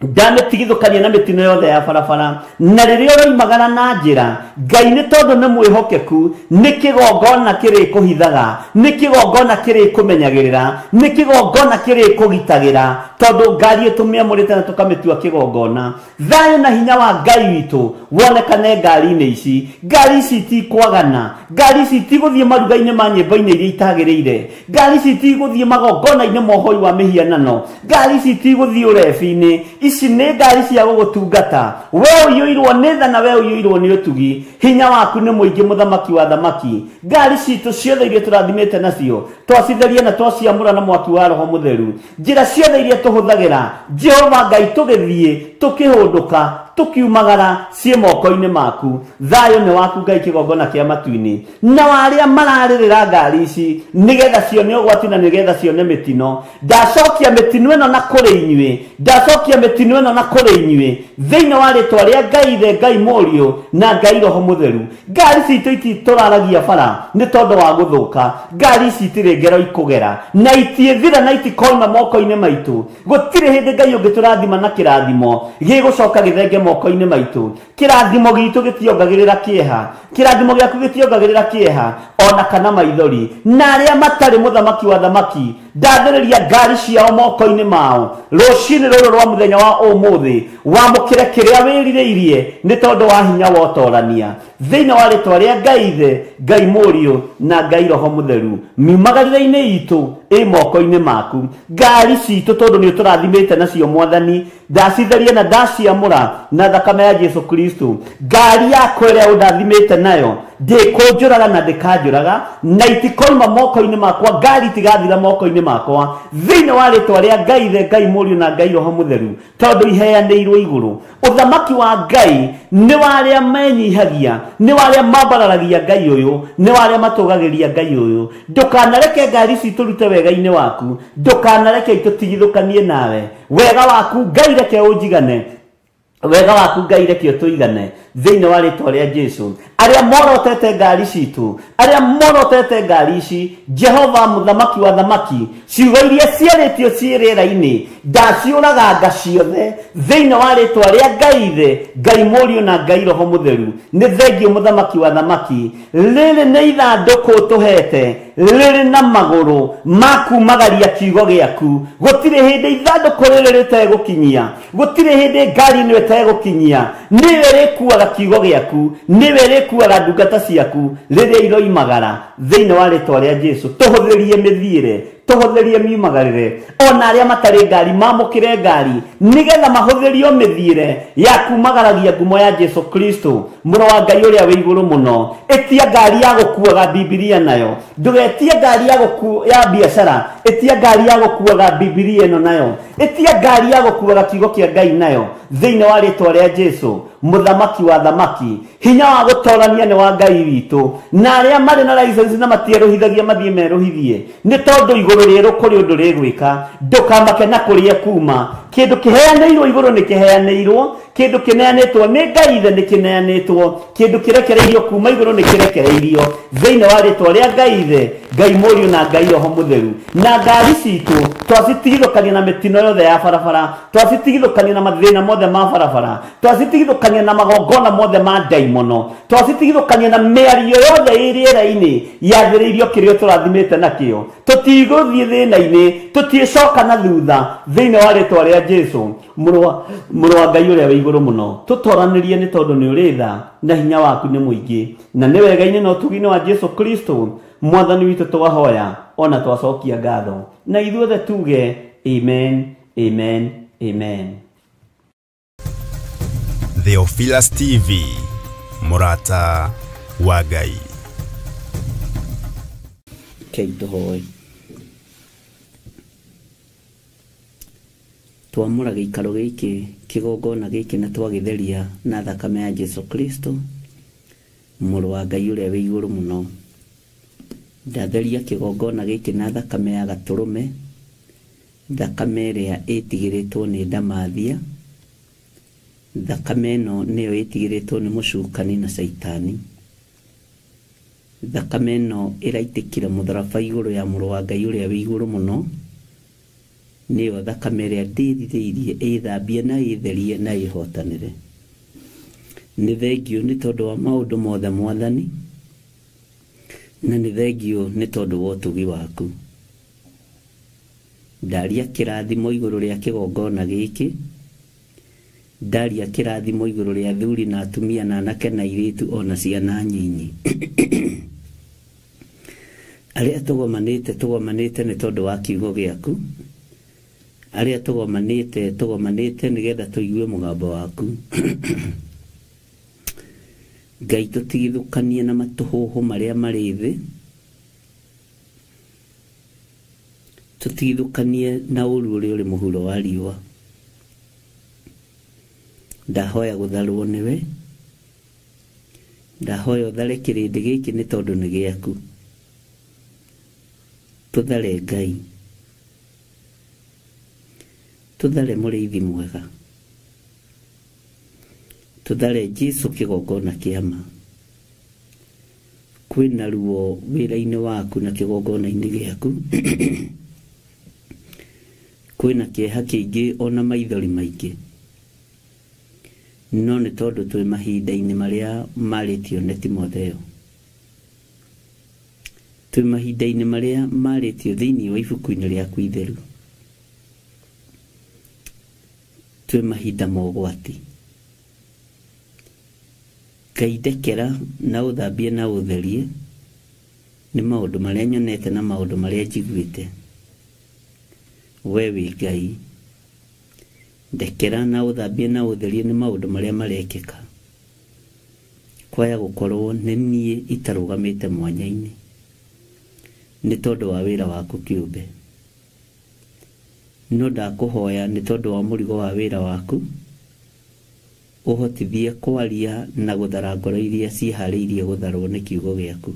[SPEAKER 1] ndamĩtigithũkania na mĩtino yothe ya barabara. Na rĩrĩa ũroimagara na njĩra, Ngai nĩ tondũ nĩ mwĩhokeku, nĩ kĩgongona kĩrĩkũhithaga, nĩ kĩgongona kĩrĩkũmenyagĩrĩra, nĩ kĩgongona kĩrĩkũgitagĩra, tondũ ngari tũmĩamũrĩte na tũkamĩtua kĩgongona. Thayũ na hinya wa Ngai witũ wonekane ngari-inĩ ici. Ngari ici itikwagana, ngari ici itigũthiĩ maruga-inĩ ma nyĩmbo-inĩ iria itagĩrĩire, ngari ici itigũthiĩ magongona-inĩ ma ũhoi wa mĩhianano, ngari ici itigũthiĩ ũrebi-inĩ. Ici nĩ ngari cia gũgũtungata. We ũiyũirwo nĩ tha na we ũiyũirwo nĩ ũtugi. Hinya waku nĩ mũingĩ, mũthamaki wa thamaki. Ngari citũ ciothe iria tũrathimĩte nacio twacitheria na twaciamũra na mwaki wa Roho Mũtheru. Njĩra ciothe iria tũhũthagĩra, Jehova Ngai, tũgĩthiĩ tũkĩhũndũka tũkiumagara ciĩ moko-inĩ maku. Thayũ nĩ waku Ngai, kĩgongona kĩa matu-inĩ. Na arĩa mararĩrĩra ngari ici nĩgetha cione ũgwati na nĩgetha cione mĩtino, ndacokia mĩtino ĩno na kũrĩ inyuĩ, ndacokia mĩtino ĩno na kũrĩ inyuĩ thĩinĩ wa rĩtwa rĩa Ngai Ithe, Ngai Mũriũ na Ngai Roho Mũtheru. Ngari citũ ititũraragia bara nĩ tondũ wa gũthũka, ngari ici itirĩ ngero ikũgera na itiĩthira na itikoima moko-inĩ maitũ. Gũtirĩ hĩndĩ Ngai ũngĩtũrathima na kĩrathimo gĩgũcoka gĩthenge moko-inĩ maitũ. Kĩrathimo gitũ gĩtiongagĩrĩra kĩeha, kĩrathimo gĩaku gĩtiongagĩrĩra kĩeha ona kana maithori. Na arĩa matarĩ mũthamaki wa thamaki, ndathĩrĩria ngari ciao moko-inĩ mao rũcinĩ rũrũ rwa mũthenya wa ũmũthĩ. Wamũkĩre kĩrĩa wĩrirĩirie nĩ tondũ wa hinya wa ũtorania thĩinĩ wa rĩtwa rĩa Ngai Ithe, Ngai Mũriũ na Ngai Roho Mũtheru. Miumagarĩre-inĩ itũ ĩ moko-inĩ maku. Ngari citũ tondũ nĩ ũtũrathimĩte nacio Mwathani, ndacitheria na ndaciamũra na thakame ya Jesu Kristo. Ngari yakwa ĩrĩa ũndathimĩte nayo ndĩkũnjũraga na ndĩkanjũraga, na itikoima moko-inĩ makwa, ngari itigathira moko-inĩ makwa thĩinĩ wa rĩtwa rĩa Ngai Ithe, Ngai Mũriũ na Ngai Roho Mũtheru, tondũ iheanĩirwo igũrũ. Ũthamaki wa Ngai nĩ wa arĩa menyihagia, nĩ wa arĩa mambararagia Ngai ũyũ, nĩ wa arĩa matũgagĩria Ngai ũyũ. Ndũkanareke ngari ici tũrute wega-inĩ waku, ndũkanareke itũtigithũkanie nawe. Wega waku Ngai reke ũnjigane, wega waku Ngai reke ũtũigane thĩinĩ wa rĩtwa rĩa Jesu. Arĩa morotete ngari citũ, arĩa morotete ngari ici, Jehova mũthamaki wa thamaki, ciugo iria ciarĩtio ciĩ rĩera-inĩ ndaciũraganga ciothe thĩinĩ wa rĩtwa rĩa Ngai Ithe, Ngai Mũriũ na Ngai Roho Mũtheru. Nĩ thengio mũthamaki wa thamaki. Rĩrĩ nĩ ithandũkũ ũtũhete rĩrĩ na magũrũ ma kumagaria kiugo gĩaku. Gũtirĩ hĩndĩ ithandũkũ rĩrĩ rĩtegũkinyia, gũtirĩ hĩndĩ ngari ĩno ĩtegũkinyia. Nĩwe rĩkuaga kiugo gĩaku, nĩwe rĩkuaga ndungata ciaku rĩrĩa iroimagara thĩinĩ wa rĩtwa rĩa Jesu. Tũhũthĩrie mĩthiĩre, tũhũthĩrie miumagarĩre, ona arĩa matarĩ ngari mamũkĩre ngari nĩgetha mahũthĩrio mĩthiĩre ya kumagaragia ngumo ya Jesu Kristo, mũrũ wa Ngai ũrĩa wĩ igũrũ mũno. Ĩtia ngari ya gũkuaga Bibilia nayo, ndũgetie ngari ya biacara, ĩtia ngari ya gũkuaga Bibilia ĩno nayo, ĩtia ngari ya gũkuaga kiugo kĩa Ngai nayo thĩinĩ wa rĩtwa rĩa Jesu, mũthamaki wa thamaki. Hinya wa gũtorania nĩ wa Ngai witũ, na arĩa marĩ na license na matierũhithagia mathiĩ merũhithie, nĩ tondũ igũrũ rĩerũ kũrĩ ũndũ rĩgwĩka. Ndũkamake na kũrĩa kuma. Kĩndũ kĩheanĩirwo igũrũ nĩ kĩheanĩirwo, kĩndũ kĩneanĩtwo nĩ Ngai Ithe nĩ kĩneanĩtwo, kĩndũ kĩrekereirio kuma igũrũ nĩ kĩrekereirio thĩinĩ wa rĩtwa rĩa Ngai Ithe, Ngai Mũriũ na Ngai Roho Mũtheru. Na ngari citũ twacitigithũkania na mĩtino yothe ya barabara, twacitigithũkania na mathĩna mothe ma barabara, twacitigithũkania na magongona mothe ma ndaimono, twacitigithũkania na mĩario yothe ĩ rĩera-inĩ yathĩrĩirio kĩrĩa tũrathimĩte nakĩo. Tũtigũthiĩ thĩna-inĩ, tũtiĩcoka na thutha thĩinĩ wa rĩtwa rĩa rĩa Jesu mũrũ wa Ngai ũrĩa wĩ igũrũ mũno tũtoranĩrie nĩ tondũ nĩ ũrĩ tha na hinya waku nĩ mũingĩ na nĩ wega-inĩ na ũtugi-inĩ wa Jesu Kristo mwathani witũ twahoya ona twacokia ngatho na ithuothe tuge amen amen amen.
[SPEAKER 5] Theophilus TV, mũrata wa Ngai.
[SPEAKER 6] Kei tũhoe. Twamũra gĩikaro gĩkĩ kĩgongona gĩkĩ na twagĩtheria na thakame ya Jesu Kristo mũrũ wa Ngai ũrĩa wĩ igũrũ mũno. Ndatheria kĩgongona gĩkĩ na thakame ya gatũrũme, thakame ĩrĩa ĩtigĩrĩtwo nĩ ndamathia, thakame ĩno nĩyo ĩtigĩrĩtwo nĩ mũcukani na caitani. Thakame ĩno ĩraitĩkire mũtharaba igũrũ ya mũrũ wa Ngai ũrĩa wĩ igũrũ mũno, nĩyo thakame ĩrĩa ndĩrirĩirie ĩthambie na ĩtherie na ĩhotanĩre. Nĩ thengiũ nĩ tondũ wa maũndũ mothe mwathani, na nĩ thengiũ nĩ tondũ wa ũtugi waku. Ndaria kĩrathimo igũrũ rĩa kĩgongona gĩkĩ, ndaria kĩrathimo igũrũ rĩa athuri na atumia na anake na airĩtu ona ciana nyinyi. Arĩa tũgomanĩte tũgomanĩte nĩ tondũ wa kiugo gĩaku, arĩa tũgomanĩte tũgomanĩte nĩgetha tũigue mũgambo waku. Ngai tũtigithũkanie na matũhũhũ marĩa marĩ thĩ, tũtigithũkanie na ũru ũrĩa ũrĩ mũhuro wa riũa. Ndahoya gũtharwo nĩwe, ndahoya ũthare kĩrĩndĩ gĩkĩ nĩ tondũ nĩ gĩaku. Tũthare Ngai, tũthare mũrĩithi mwega, tũthare Jesu kĩgongona kĩa ma. Kwĩna ruo wĩra-inĩ waku na kĩgongona-inĩ gĩaku, kwĩna kĩeha kĩingĩ ona maithori maingĩ, no nĩ tondũ twĩ mahinda-inĩ marĩa marĩtio nĩ Timotheo, twĩ mahinda-inĩ marĩa marĩtio thĩinĩ wa ibuku-inĩ rĩaku itheru, twĩ mahinda ma ũgwati. Ngai ndekera na ũthambie na ũtherie nĩ maũndũ marĩa nyonete na maũndũ marĩa njiguĩte. We wĩ Ngai, ndekera na ũthambie na ũtherie nĩ maũndũ marĩa marekĩka. Kwaya gũkorwo nĩ niĩ itarũgamĩte mwanya-inĩ nĩ tondũ wa wĩra waku kĩũmbe, no ndakũhoya nĩ tondũ wa mũrigo wa wĩra waku ũhotithie kwaria na gũthara ngoro iria ciĩharĩirie gũtharwo nĩ kiugo gĩaku.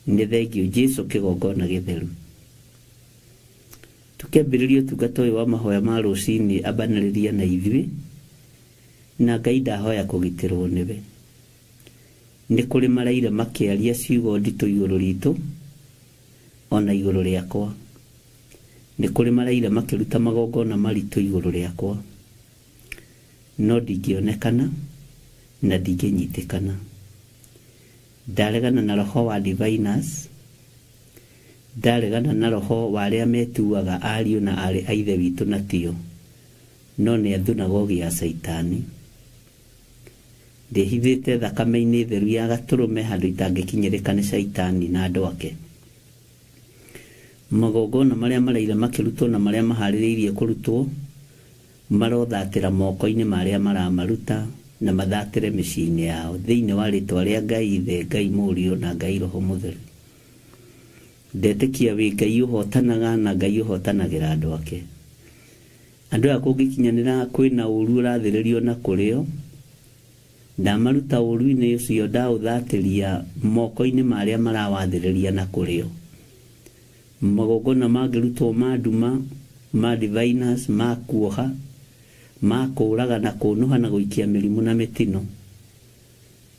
[SPEAKER 6] Nĩ thengiũ Jesu kĩgongona gĩtheru. Tũkĩambĩrĩria ũtungata ũyũ wa mahoya ma rũcinĩ, ambanĩrĩria na ithuĩ, na Ngai ndahoya kũgitĩrwo nĩwe. Nĩ kũrĩ maraire makĩaria ciugo nditũ igũrũ ritũ ona igũrũ rĩakwa, nĩ kũrĩ maraire makĩruta magongona maritũ igũrũ rĩakwa, no ndingĩonekana na ndingĩnyitĩkana. Ndaregana na roho wa diviners, ndaregana na roho wa arĩa metuaga ariũ na aarĩ a ithe witũ na tio, no nĩ athunagogi ya caitani. Ndĩhithĩte thakame-inĩ theru ya gatũrũme handũ itangĩkinyĩrĩka nĩ caitani na andũ ake. Magongona marĩa maraire makĩrutwo na marĩa maharĩrĩirie kũrutwo marothatĩra moko-inĩ marĩa maramaruta na mathatĩre mĩciĩ-inĩ yao thĩinĩ wa rĩtwa rĩa Ngai Ithe, Ngai Mũriũ na Ngai Roho Mũtheru. Ndetĩkia wĩ Ngai ũhotanaga na Ngai ũhotanagĩra andũ ake. Andũ aya kũngĩkinyanĩra kwĩna ũru ũrathĩrĩrio na kũrĩo, ndamaruta ũru-inĩ ũcio ndaũthatĩria moko-inĩ marĩa marawathĩrĩria na kũrĩo. Magongona mangĩrutwo ma nduma, ma diviners, ma kuoha, ma kũũraga na kũnũha na gũikia mĩrimũ na mĩtino,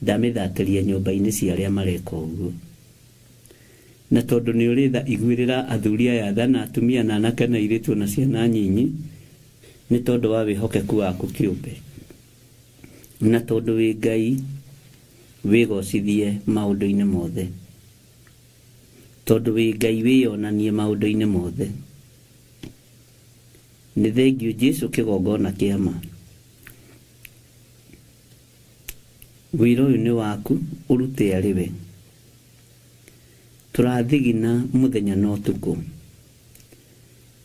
[SPEAKER 6] ndamĩthatĩria nyũmba-inĩ cia arĩa mareka ũguo. Na tondũ nĩ ũrĩ tha, iguĩrĩra athuri aya tha na atumia na anake na airĩtu na ciana nyinyi, nĩ tondũ wa wĩhokeku waku kĩũmbe, na tondũ wĩ Ngai wĩgocithie maũndũ-inĩ mothe, tondũ wĩ Ngai wĩyonanie maũndũ-inĩ mothe. Nĩ thengiũ Jesu kĩgongona kĩa ma. Wĩra ũyũ nĩ waku ũrute arĩ we. Tũrathigina mũthenya na ũtukũ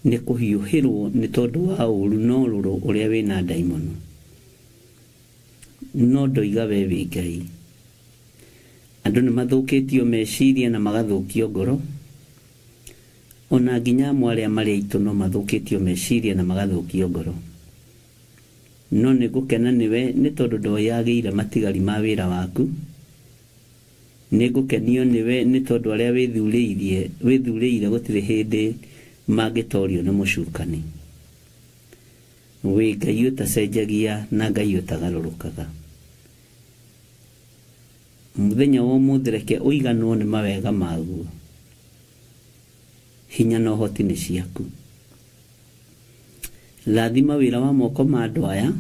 [SPEAKER 6] nĩ kũhiũhĩrwo nĩ tondũ wa ũru na ũrũrũ ũrĩa wĩna ndaimono. No ndoiga we wĩ Ngai. Andũ nĩ mathũkĩtio meciria na magathũkio ngoro, ona nginya amwe arĩa marĩ aitũ no mathũkĩtio meciria na magathũkio ngoro. No nĩ ngũkena nĩwe nĩ tondũ ndoyagĩire matigari ma wĩra waku. Nĩ ngũkenio nĩwe nĩ tondũ arĩa wĩthurĩire gũtirĩ hĩndĩ mangĩtorio nĩ mũcukani. Wĩ Ngai ũtacenjagia na Ngai ũtagarũrũkaga. Mũthenya wa ũmũthĩ reke ũiganwo nĩ mawega maguo. Hinya na ũhoti nĩ ciaku. Rathima wĩra wa moko ma andũ aya.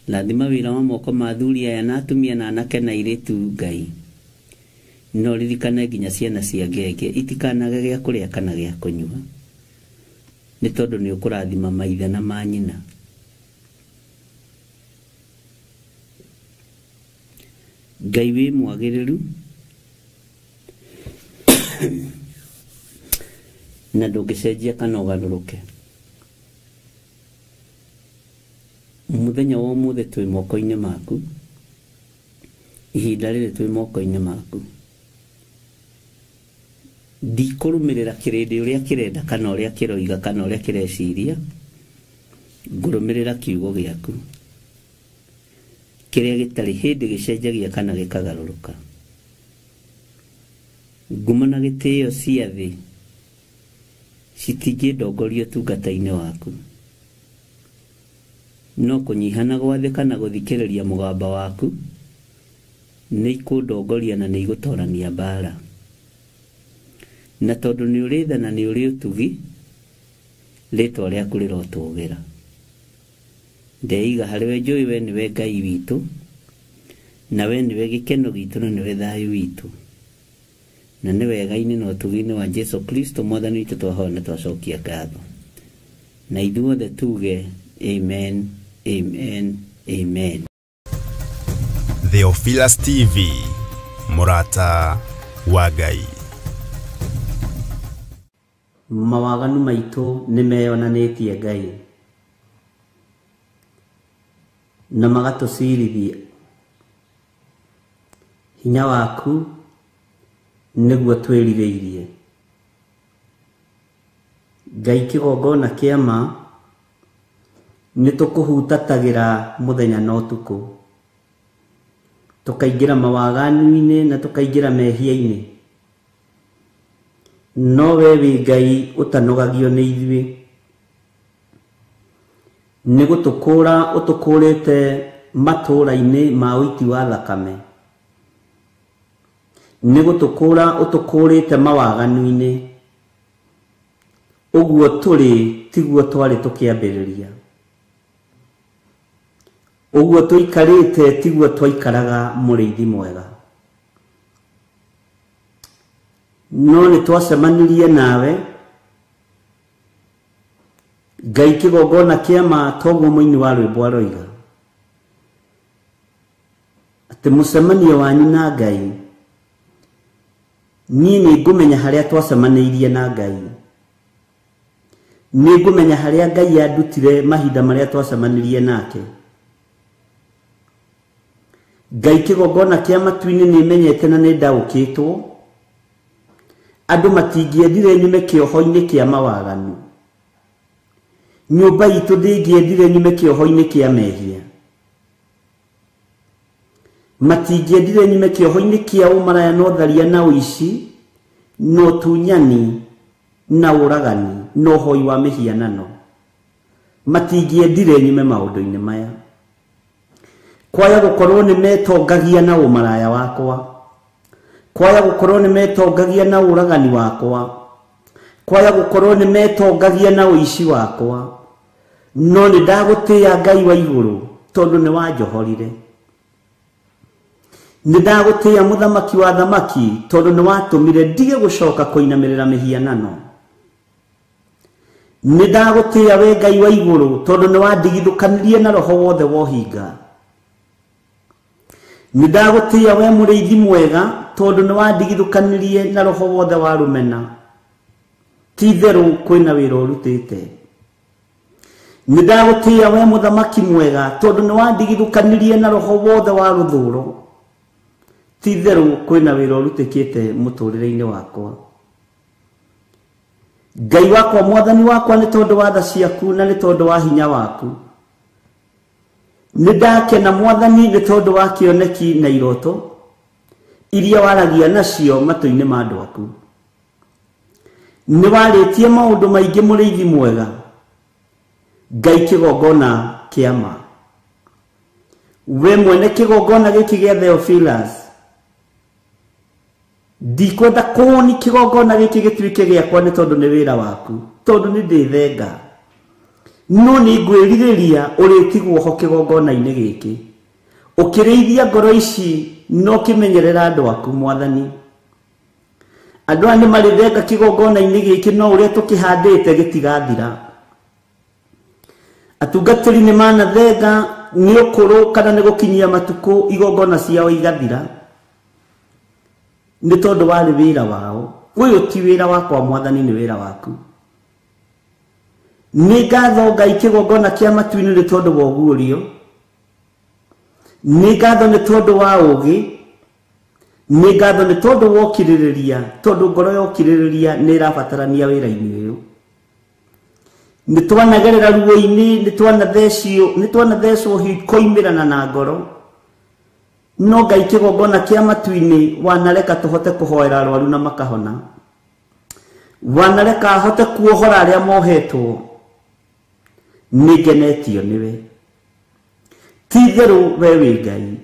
[SPEAKER 6] Rathima wĩra wa moko ma athuri aya na atumia na anake na airĩtu Ngai. No ririkane nginya ciana cia ngenge itikanage gĩa kũrĩa kana gĩa kũnyua, nĩ tondũ nĩ ũkũrathima maithe na manyina. Ngai wĩ mwagĩrĩru na ndũngĩcenjia kana ũgarũrũke. Mũthenya wa ũmũthĩ twĩ moko-inĩ maku, ihinda rĩrĩ twĩ moko-inĩ maku. Ndikũrũmĩrĩra kĩrĩndĩ ũrĩa kĩrenda kana ũrĩa kĩroiga kana ũrĩa kĩreciria, ngũrũmĩrĩra kiugo gĩaku kĩrĩa gĩtarĩ hĩndĩ gĩcenjagia kana gĩkagarũrũka. Ngumo na gĩtĩo cia thĩ citingĩndongoria ũtungata-inĩ waku, no kũnyiha na gwathĩka na gũthikĩrĩria mũgamba waku nĩ ikũndongoria na nĩ igũtorania mbara. Na tondũ nĩ ũrĩ tha na nĩ ũrĩ ũtugi, rĩtwa rĩaku rĩrotũgĩra. Ndeiga harĩ we, njũĩ we nĩwe Ngai witũ, na we nĩwe gĩkeno gitũ na nĩwe thayũ witũ. Na nĩ wega-inĩ na ũtugi-inĩ wa Jesu Kristo mwathani witũ twahoya na twacokia ngatho. Na ithuothe tuge amen, amen, amen.
[SPEAKER 5] Theophilus TV, mũrata wa Ngai.
[SPEAKER 1] Mawaganu maitũ nĩ meyonanĩtie Ngai na magatũcirithia. Hinya waku nĩguo twĩrirĩirie. Ngai kĩgongona kĩa ma nĩ tũkũhutatagĩra mũthenya na ũtukũ, tũkaingĩra mawaganu-inĩ na tũkaingĩra mehia-inĩ. No we wĩ Ngai ũtanogagio nĩ ithuĩ, nĩ gũtũkũra ũtũkũrĩte matũũra-inĩ ma ũiti wa thakame, nĩ gũtũkũra ũtũkũrĩte mawaganu-inĩ. Ũguo tũrĩ tiguo twarĩ tũkĩambĩrĩria, ũguo tũikarĩte tiguo twaikaraga mũrĩithi mwega. No nĩ twacemanirie nawe Ngai kĩgongona kĩa ma, toguo mũini wa rwĩmbo aroiga atĩ mũcemanio wanyu na Ngai, niĩ nĩ ngũmenya harĩa twacemanĩirie na Ngai, nĩ ngũmenya harĩa Ngai andutire mahinda marĩa twacemanirie nake. Ngai kĩgongona kĩa matu-inĩ nĩ menyete na nĩ ndaũkĩtwo, andũ matingĩendire nyume kĩoho-inĩ kĩa mawaganu, nyũmba itũ ndĩngĩendire nyume kĩoho-inĩ kĩa mehia, matingĩendire nyume kĩoho-inĩ kĩa ũmaraya na ũtharia na ũici na ũtunyani na ũragani na ũhoi wa mĩhianano, matingĩendire nyume maũndũ-inĩ maya. Kwaya gũkorwo nĩ metongagia na ũmaraya wakwa, kwaya gũkorwo nĩ metongagia na ũragani wakwa, kwaya gũkorwo nĩ metongagia na ũici wakwa, no nĩ ndagũtĩĩa Ngai wa igũrũ tondũ nĩ wanjohorire. Nĩ ndagũtĩĩa mũthamaki wa thamaki tondũ nĩ watũmire ndige gũcoka kũinamĩrĩra mĩhianano. Nĩ ndagũtĩĩa we Ngai wa igũrũ tondũ nĩ wandigithũkanirie na roho wothe wa ũhinga. Nĩ ndagũtĩĩa we mũrĩithi mwega tondũ nĩ wandigithũkanirie na roho wothe wa rũmena. Ti itherũ kwĩna wĩra ũrutĩte. Nĩ ndagũtĩĩa we mũthamaki mwega tondũ nĩ wandigithũkanirie na roho wothe wa rũthũro. Ti itherũ kwĩna wĩra ũrutĩkĩte mũtũrĩre-inĩ wakwa. Ngai wakwa mwathani wakwa nĩ tondũ wa tha ciaku na nĩ tondũ wa hinya waku. Nĩ ndakena mwathani nĩ tondũ wa kĩoneki na iroto iria waragia nacio matũ-inĩ ma andũ aku. Nĩ warĩtie maũndũ maingĩ mũrĩithi mwega, Ngai kĩgongona kĩa ma. We mwene kĩgongona gĩkĩ gĩa Theophilus, ndikwenda kũni kĩgongona gĩkĩ gĩtuĩke gĩakwa nĩ tondũ nĩ wĩra waku, tondũ nĩ ndĩthenga. No nĩ ngwĩrirĩria ũrĩtigwo ho kĩgongona-inĩ gĩkĩ, ũkĩrĩithia ngoro ici na ũkĩmenyerera andũ aku mwathani. Andũ aya nĩ marĩthenga kĩgongona-inĩ gĩkĩ no ũrĩa tũkĩhandĩte gĩtigathira. Atungatĩri nĩ manathenga nĩ ũkũrũ kana nĩ gũkinyia matukũ igongona ciao igathira, nĩ tondũ warĩ wĩra wao. Ũyũ ti wĩra wakwa mwathani, nĩ wĩra waku. Nĩ ngatho Ngai kĩgongona kĩa matu-inĩ nĩ tondũ wa ũguũrio. Nĩ ngatho nĩ tondũ wa ũũgĩ. Nĩ ngatho nĩ tondũ wa ũkirĩrĩria, tondũ ngoro ya ũkirĩrĩria nĩ ĩrabatarania wĩra-inĩ ũyũ. Nĩ twanagerera ruo-inĩ, nĩ twanathecwo ikoimĩrana na ngoro. No Ngai kĩgongona kĩa matu-inĩ wanareka tũhote kũhoera arwaru na makahona. Wanareka ahote kuohora arĩa mohetwo. Nĩ ngenetio nĩwe. Ti itherũ we wĩ Ngai.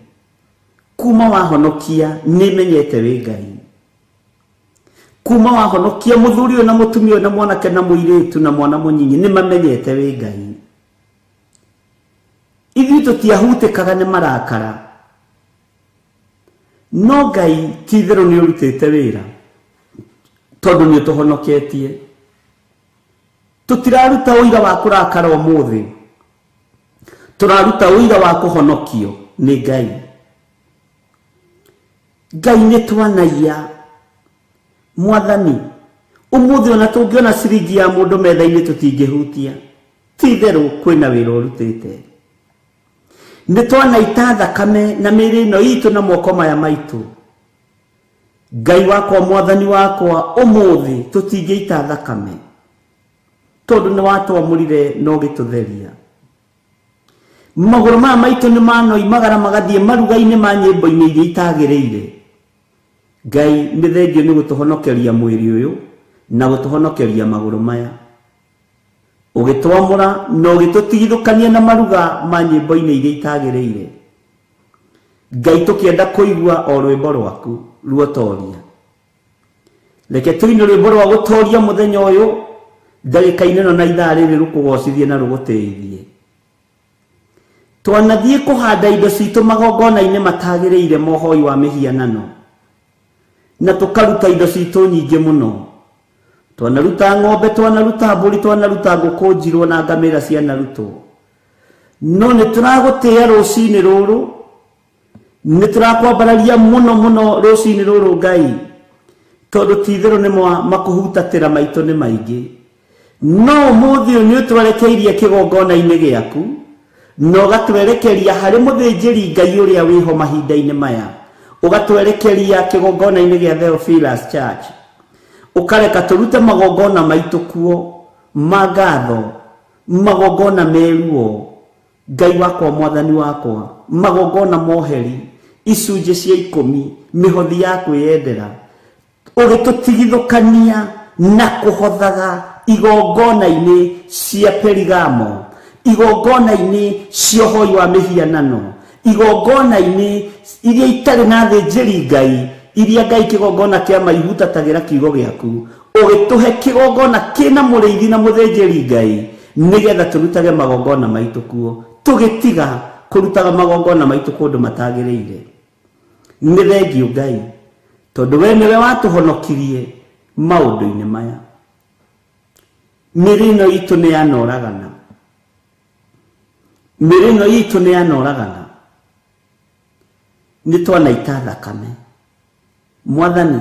[SPEAKER 1] Kuma wahonokia nĩ menyete wĩ Ngai. Kuma wahonokia mũthuri ũyũ na mũtumia ũyũ na mwanake na mũirĩtu na mwana mũnyinyi nĩ mamenyete wĩ Ngai. Ithuĩ tũtiahutĩkaga nĩ marakara. No Ngai ti itherũ nĩ ũrutĩte wĩra tondũ nĩ ũtũhonoketie. Tũtiraruta ũira wa kũrakara ũmũthĩ, tũraruta ũira wa kũhonokio nĩ Ngai. Ngai nĩ twanaiya mwathani. Ũmũthĩ ona tũngĩona ciringi ya mũndũ metha-inĩ tũtingĩhutia. Ti itherũ kwĩna wĩra ũrutĩte. Nĩ twanaita thakame na mĩĩrĩ ĩno itũ na moko maya maitũ. Ngai wakwa mwathani wakwa, ũmũthĩ tũtingĩita thakame tondũ nĩ watwamũrire na ũgĩtũtheria. Magũrũ maya maitũ nĩ manoimagara magathiĩ maruga-inĩ ma nyĩmbo-inĩ iria itagĩrĩire. Ngai nĩ thengio nĩ gũtũhonokeria mwĩrĩ ũyũ na gũtũhonokeria magũrũ maya. Ũgĩtwamũra na ũgĩtũtigithũkania na maruga ma nyĩmbo-inĩ iria itagĩrĩire. Ngai tũkĩenda kũigua o rwĩmbo rwaku ruotoria. Reke tũine rwĩmbo rwa gũtoria mũthenya ũyũ, ndagĩka-inĩ ĩno na ithaa rĩrĩ rũkũgocithie na rũgũtĩithie. Twanathiĩ kũhanda indo citũ magongona-inĩ matagĩrĩire mohoi wa mĩhianano, na tũkaruta indo citũ nyingĩ mũno. Twanaruta ng'ombe, twanaruta mbũri, twanaruta ngũkũ njirũ na ngamĩra cianarutwo. No nĩ tũragũtĩĩa rũcinĩ rũrũ, nĩ tũrakwambararia mũno mũno rũcinĩ rũrũ Ngai, tondũ ti itherũ nĩ makũhutatĩra maitũ nĩ maingĩ. No ũmũthĩ ũyũ nĩ ũtwerekeirie kĩgongona-inĩ gĩaku, na ũgatwerekeria harĩ mũthĩnjĩri Ngai ũrĩa wĩho mahinda-inĩ maya, ũgatwerekeria kĩgongona-inĩ gĩa Theophilus Church, ũkareka tũrute magongona maitũ kuo ma ngatho, magongona meruo, Ngai wakwa mwathani wakwa, magongona moheri, icunjĩ cia 10, mĩhothi ya kwĩyendera, ũgĩtũtigithũkania na kũhothaga igongona-inĩ cia Perigamo, igongona-inĩ cia ũhoi wa mĩhianano, igongona-inĩ iria itarĩ na athĩnjĩri Ngai, iria Ngai kĩgongona kĩa maihutatagĩra kiugo gĩaku, ũgĩtũhe kĩgongona kĩna mũrĩithi na mũthĩnjĩri Ngai, nĩgetha tũrutage magongona maitũ kuo, tũgĩtiga kũrutaga magongona maitũ kũndũ matagĩrĩire. Nĩ thengio Ngai, tondũ we nĩwe watũhonokirie maũndũ-inĩ maya. Mĩĩrĩ ĩno itũ nĩ yanoragana. Mĩĩrĩ ĩno itũ nĩ yanoragana. Nĩ twanaita thakame. Mwathani,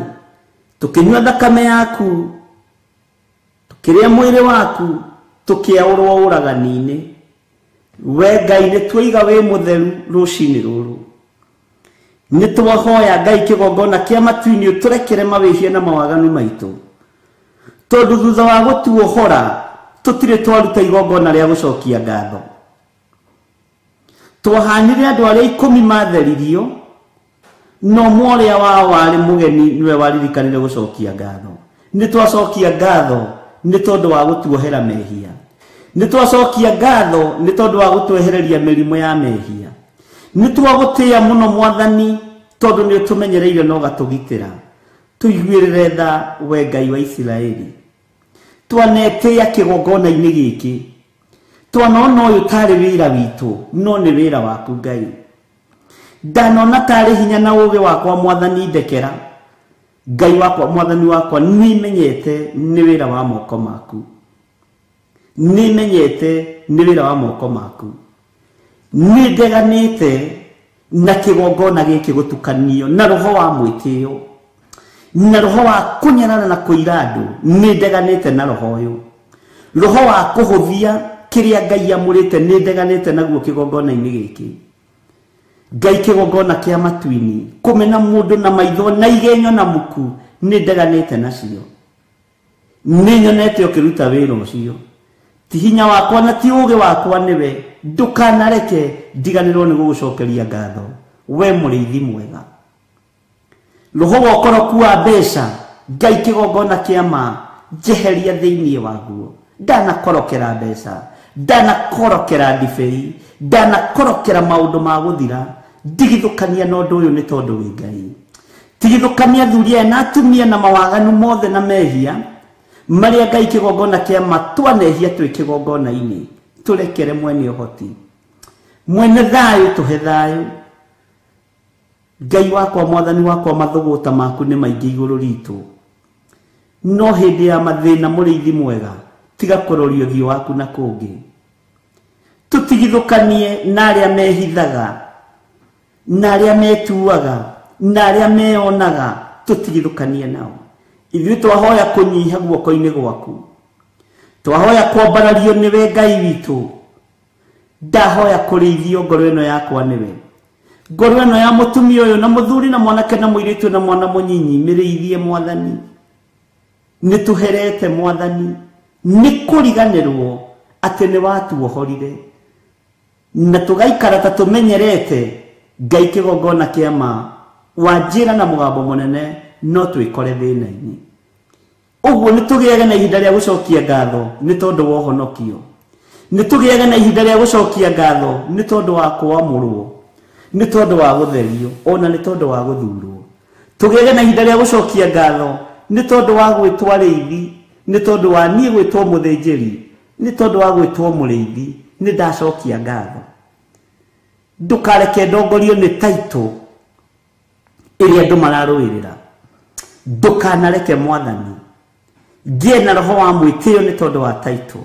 [SPEAKER 1] tũkĩnyua thakame yaku, tũkĩrĩa mwĩrĩ waku, tũkĩaũrwo ũragani-inĩ. We Ngai nĩ twaiga wĩ mũtheru rũcinĩ rũrũ. Nĩ twahoya Ngai kĩgongona kĩa matu-inĩ ũtũrekere mawĩhia na mawaganu maitũ. Tondũ thutha wa gũtuohora tũtirĩ twaruta igongona rĩa gũcokia ngatho. Twahanire andũ arĩa 10 matheririo, no ũmwe ũrĩa wao warĩ mũgeni nĩwe waririkanire gũcokia ngatho. Nĩ twacokia ngatho nĩ tondũ wa gũtuohera mehia. Nĩ twacokia ngatho nĩ tondũ wa gũtwehereria mĩrimũ ya mehia. Nĩ twagũtĩĩa mũno Mwathani tondũ nĩ ũtũmenyereire na ũgatũgitĩra. Tũiguĩrĩre tha we Ngai wa Isiraeli. Twanetĩĩa kĩgongona-inĩ gĩkĩ. Twanona ũyũ tarĩ wĩra witũ, no nĩ wĩra waku Ngai. Ndanona tarĩ hinya na ũũgĩ wakwa Mwathani ndekera. Ngai wakwa Mwathani wakwa nĩmenyete nĩ wĩra wa moko maku. Nĩmenyete nĩ wĩra wa moko maku. Nĩ ndeganĩte na kĩgongona gĩkĩ gũtukanio na roho wa mwĩtĩo, na roho wa kũnyarara na kũira andũ. Nĩ ndeganĩte na roho ũyũ. Roho wa kũhũthia kĩrĩa Ngai amũrĩte nĩ ndeganĩte naguo kĩgongona-inĩ gĩkĩ. Ngai kĩgongona kĩa matu-inĩ, kũmena mũndũ na maitho na igenyo na muku, nĩ ndeganĩte nacio. Nĩ nyonete ũkĩruta wĩra ũcio. Ti hinya wakwa na ti ũũgĩ wakwa nĩwe, ndũkanareke ndiganĩrwo nĩ gũgũcokeria ngatho, we mũrĩithi mwega. Roho wa ũkoroku wa mbeca, Ngai kĩgongona kĩa ma, njeheria thĩinĩ waguo. Ndanakorokera mbeca, ndanakorokera ndibei, ndanakorokera maũndũ ma gũthira. Ndigithũkania na ũndũ ũyũ nĩ tondũ wĩ Ngai. Tigithũkania athuri aya na atumia na mawaganu mothe na mehia marĩa Ngai kĩgongona kĩa ma twanehia twĩ kĩgongona-inĩ. Tũrekere mwene ũhoti, mwene thayũ, tũhe thayũ. Ngai wakwa Mwathani wakwa, mathũgũta maku nĩ maingĩ igũrũ ritũ. No hĩndĩ ya mathĩna mũrĩithi mwega, tiga kũroria ũthiũ waku na kũngĩ. Tũtigithũkanie na arĩa mehithaga, na arĩa metuaga, na arĩa meonaga, tũtigithũkanie nao. Ithuĩ twahoya kũnyiha guoko-inĩ gwaku. Twahoya kwambarario nĩwe Ngai witũ. Ndahoya kũrĩithio ngoro ĩno yakwa nĩwe. Ngoro ĩno ya mũtumia ũyũ na mũthuri na mwanake na mũirĩtu na mwana mũnyinyi, mĩrĩithie Mwathani. Nĩ tũherete Mwathani, nĩ kũriganĩrwo atĩ nĩ watuohorire. Na tũgaikara ta tũmenyerete Ngai kĩgongona kĩa ma, wanjĩra na mũgambo mũnene no twĩkore thĩna-inĩ. Ũguo nĩ tũgĩage na ihinda rĩa gũcokia ngatho nĩ tondũ wa ũhonokio. Nĩ tũgĩage na ihinda rĩa gũcokia ngatho nĩ tondũ wa kũamũrwo, nĩ tondũ wa gũtherio, ona nĩ tondũ wa gũthurwo. Tũgĩage na ihinda rĩa gũcokia ngatho nĩ tondũ wa gwĩtwo arĩithi, nĩ tondũ wa niĩ gwĩtwo mũthĩnjĩri, nĩ tondũ wa gwĩtwo mũrĩithi. Nĩ ndacokia ngatho. Ndũkareke ndongorio nĩ taitũ ĩrĩa andũ mararũĩrĩra. Ndũkanareke Mwathani ngĩe na roho wa mwĩtĩo nĩ tondũ wa taitũ.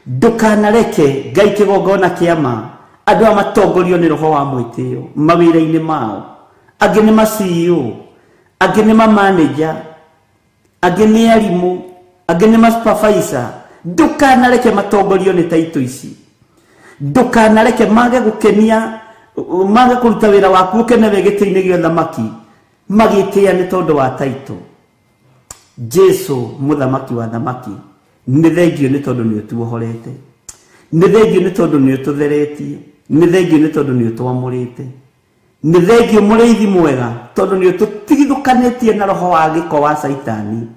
[SPEAKER 1] Ndũkanareke Ngai kĩgongona kĩa ma andũ aya matongorio nĩ roho wa mwĩtĩo mawĩra-inĩ mao. Angĩ nĩ ma CEO, angĩ nĩ ma manager, angĩ nĩ arimũ, angĩ nĩ ma supervisor. Ndũkanareke matongorio nĩ taitũ ici. Ndũkanareke mage gũkenia, mage kũruta wĩra waku ũkene wĩ gĩtĩ-inĩ gĩa ũthamaki, magĩtĩĩa nĩ tondũ wa taitũ. Jesu mũthamaki wa thamaki, nĩ thengio nĩ tondũ nĩ ũtuohorete, nĩ thengio nĩ tondũ nĩ ũtũtheretie, nĩ thengio nĩ tondũ nĩ ũtwamũrĩte, nĩ thengio mũrĩithi mwega tondũ nĩ ũtũtigithũkanĩtie na roho wa gĩko wa Caitani,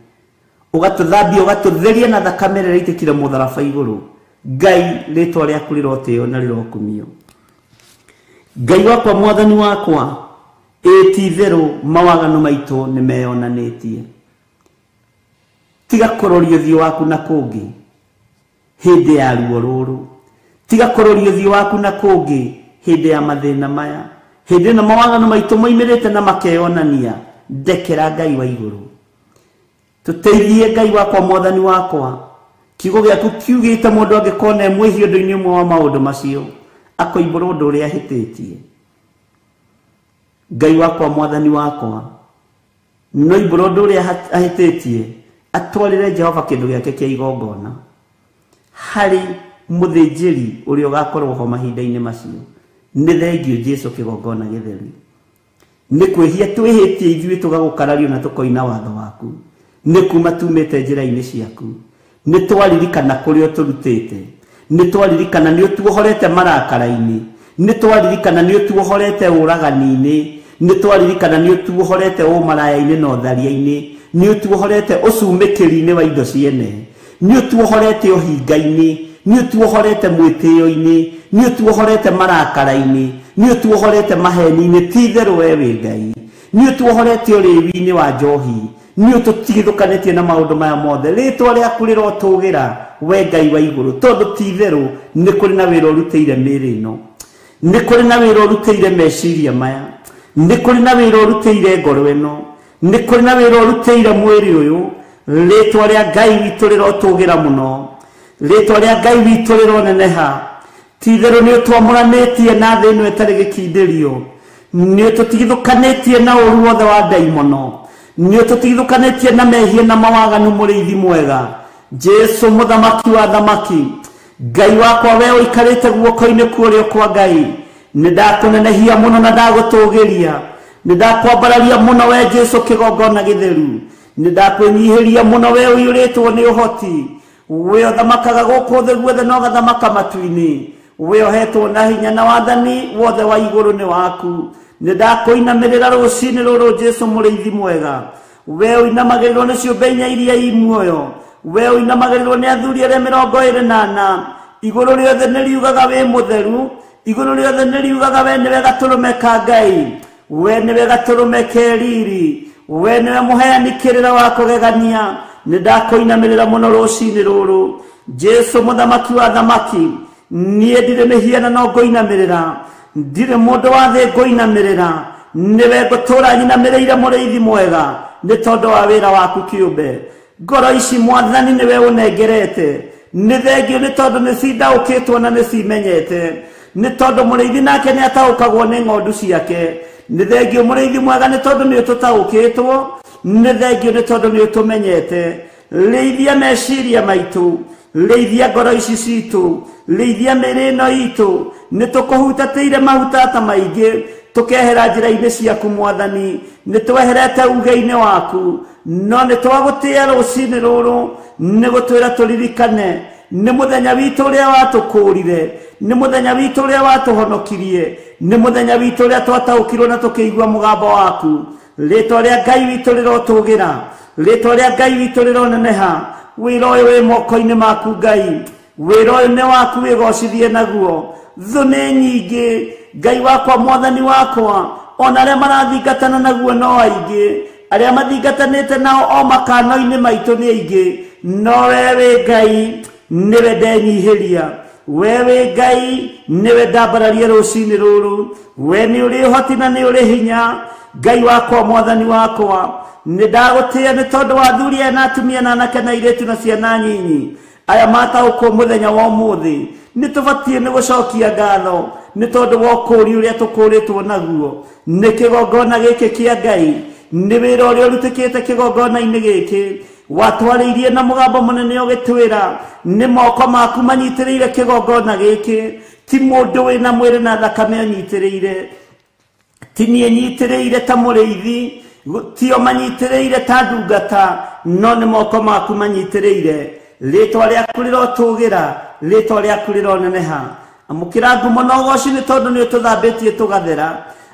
[SPEAKER 1] ũgatũthambia ũgatũtheria na thakame ĩrĩa ĩitĩkire mũtharaba igũrũ. Ngai rĩtwa rĩaku rĩrotĩo na rĩrokumio. Ngai wakwa Mwathani wakwa, ĩ ti itherũ mawaganu maitũ nĩ meyonanĩtie. Tiga kũroria ũthiũ waku na kũngĩ hĩndĩ ya ruo rũrũ. Tiga kũroria ũthiũ waku na kũngĩ hĩndĩ ya mathĩna maya. Hĩndĩ ĩno mawaganu maitũ moimĩrĩte na makeyonania, ndekera Ngai wa igũrũ. Tũteithie Ngai wakwa Mwathani wakwa, Kiugo gĩaku kiugĩte mũndũ angĩkorwo e mwĩhia ũndũ-inĩ ũmwe wa maũndũ macio akoimbũra ũndũ ũrĩa ahĩtĩtie. Ngai wakwa mwathani wakwa no imbũra ũndũ ũrĩa ahĩtĩtie atwarĩre Jehova kĩndũ gĩake kĩa igongona harĩ mũthĩnjĩri ũrĩa ũgakorwo ho mahinda-inĩ macio. Nĩ thengio Jesu kĩgongona gĩtheru. Nĩ kwĩhia twĩhĩtie ithuĩ tũgagũkarario na tũkoina watho waku. Nĩ kuma tumĩte njĩra-inĩ ciaku. Nĩ twaririkana kũrĩa ũtũrutĩte. Nĩ twaririkana nĩ ũtuohorete marakara-inĩ. Nĩ twaririkana nĩ ũtuohorete ũragani-inĩ. Nĩ twaririkana nĩ ũtuohorete ũmaraya-inĩ na ũtharia-inĩ. Nĩ ũtuohorete ũcumĩkĩri-inĩ wa indo ciene. Nĩ ũtuohorete ũhinga-inĩ. Nĩ ũtuohorete mwĩtĩo-inĩ. Nĩ ũtuohorete marakara-inĩ. Nĩ ũtuohorete maheni-inĩ. Ti itherũ we wĩ Ngai. Nĩ ũtuohorete ũrĩwi-inĩ wa njohi. Nĩ ũtũtigithũkanĩtie na maũndũ maya mothe. Rĩtwa rĩaku rĩrotũgĩra we Ngai wa igũrũ, tondũ ti itherũ nĩ kũrĩ na wĩra ũrutĩire mĩĩrĩ ĩno. Nĩ kũrĩ na wĩra ũrutĩire meciria maya. Nĩ kũrĩ na wĩra ũrutĩire ngoro ĩno. Nĩ kũrĩ na wĩra ũrutĩire mwĩrĩ ũyũ. Rĩtwa rĩa Ngai witũ rĩrotũgĩra mũno. Rĩtwa rĩa Ngai witũ rĩroneneha. Ti itherũ nĩ ũtwamũranĩtie na thĩ ĩno ĩtarĩ gĩkindĩrio. Nĩ ũtũtigithũkanĩtie na ũru wothe wa ndaimono. Nĩ ũtũtigithũkanĩtie na mehia na mawaganu mũrĩithi mwega. Jesu mũthamaki wa thamaki, Ngai wakwa we ũikarĩte guoko-inĩ kũrĩa kwa Ngai, nĩ ndakũnenehia mũno na ndagũtũgĩria. Nĩ ndakwambararia mũno we Jesu kĩgongona gĩtheru. Nĩ ndakwĩnyihĩria mũno we ũiyũrĩtwo nĩ ũhoti. We ũthamakaga gũkũ thĩ guothe na ũgathamaka matu-inĩ. We ũhetwo na hinya na wathani wothe wa igũrũ nĩ waku. Nĩ ndakũinamĩrĩra rũcinĩ rũrũ Jesu mũrĩithi mwega. We ũinamagĩrĩrwo nĩ ciũmbe inya iria i muoyo. We ũinamagĩrĩrwo nĩ athuri arĩa 24. Igũrũ rĩothe nĩ riugaga wĩ mũtheru. Igũrũ rĩothe nĩ riugaga we nĩwe gatũrũme ka Ngai. We nĩwe gatũrũme ke riri. We nĩwe mũheani kĩrĩra wa kũgegania. Nĩ ndakũinamĩrĩra mũno rũcinĩ rũrũ. Jesu mũthamaki wa thamaki, niĩ ndirĩ mĩhianano ngũinamĩrĩra. Ndirĩ mũndũ wa thĩ ngũinamĩrĩra. Nĩwe ngũtũũra nyinamĩrĩire mũrĩithi mwega nĩ tondũ wa wĩra waku kĩũmbe. Ngoro ici mwathani nĩwe ũnengerete. Nĩ thengio nĩ tondũ nĩ cindaũkĩtwo na nĩ cimenyete. Nĩ tondũ mũrĩithi nake nĩ ataũkagwo nĩ ng'ondu ciake. Nĩ thengio mũrĩithi mwega nĩ tondũ nĩ ũtũtaũkĩtwo. Nĩ thengio nĩ tondũ nĩ ũtũmenyete. Rĩithia meciria maitũ. Rĩithia ngoro ici citũ. Rĩithia mĩĩrĩ ĩno itũ. Nĩ tũkũhutatĩire mahutata maingĩ. Tũkehera njĩra-inĩ ciaku mwathani. Nĩ tweherete uge-inĩ waku. No nĩ twagũtĩĩa rũcinĩ rũrũ nĩ gũtwĩra tũririkane nĩ mũthenya witũ ũrĩa watũkũũrire. Nĩ mũthenya witũ ũrĩa watũhonokirie. Nĩ mũthenya witũ ũrĩa twataũkirwo na tũkĩigua mũgambo waku. Rĩtwa rĩa Ngai witũ rĩrotũgĩra. Rĩtwa rĩa Ngai witũ rĩroneneha. Wĩra ũyũ wĩ moko-inĩ maku Ngai. Wĩra ũyũ nĩ waku wĩgocithie naguo. Thũ nĩ nyingĩ. Ngai wakwa mwathani wakwa, ona arĩa marathingatana naguo no aingĩ. Arĩa mathingatanĩte nao o makano-inĩ maitũ nĩ aingĩ. No we wĩ Ngai nĩwe ndenyihĩria. We wĩ Ngai nĩwe ndambararia rũcinĩ rũrũ. We nĩ ũrĩ ũhoti na nĩ ũrĩ hinya. Ngai wakwa mwathani wakwa, nĩ ndagũtĩĩa nĩ tondũ wa athuri aya na atumia na anake na airĩtu na ciana nyinyi aya mataũkwo mũthenya wa ũmũthĩ. Nĩ tũbatiĩ nĩ gũcokia ngatho nĩ tondũ wa ũkũũri ũrĩa tũkũũrĩtwo naguo. Nĩ kĩgongona gĩkĩ kĩa Ngai. Nĩ wĩra ũrĩa ũrutĩkĩte kĩgongona-inĩ gĩkĩ. Watwarĩirie na mũgambo mũnene ũgĩtwĩra nĩ moko maku manyitĩrĩire kĩgongona gĩkĩ. Ti mũndũ wĩna mwĩrĩ na thakame anyitĩrĩire. Ti niĩ nyitĩrĩire ta mũrĩithi, tio manyitĩrĩire ta ndungata, no nĩ moko maku manyitĩrĩire. Rĩtwa rĩaku rĩrotũgĩra. Rĩtwa rĩaku rĩroneneha. Amũkĩra ngumo na ũgoci nĩ tondũ nĩ ũtũthambĩtie tũgathera.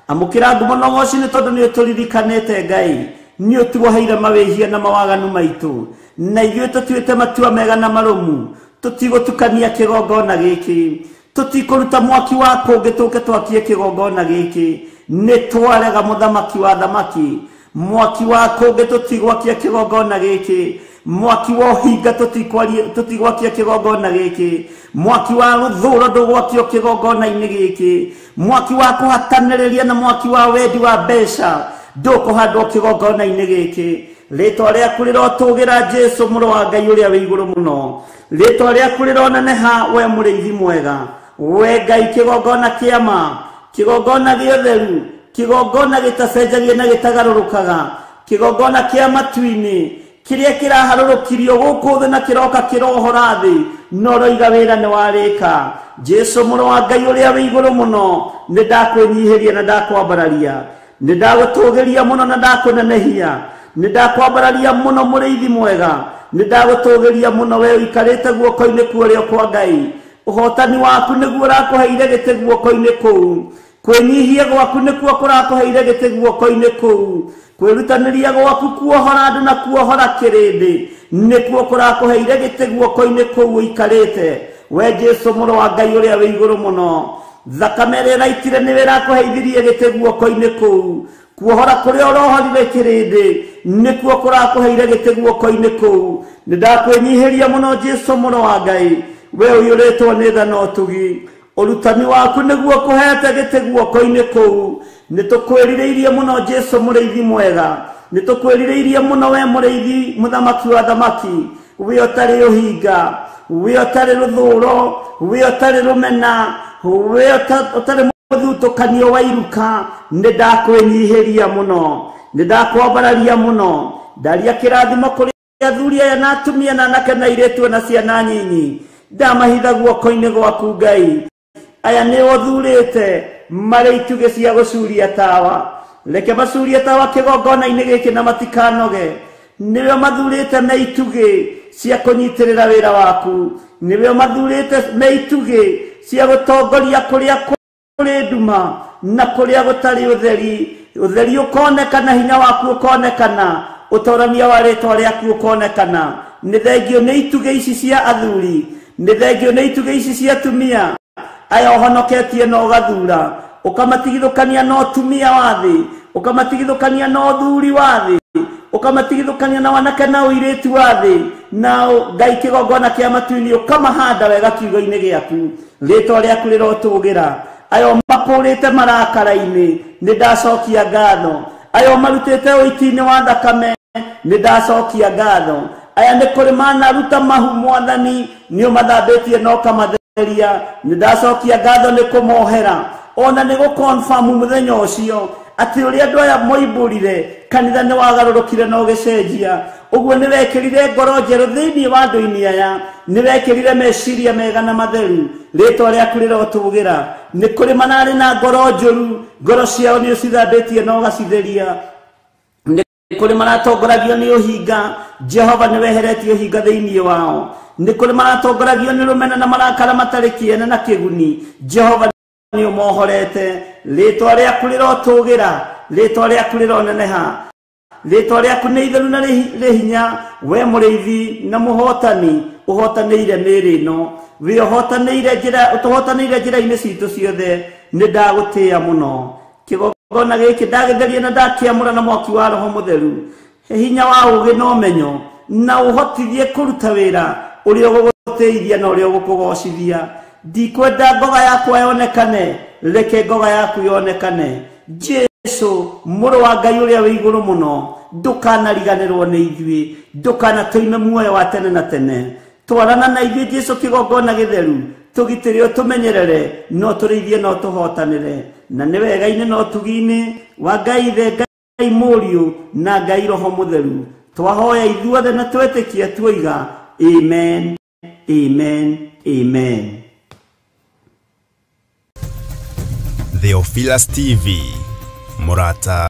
[SPEAKER 1] Amũkĩra ngumo na ũgoci nĩ tondũ nĩ ũtũririkanĩte Ngai. Nĩ ũtuoheire mawĩhia na mawaganu maitũ. Na ithuĩ tũtuĩte matua mega na marũmu. Tũtigũtukania kĩgongona gĩkĩ. Tũtikũruta mwaki wa kũngĩ tũke twakie kĩgongona gĩkĩ. Nĩ twarega mũthamaki wa thamaki. Mwaki wa kũngĩ tũtigwakia kĩgongona gĩkĩ. Mwaki wa ũhinga tũtigwakia kĩgongona gĩkĩ. Mwaki wa rũthũro ndũgwakio kĩgongona-inĩ gĩkĩ. Mwaki wa kũhatanĩrĩria na mwaki wa wendi wa mbeca ndũkũhandwo kĩgongona-inĩ gĩkĩ. Rĩtwa rĩaku rĩrotũgĩra Jesu mũrũ wa Ngai ũrĩa wĩ igũrũ mũno. Rĩtwa rĩaku rĩroneneha we mũrĩithi mwega. We Ngai kĩgongona kĩa ma, kĩgongona gĩotheru, kĩgongona gĩtacenjagia na gĩtagarũrũkaga, kĩgongona kĩa matu-inĩ kĩrĩa kĩraharũrũkirio gũkũ thĩ na kĩroka kĩrohora thĩ, no ũroiga wĩra nĩ warĩka. Jesu mũrũ wa Ngai ũrĩa wĩ igũrũ mũno, nĩ ndakwĩnyihĩria na ndakwambararia, nĩ ndagũtũgĩria mũno na ndakũnenehia, nĩ ndakwambararia mũno mũrĩithi mwega, nĩ ndagũtũgĩria mũno we ũikarĩte guoko-inĩ kwa ũrĩo kwa Ngai. Ũhotani waku nĩguo ũrakũheire gĩtĩ guoko-inĩ kũu, kwĩnyihia gwaku nĩkuo kũrakũheire gĩtĩ guoko-inĩ kũu, kwĩrutanĩria gwaku kuohora andũ na kuohora kĩrĩndĩ nĩkuo kũrakũheire gĩtĩ guoko-inĩ kũu ũikarĩte. We Jesu mũrũ wa Ngai ũrĩa wĩ igũrũ mũno, thakame ĩrĩa ĩraitire nĩwe ĩrakũheithirie gĩtĩ guoko-inĩ kũu, kuohora kũrĩa ũrohorire kĩrĩndĩ nĩkuo kũrakũheire gĩtĩ guoko-inĩ kũu. Nĩ ndakwĩnyihĩria mũno Jesu mũrũ wa Ngai, we ũiyũrĩtwo nĩ tha na ũtugi. Ũrutani waku nĩguo kũhete gĩtĩ guoko-inĩ kũu. Nĩ tũkwĩrirĩirie mũno Jesu mũrĩithi mwega, nĩ tũkwĩrirĩirie mũno we mũrĩithi mũthamaki wa thamaki, we ũtarĩ ũhinga, we ũtarĩ rũthũro, we ũtarĩ rũmena, we ũtarĩ mũthutũkanio wa iruka. Nĩ ndakwĩnyihĩria mũno, nĩ ndakwambararia mũno. Ndaria kĩrathimo kũrĩ athuri aya na atumia na anake na airĩtu na ciana nyinyi, ndamahitha guoko-inĩ gwaku Ngai. Aya nĩ ũthurĩte marĩ itugĩ cia gũcuria tawa, reke macurie tawa kĩgongona-inĩ gĩkĩ na matikanoge. Nĩwe mathurĩte me itugĩ cia kũnyitĩrĩra wĩra waku, nĩwe mathurĩte me itugĩ cia gũtongoria kũrĩa kũrĩ nduma na kũrĩa gũtarĩ ũtheri. Ũtheri ũkonekana, hinya waku ũkonekana, ũtorania wa rĩtwa rĩaku ũkonekana. Nĩ thengio nĩ itugĩ ici cia athuri, nĩ thengio nĩ itugĩ ici cia atumia aya ũhonoketie na ũgathura, ũkamatigithũkania na ũtumia wa thĩ, ũkamatigithũkania na ũthuri wa thĩ, ũkamatigithũkania na wanake na ũirĩtu wa thĩ, na Ngai kĩgongona kĩa matu-inĩ ũkamahanda wega kiugo-inĩ gĩaku. Rĩtwa rĩaku rĩrotũgĩra. Aya makũrĩte marakara-inĩ, nĩ ndacokia ngatho. Aya marutĩte ũiti-inĩ wa thakame, nĩ ndacokia ngatho. Aya nĩ kũrĩ manaruta mahu mwathani, nĩ ũmathambĩtie na ũkamatheria, nĩ ndacokia ngatho nĩ kũmohera. Ona nĩ gũconfirm mũthenya ũcio atĩ ũrĩa andũ aya moimbũrire kanitha nĩ wagarũrũkire na ũgĩcenjia. Ũguo nĩ wekĩrire ngoro njerũ thĩinĩ wa andũ-inĩ aya, nĩ wekĩrire meciria mega na matheru. Rĩtwa rĩaku rĩrotũgĩra. Nĩ kũrĩ manarĩ na ngoro njũru, ngoro ciao nĩ ũcithambĩtie na ũgacitheria. Nĩ kũrĩ maratongoragio nĩ ũhinga, Jehova nĩ weheretie ũhinga thĩinĩ wao. Nĩ kũrĩ maratongoragio nĩ rũmena na marakara matarĩ kĩene na kĩguni, Jehova nĩ ũmohorete. Rĩtwa rĩaku rĩrotũgĩra, rĩtwa rĩaku rĩroneneha, rĩtwa rĩaku nĩ itheru na rĩ hinya. We mũrĩithi na mũhotani, ũhotanĩire mĩĩrĩ ĩno, we ũhotanĩire njĩra, ũtũhotanĩire njĩra-inĩ citũ ciothe. Nĩ ndagũtĩĩa mũno. Kĩgongona gĩkĩ ndagĩtheria na ndakĩamũra na mwaki wa Roho Mũtheru. He hinya wa ũũgĩ na ũmenyo, na ũhotithie kũruta wĩra ũrĩa ũgũgũtĩithia na ũrĩa ũgũkũgocithia. Ndikwenda ngoga yakwa yonekane, reke ngoga yaku yonekane. Jesu mũrũ wa Ngai ũrĩa wĩ igũrũ mũno, ndũkanariganĩrwo nĩ ithuĩ, ndũkanatũime muoyo wa tene na tene. Twarana na ithuĩ Jesu kĩgongona gĩtheru, tũgitĩre ũtũmenyerere, no tũrĩithie no tũhotanĩre. Na nĩ wega-inĩ na ũtugi-inĩ wa Ngai Ithe, Ngai Mũriũ na Ngai Roho Mũtheru, twahoya ithuothe na twetĩkia tuoiga amen, amen, amen.
[SPEAKER 5] Theophilus TV, mũrata